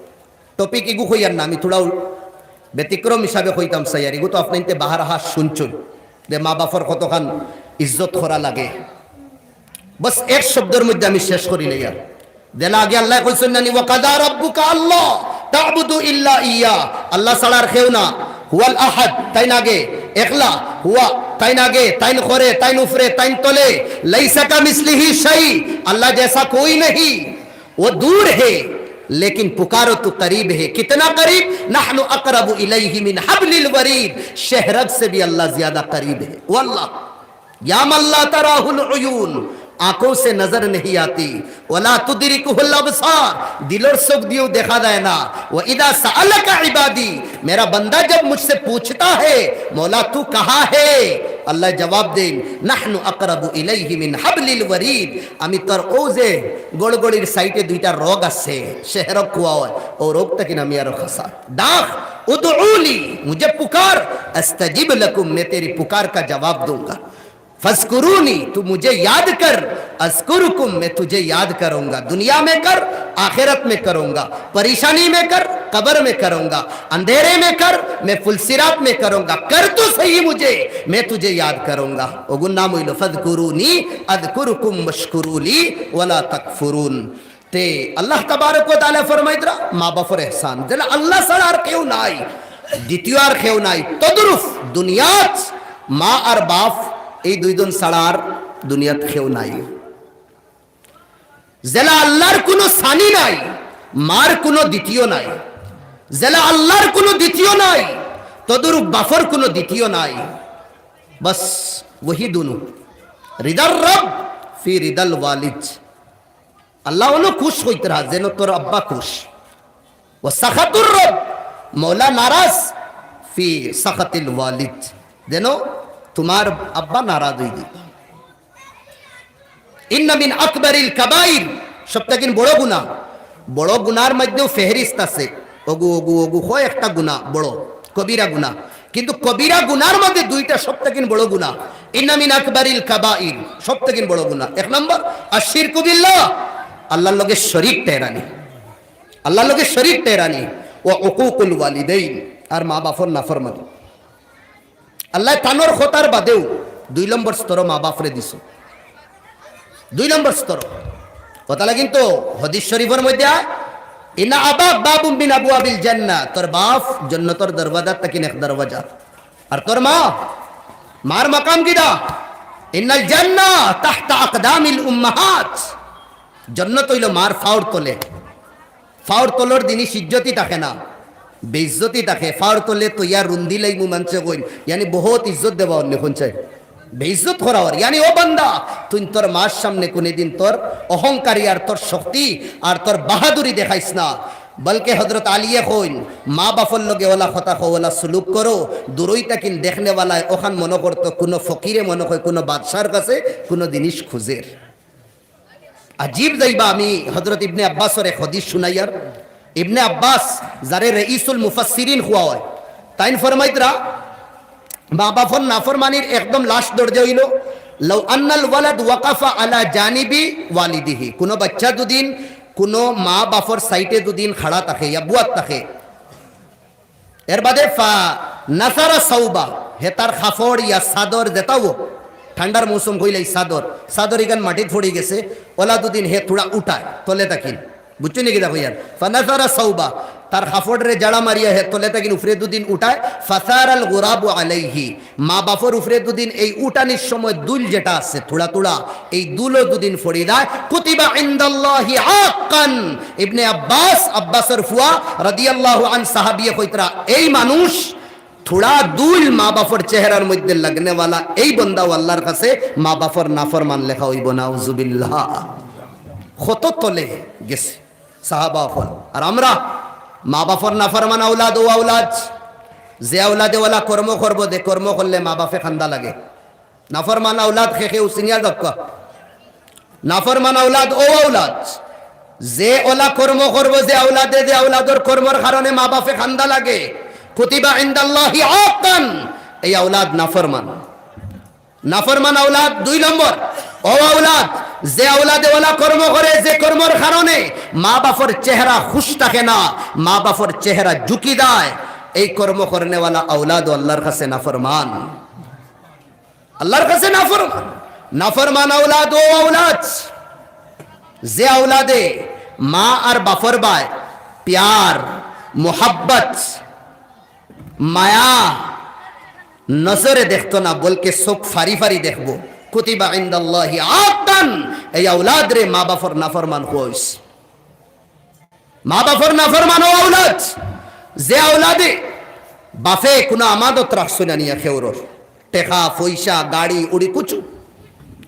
Topic ইগু কইয়ার না, আমি থুড়াউ ব্যতিক্রম হিসাবে কইতাম চাইয়ার, ইগু তো আপনাইন্তে বাহারহা শুনছইন যে মা বাফর কতখান ইজ্জত করা লাগে। বস এক শব্দর মধ্যে আমি শেষ করি লইয়ার। যেলা আগে আল্লায় কইছইন না নি, "ওয়া কাদা রাব্বুকা আল্লা তা'বুদু ইল্লা ইয়্যা", আল্লাহ ছাড়া আর কেউ না। "হুয়াল আহাদ", তাইন আগে, একলা, "হুয়া", তাইন আগে, তাইন করে, তাইন উফরে, তাইন তলে, "লাইসা কামিসলিহি শাই", আল্লাহ জেসা কোই নেহি। "ও দূর হে, লেকিন পুকারো তো করিব হে।" কিতনা করিব? "নাহনু আকরাবু ইলাইহি মিন হাবলিল ওয়ারিদ।" শেহরগ সে ভি আল্লাহ জিয়াদা করিব হে। ও আল্লাহ, "ইয়া মান লা তারাহুল উয়ুন", আঁখো সে নজর নেহি আতি, "ওয়া লা তুদরিকুহুল আবসার", দিলর চউখ দিও দেখা যায় না। "ওয়া ইযা সাআলাকা ইবাদি", মেরা বান্দা জব মুঝসে পুছতা হে, "মওলা তু কাহা হে?" আল্লায় জবাব দেইন, "নাহনু আকরাবু ইলাইহি মিন হাবলিল ওয়ারিদ", আমি তোর অউ যে গড়গড়ির সাইডে দুইটা রগ আছে, শেহরগ কওয়া অয়, অউ রগ থাকি আমি আরো খাসা। ডাক, "উদউনি", মুঝে পুকার, "আস্তাজিব লাকুম", মে তেরি পুকার কা জবাব দুঙ্গা। "ফাজকুরুনি", তু মুঝে ইয়াদ কর, "আজকুরুকুম", মে তুঝে ইয়াদ করুঙ্গা। দুনিয়া মে কর, আখিরাত মে করুঙ্গা। পরেশানি মে কর, কবর মে করুঙ্গা। আন্ধেরে মে কর, মে পুলসিরাত মে করুঙ্গা। কর তো সহি মুঝে, মে তুঝে ইয়াদ করুঙ্গা। অগুর নাম অইলো, "ফাজকুরুনি আজকুরুকুম ওয়াশকুরুলি ওয়ালা তাকফুরুন।" তে আল্লাহ তাবারক ওয়া তাআলা ফরমাইতরা, মা বাফর এহসান, যেলা আল্লাহ ছাড়া আর কেউ নাই, দ্বিতীয় আর কেউ নাই। তদরূপ দুনিয়াত মা আর বাফ, এই দুইজন ছাড়া আর দুনিয়াত কেউ নাই। যেলা আল্লাহর কুনু সানি নাই, মার কুনু দ্বিতীয় নাই। যেলা আল্লাহর কুনু দ্বিতীয় নাই, তদরূপ বাফর কুনু দ্বিতীয় নাই। বাস, ওহি দুনু। রিদার রব ফি রিদাল ওয়ালিদ। আল্লাহ অনো খুশ অইতরা, যেন তোর আব্বা খুশ। ওয়া সাখাতুর রব, মওলা নারাজ, ফি সাখাতিল ওয়ালিদ, যেন তুমার আব্বা নারাজ অইযিবা। ইন্না মিন আকবারিল কাবাইর, সব থাকি বড় গুনা। বড় গুনার মধ্যেও ফেহরিস্ত আছে, অগু, অগু, অগু, কয় একটা গুনা বড়, কবিরা গুনা। কিন্তু কবিরা গুনার মধ্যে দুইটা সব থাকি বড় গুনা। ইন্না মিন আকবারিল কাবাইর, সব থাকি বড় গুনা। এক নম্বর, আশশিরকু বিল্লাহ, আল্লাহর লগে শরিক টেরানি। আল্লাহর লগে শরিক টেরানি, ওয়া উকুকুল ওয়ালিদাইন, আর মা বাফর নাফরমানি। আল্লায় তানর কথার বাদেও দুই নম্বর স্তর মা বাফরে দিছইন। দুই নম্বর স্তর। কথা লাগি তো হাদিস শরিফর মধ্যে আয়, "ইন্না আবাক বাবুম মিন আবওয়াবিল জান্নাহ", তোর বাফ জন্নতর দরওয়াজা থাকি এক দরওয়াজা। আর তোর মা, মার মাকাম কিতা? "ইন্নাল জান্নাহ তাহতা আকদামিল উম্মাহাত", জন্নত অইলো মার ফাওর তলে। ফাওর তলর জিনিস ইজ্জতি থাকে না, বেইজ্জতি থাকে। ফাওর তলে তো ইয়া রুন্দি লাইমু মানষে কইন, ইয়ানি বহুত ইজ্জত দেওয়া অন্য কোন চাই, বেইজ্জত করা অর। ইয়ানি ও বান্দা, তুই তোর মার সামনে কুনুদিন তোর অহংকারী আর তোর শক্তি আর তোর বাহাদুরি দেখাইস না। বলকে হযরত আলীয়ে কইন, মা বাফর লগে ওলা কথা কও, ওলা সুলুক করো, দূরই থাকিন দেখনেওয়ালায় ওখান মনো করতো কুনু ফকিরে মনো কয় কুনু বাদশার কাছে কুনু জিনিস খুঁজের। আজিব যাইবা, আমি হযরত ইবনে আব্বাসর এক হাদিস শুনাইয়ার। ইবনে আব্বাস, যারে রইসুল মুফাসসিরিন কওয়া অয়, তাইন ফরমাইতরা, মা বাফর নাফরমানির একদম লাস্ট দরজা অইলো, "লাউ আন্নাল ওয়ালাদ ওয়াকাফা আলা জানিবি ওয়ালিদিহি।" কুনু বাইচ্চা যুদিন কুনু মা বাফর সাইডে যুদিন খাড়া থাকে ইয়া বুয়াত থাকে, এর বাদে ফা নাসারা সাউবা, হে তার কাপড় ইয়া চাদর যেতাও, ঠান্ডার মৌসুম কইলাই চাদর, চাদর ইখান মাটিত পড়ি গেছে, ওলা যুদিন হে থুড়া উঠায়, তলে থাকিন। বুঝছো নি কিতা কইয়ার? ফা নাসারা সাউবা, তার কাপড়রে জাড়া মারিয়া হে তলে থাকি উপরে দুদিন উঠায়, ফাসারাল গুরাবু আলাইহি, মা বাপর উপরে দুদিন এই উঠানির সময় ধুল যেটা আছে থুড়া থুড়া, এই ধুলও দুদিন পড়ি যায়, কুতিবা ইনদাল্লাহি আক্কান। ইবনে আব্বাস, আব্বাসর ফুয়া রাদিয়াল্লাহু আন সাহাবিয়ে কইতরা, এই মানুষ থুড়া ধুল মা বাপর চেহারার মধ্যে লাগনেওয়ালা এই বন্দাও আল্লাহর কাছে মা বাপর নাফরমান লেখা অইবো, নাউজুবিল্লাহ। কত তলে গেছে সাহাবা অকল। আর আমরা মা বাপর নাফরমান আওলাদ, ও আওলাদ, যে আওলাদে ওলা কর্ম করবো, যে কর্ম করলে মা বাপে কান্দা লাগে। নাফরমান আওলাদ খে খে উসিনিয়া দক্কা। নাফরমান আওলাদ, ও আওলাদ, যে ওলা কর্ম করবো, যে আওলাদে, যে আওলাদর কর্মর কারণে মা বাপে কান্দা লাগে, কুতিবা ইনদাল্লাহি আক্কান, এই আওলাদ নাফরমান। নাফরমান আওলাদ দুই নম্বর। ও আওলাদ, যে আওলাদে ওলা কর্ম করে, যে কর্মর কারণে মা বাপর চেহারা খুশ থাকে না, মা বাপর চেহারা ঝুঁকি দেয়, এই কর্ম করনেওয়ালা আওলাদও আল্লাহর কাছে নাফরমান। আল্লাহর কাছে নাফরমান। নাফরমান আওলাদ, ও আওলাদ, যে আওলাদে মা আর বাপর বায় প্যার, মোহাব্বত, মায়া নজরে দেখতো না, বলকে চোখ ফারি ফারি দেখবো। কুতিবা ইনদাল্লাহি আক্কান, এই আওলাদরে মা বাপর নাফরমান কইস। মা বাপর নাফরমান ও আওলাদ, যে আওলাদে বাপে কুনু আমানত রাখছইন না নিয়া খেউরর, টেকা, পয়সা, গাড়ি, উড়ি কুচু,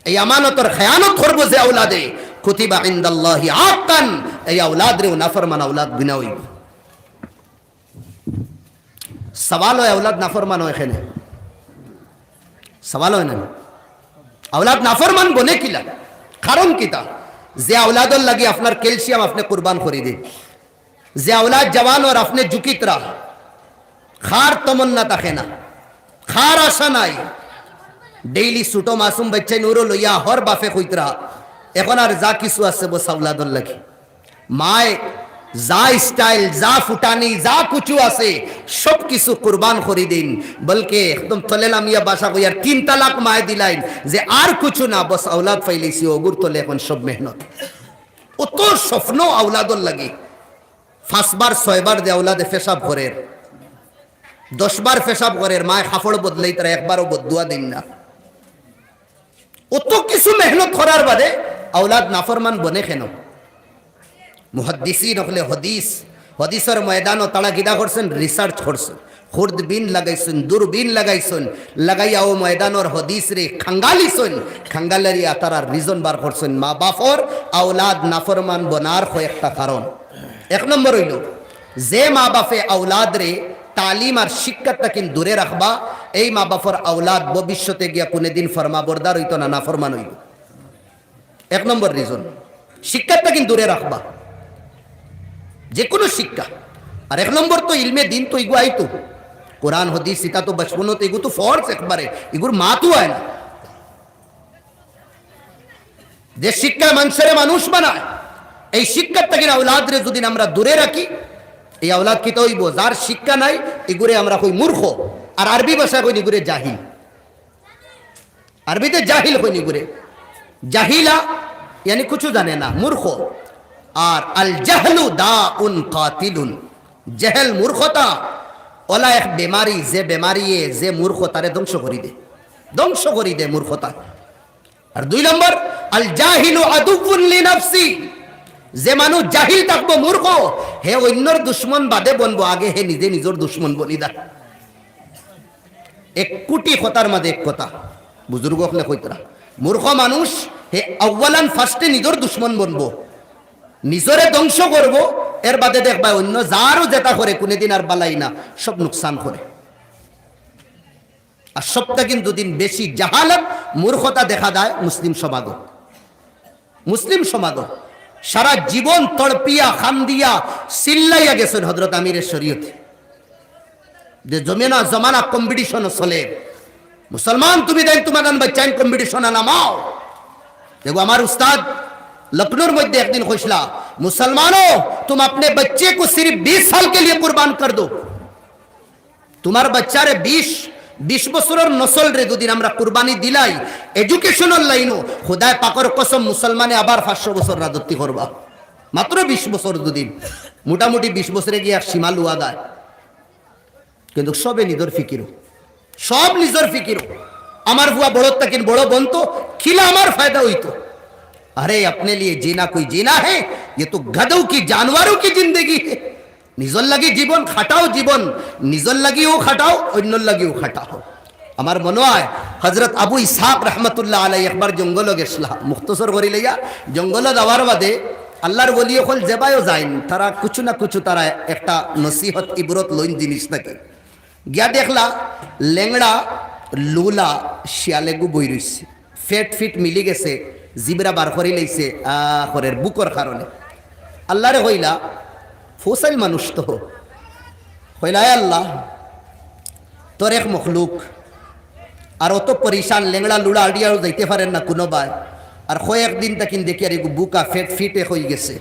এই আমানতর খেয়ানত করবো যে আওলাদে, কুতিবা ইনদাল্লাহি আক্কান, এই আওলাদরেও নাফরমান আওলাদ গুনা অইবো। সওয়াল অয়, আওলাদ নাফরমান অয় কেনে? সওয়াল অয় না নি? আওলাদ নাফরমান বনে কিলা? কারণ কিতা? যে আওলাদর লাগি আপনার ক্যালসিয়াম আপনে কুরবান করি দেইন, যে আওলাদ জওয়ান অর আপনে ঝুঁকিতরা, কার তমন্না থাকে না, কার আশা নাই। ডেইলি ছুটো মাসুম বাইচ্চাইনরে লইয়া হর বাপে কইতরা, এখন আর যা কিছু আছে বস আওলাদর লাগি। মায় যা স্টাইল, যা ফুটানি, যা কুচু আছে, সব কিছু কুরবান করি দেইন। বলকে একদম তলে লামিয়া বাসা কইয়ার তিন তালাক মায় দিলাইন যে আর কুচু না, বস আওলাদ পাইলিছি, অগুর তলে এখন সব মেহনত। অত স্বপ্ন আওলাদর লাগি। পাঁচবার ছয়বার যে আওলাদে পেশাব করের, দশবার পেশাব করের, মায় কাপড় বদলাইতরা, একবারও বদদুয়া দেইন না। অত কিছু মেহনত করার বাদে আওলাদ নাফরমান বনে কেনে? মুহাদ্দিসিন অকলে হাদিস, হাদিসর ময়দানো তারা কিতা করছইন? রিসার্চ করছইন, খুর্দবিন লাগাইছইন, দূরবিন লাগাইছইন, লাগাইয়া অউ ময়দানর হাদিসরে খাঙ্গালিছইন, খাঙ্গালাইয়া তারা রিজন বার করছইন মা বাপর আওলাদ নাফরমান বনার কয়েকটা কারণ। এক নম্বর অইলো, যে মা বাপে আওলাদরে তালিম আর শিক্ষা থাকি দূরে রাখবা, এই মা বাপর আওলাদ ভবিষ্যতে গিয়া কুনুদিন ফরমাবরদার অইতো না, নাফরমান অইবো। এক নম্বর রিজন, শিক্ষা থাকি দূরে রাখবা, যে কুনু শিক্ষা। আর এক নম্বর তো ইলমে দিন তো ইগু আইতো, কোরআন হাদিস ইতা তো বচপনত ইগু তো ফরজ একবারে, ইগুর মাতউ অয় না। যে শিক্ষায় মানষরে মানুষ বানায়, এই শিক্ষা থাকি আওলাদরে যুদি আমরা দূরে রাখি, এই আওলাদ কিতা অইবো? যার শিক্ষা নাই, ইগুরে আমরা কই মূর্খ, আর আরবি ভাষায় কইন ইগুরে জাহিল। আরবিতে জাহিল কইন ইগুরে, জাহিলা ইয়ানি কুছু জানে না, মূর্খ। আর আল জাহলু দাউন কাতিলুন, জেহেল মূর্খতা অলা এক বেমারি, যে বেমারিয়ে যে মূর্খতারে ধ্বংস করি দে, ধ্বংস করি দে মূর্খতা। আর দুই নম্বর, আল জাহিলু আদুউন লিনাফসি, যে মানুষ জাহিল থাকবো, মূর্খ, হে অইন্যর দুশমন বাদে বনবো, আগে হে নিজে নিজর দুশমন বনি দা। এক কুটি কথার মাঝে এক কথা, বুজুর্গ অকলে কইতরা, মূর্খ মানুষ হে আউয়ালান ফার্স্টে নিজর দুশমন বনবো, নিজরে ধ্বংস করবো, এর বাদে দেখবা অইন্য যারও যেটা করে কুনুদিন আর বালাই না, সব নুকসান করে। আর সব থাকি যুদি বেশি জাহালত, মূর্খতা দেখা দেয় মুসলিম সমাজো। মুসলিম সমাজো সারা জীবন তড়পিয়া, কান্দিয়া, চিল্লাইয়া গেছইন হযরত আমিরে শরীয়তে। যে জমিনা জমানা কম্পিটিশন চলে, মুসলমান তুমি দেন তুমার বাচ্চাইন কম্পিটিশন নামাও। দেখো আমার উস্তাদ লখনৌর মধ্যে একদিন কইছলা, "মুসলমানো, তুম আপনে বচ্চে কো সির্ফ বিশ সাল কে লিয়ে কুরবান কর দো।" তুমার বাচ্চারে বিশ, বিশ বছরর নসলরে যুদি আমরা কুরবানি দিলাই, এডুকেশনর লাইনো, খুদায় পাকর কসম, মুসলমানে আবার পাঁচশো বছর রাজত্ব করবা। মাত্র বিশ বছর যুদি। মোটামুটি বিশ বছরে গিয়া এক সীমা লওয়া যায়, কিন্তু সবে নিজর ফিকিরো, সব নিজর ফিকিরো। আমার ফুয়া বড় থাকিন বড় বনতো, কিলা আমার ফায়দা অইতো? আরে, আপনে লিয়ে জিনা কোই জিনা হে? ইয়ে তো গধৌ কি, জানোয়ারোঁ কি জিন্দেগি হে। নিজর লাগি জীবন খাটাও, জীবন নিজর লাগিও খাটাও, অইন্যর লাগিও খাটাও। আমার মনো অয় হজরত আবু ইসহাক রহমতুল্লাহ আলাই একবার জঙ্গলো গেছলা, মুখতসর করি লইয়া। জঙ্গলো যাওয়ার বাদে আল্লার ওলি অকল যেবায়ও যাইন, তারা কুছু না কুছু তারা একটা নসিহত, ইবরত লইন জিনিস থাকি। গিয়া দেখলা লেংড়া লুলা শিয়াল এগু বই রইছে, ফেট ফিট মিলি গেছে, জিবরা বার করি লইছে, আ, খরের ভুকর কারণে। আল্লারে কইলা, ফসাইল মানুষ তো, কইলা, "এ আল্লা, তোর এক মখলুক, আর অত পরিশান, লেংড়া লুড়া আড়িয়াও যাইতে পারের না কুনুবায়, আর কয়েকদিন থাকিন দেখিয়ার এগু ভুকা ফেট ফিটে অই গেছে।"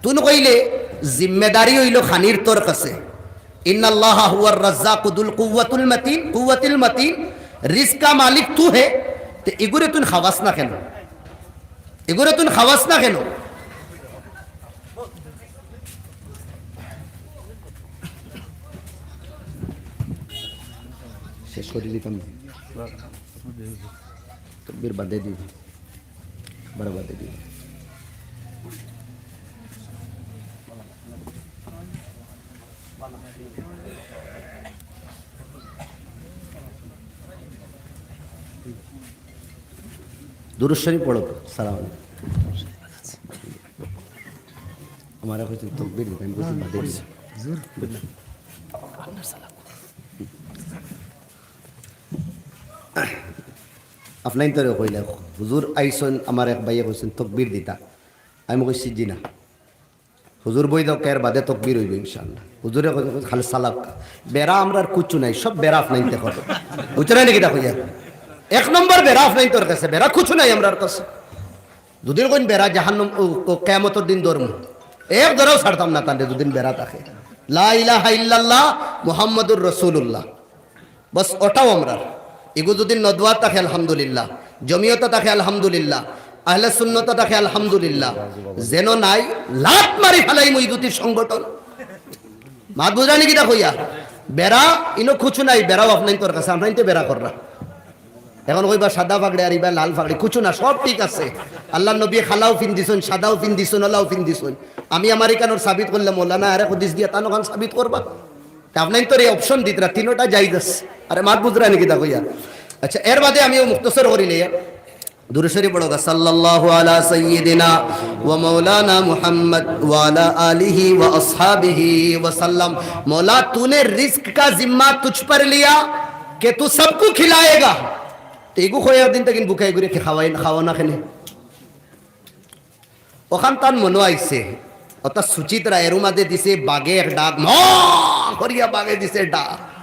তুন কইলে, "জিম্মেদারি অইলো খানির তোর কাছে। ইন্নাল্লাহা হুয়ার রাজ্জাকু যুল কুওয়াতুল মাতিন, কুওয়াতিল মাতিন, রিজকা মালিক তু হে।" তে ইগুরে তুন খাওয়াস না কেনে? ইগুরে তুন খাওয়াস না কেনে? শেষ করি দিতাম। তকবির বাদে দিবি। বারো বাদে দিবি। দুরূদ শরীফ পড়ো। সালাম আলাইকুম। আমারে কইছইন তকবির দিতে, আমি কইছি বাদে দিবি। আফনাইন তোরে কইলা, হুজুর আইছইন, আমার এক ভাইয়ে কইছইন তকবির দিতা। আমি কইছি, "জি না।" হুজুর বই দাও, এর বাদে তকবির অইবো ইনশাআল্লাহ। হুজুরে কইছইন, "খালি সালাক।" বেড়া আমরার কুছু নাই, সব বেড়া আফনাইনতে করো। বুঝছো না নি কিতা কইয়ার? এক নম্বর বেড়া আফনাইনতর কাছে, বেড়া কুছু নাই আমরার কাছে। যুদি কইন বেড়া জাহান্নাম, ও, ও, কিয়ামতর দিন ধরমু। এক ধরাও ছাড়তাম না তানরে, যুদি বেড়া থাকে। লা ইলাহা ইল্লাল্লাহ মুহাম্মাদুর রাসূলুল্লাহ। বস, ওটাও আমরার। ইগু যুদি নদওয়া থাকে আলহামদুলিল্লাহ, জমিয়তা থাকে আলহামদুলিল্লাহ, আহলে সুন্নতা থাকে আলহামদুলিল্লাহ। যেন নাই, লাত মারি ফালাইমু ই দুটির সংগঠন। মাত বুঝরা নি কিতা কইয়ার? বেড়া, ইনো কুছু নাই, বেড়াও আফনাইনতর কাছে, আফনাইনতে বেড়া কররা। এখন কইবা সাদা পাগড়ি আর ইবা লাল পাগড়ি, কুছু না, সব ঠিক আছে। আল্লার নবী কালাও ফিন্দিছইন, সাদাও ফিন্দিছইন, ওলাও ফিন্দিছইন। আমি আমার ইখানর সাবিত করলে মৌলানা আরে হদিস দিয়া তান ওখান সাবিত করবা। তে আফনাইনতরে option দিতরা, তিনোটা জায়েজ আছে। আরে মাত বুঝরা নি কিতা কইয়ার? আচ্ছা, এর বাদে আমি ও মুখতসর করি লইয়া। দুরূদ শরীফ পড়ো গা, সাল্লাল্লাহু আলা সাইয়্যিদিনা ওয়া মাওলানা মুহাম্মদ ওয়া আলা আলিহি ওয়া আসহাবিহি ওয়া সাল্লাম। "মৌলা, তূনে রিজক কা জিম্মা তুঝ পর লিয়া, কে তু সবকো খিলায়েগা।" তে ইগু কয়েকদিন থাকিন ভুকা ইগুরে কি খাওয়াই, খাওয়াও না কেনে? ওখান তান মনো আইছে, অর্থাৎ সুচিত্রা এরু মাঝে দিছে বাঘে এক ডাক, ম করিয়া বাঘে দিছে ডাক।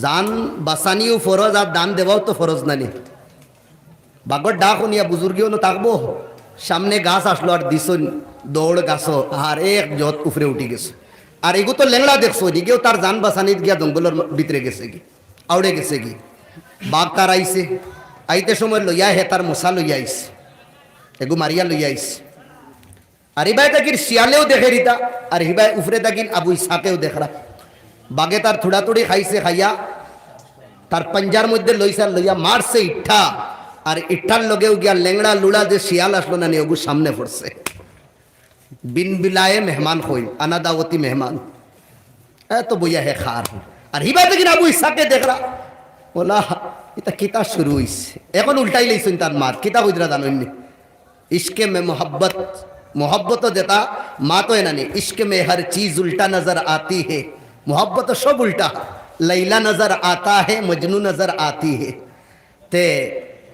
জান বাঁচানিও ফরজ আর দান দেওয়াও তো ফরজ নানি। বাঘর ডাক হুনিয়া বুজুর্গি অনো থাকবো, সামনে গাছ আসলো আর দিছইন দৌড় গাছো, আর এক জত উফরে উঠি গেছে। আর ইগু তো লেংড়া দেখছো, ইগেও তার জান বাঁচানিত গিয়া জঙ্গলর ভিতরে গেছেগি, আউড়ে গেছেগি। বাঘ তার আইছে, আইতে সময় লইয়া হে তার মশা লইয়া আইছে, এগু মারিয়া লইয়া আইছে। আর ইবায় থাকির শিয়ালেও দেখের ইতা, আর হিবায় উফরে থাকিন আবু ইসহাকেও দেখরা। বাঘে তার থুড়াথুড়ি খাইছে, খাইয়া তার পাঞ্জার মধ্যে লইছে আর লইয়া মারছে ইট্টা, আর ইট্টার লগেউ গিয়া লেংড়া লুড়া যে শিয়াল আসলো না নি, ওগু সামনে পড়ছে। বিন বিলায়ে মেহমান কইন, আনা দাওয়াতি মেহমান। এত বইয়া হে খার। আর হিবায় থাকিন আবু ইসহাকে দেখরা, ওলা, ইতা কিতা শুরু অইছে? এখন উল্টাই লইছইন তার মাত, কিতা কইতরা জানইন নি? ইশকে মে মোহাব্বত, মোহাব্বত যেটা মাত অয় না নি, ইশকে মে হর চিজ উল্টা নজর আতি হে, মোহাব্বত সব উল্টা, লাইলা নজর আতা হে, মজনু নজর আতি হে। তে,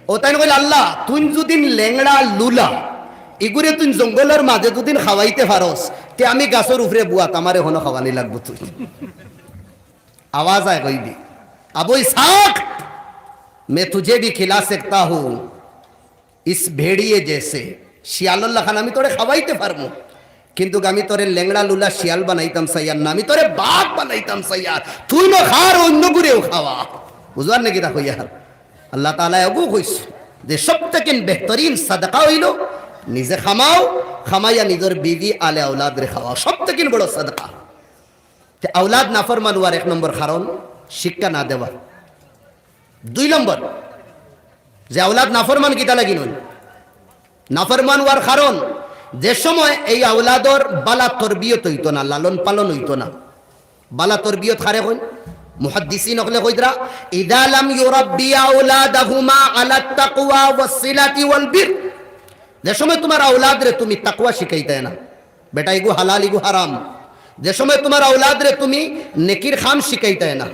ও তাইন কইলা, "আল্লাহ, তুইন যুদিন লেংড়া লুলা, ইগুরে তুইন জঙ্গলর মাঝে যুদিন খাওয়াইতে পারস, তে আমি গাছর উপরে বুয়াত, আমারে হনো খাওয়ানি লাগবো তুই।" আওয়াজ আয় কইবি, "আবু ইসহাক, মে তুঝে ভি খিলা সকতা হুঁ।" ইস ভেড়িয়ে জেসে, শিয়ালর লাখান আমি তোরে খাওয়াইতে পারমু, কিন্তু আমি তোরে লেংড়া লুলা শিয়াল বানাইতাম চাইয়ার না, আমি তোরে বাঘ বানাইতাম চাইয়ার। তুই ন খার, অইন্যগুরেও খাওয়া। বুঝবার নাকি তা কইয়ার? আল্লাহ তাআলায় এগু কইছে যে সব থাকি বেহতরিন সাদাকা অইলো নিজে খামাও, খামাইয়া নিজর বিবি আলে আওলাদরে খাওয়াও, সব থাকি বড় সদকা। তে আওলাদ নাফরমান অওয়ার এক নম্বর কারণ শিক্ষা না দেওয়া। দুই নম্বর, যে আওলাদ নাফরমান কিতা লাগি অইন? নাফরমান অওয়ার কারণ, যে সময় এই আওলাদর বালা তরবিয়ত অইতো না, লালন পালন অইতো না, বালা তরবিয়ত কারে কইন? মুহাদ্দিসিন অকলে কইতরা, "ইযা লাম ইউরাব্বি আওলাদাহুমা আলা তাকওয়া ওয়াস সিলাতি ওয়াল বির।" যে সময় তুমার আওলাদরে তুমি তাকওয়া শিখাইতায় না, বেটা ইগু হালাল ইগু হারাম, যে সময় তুমার আওলাদরে তুমি নেকির কাম শিখাইতায় না,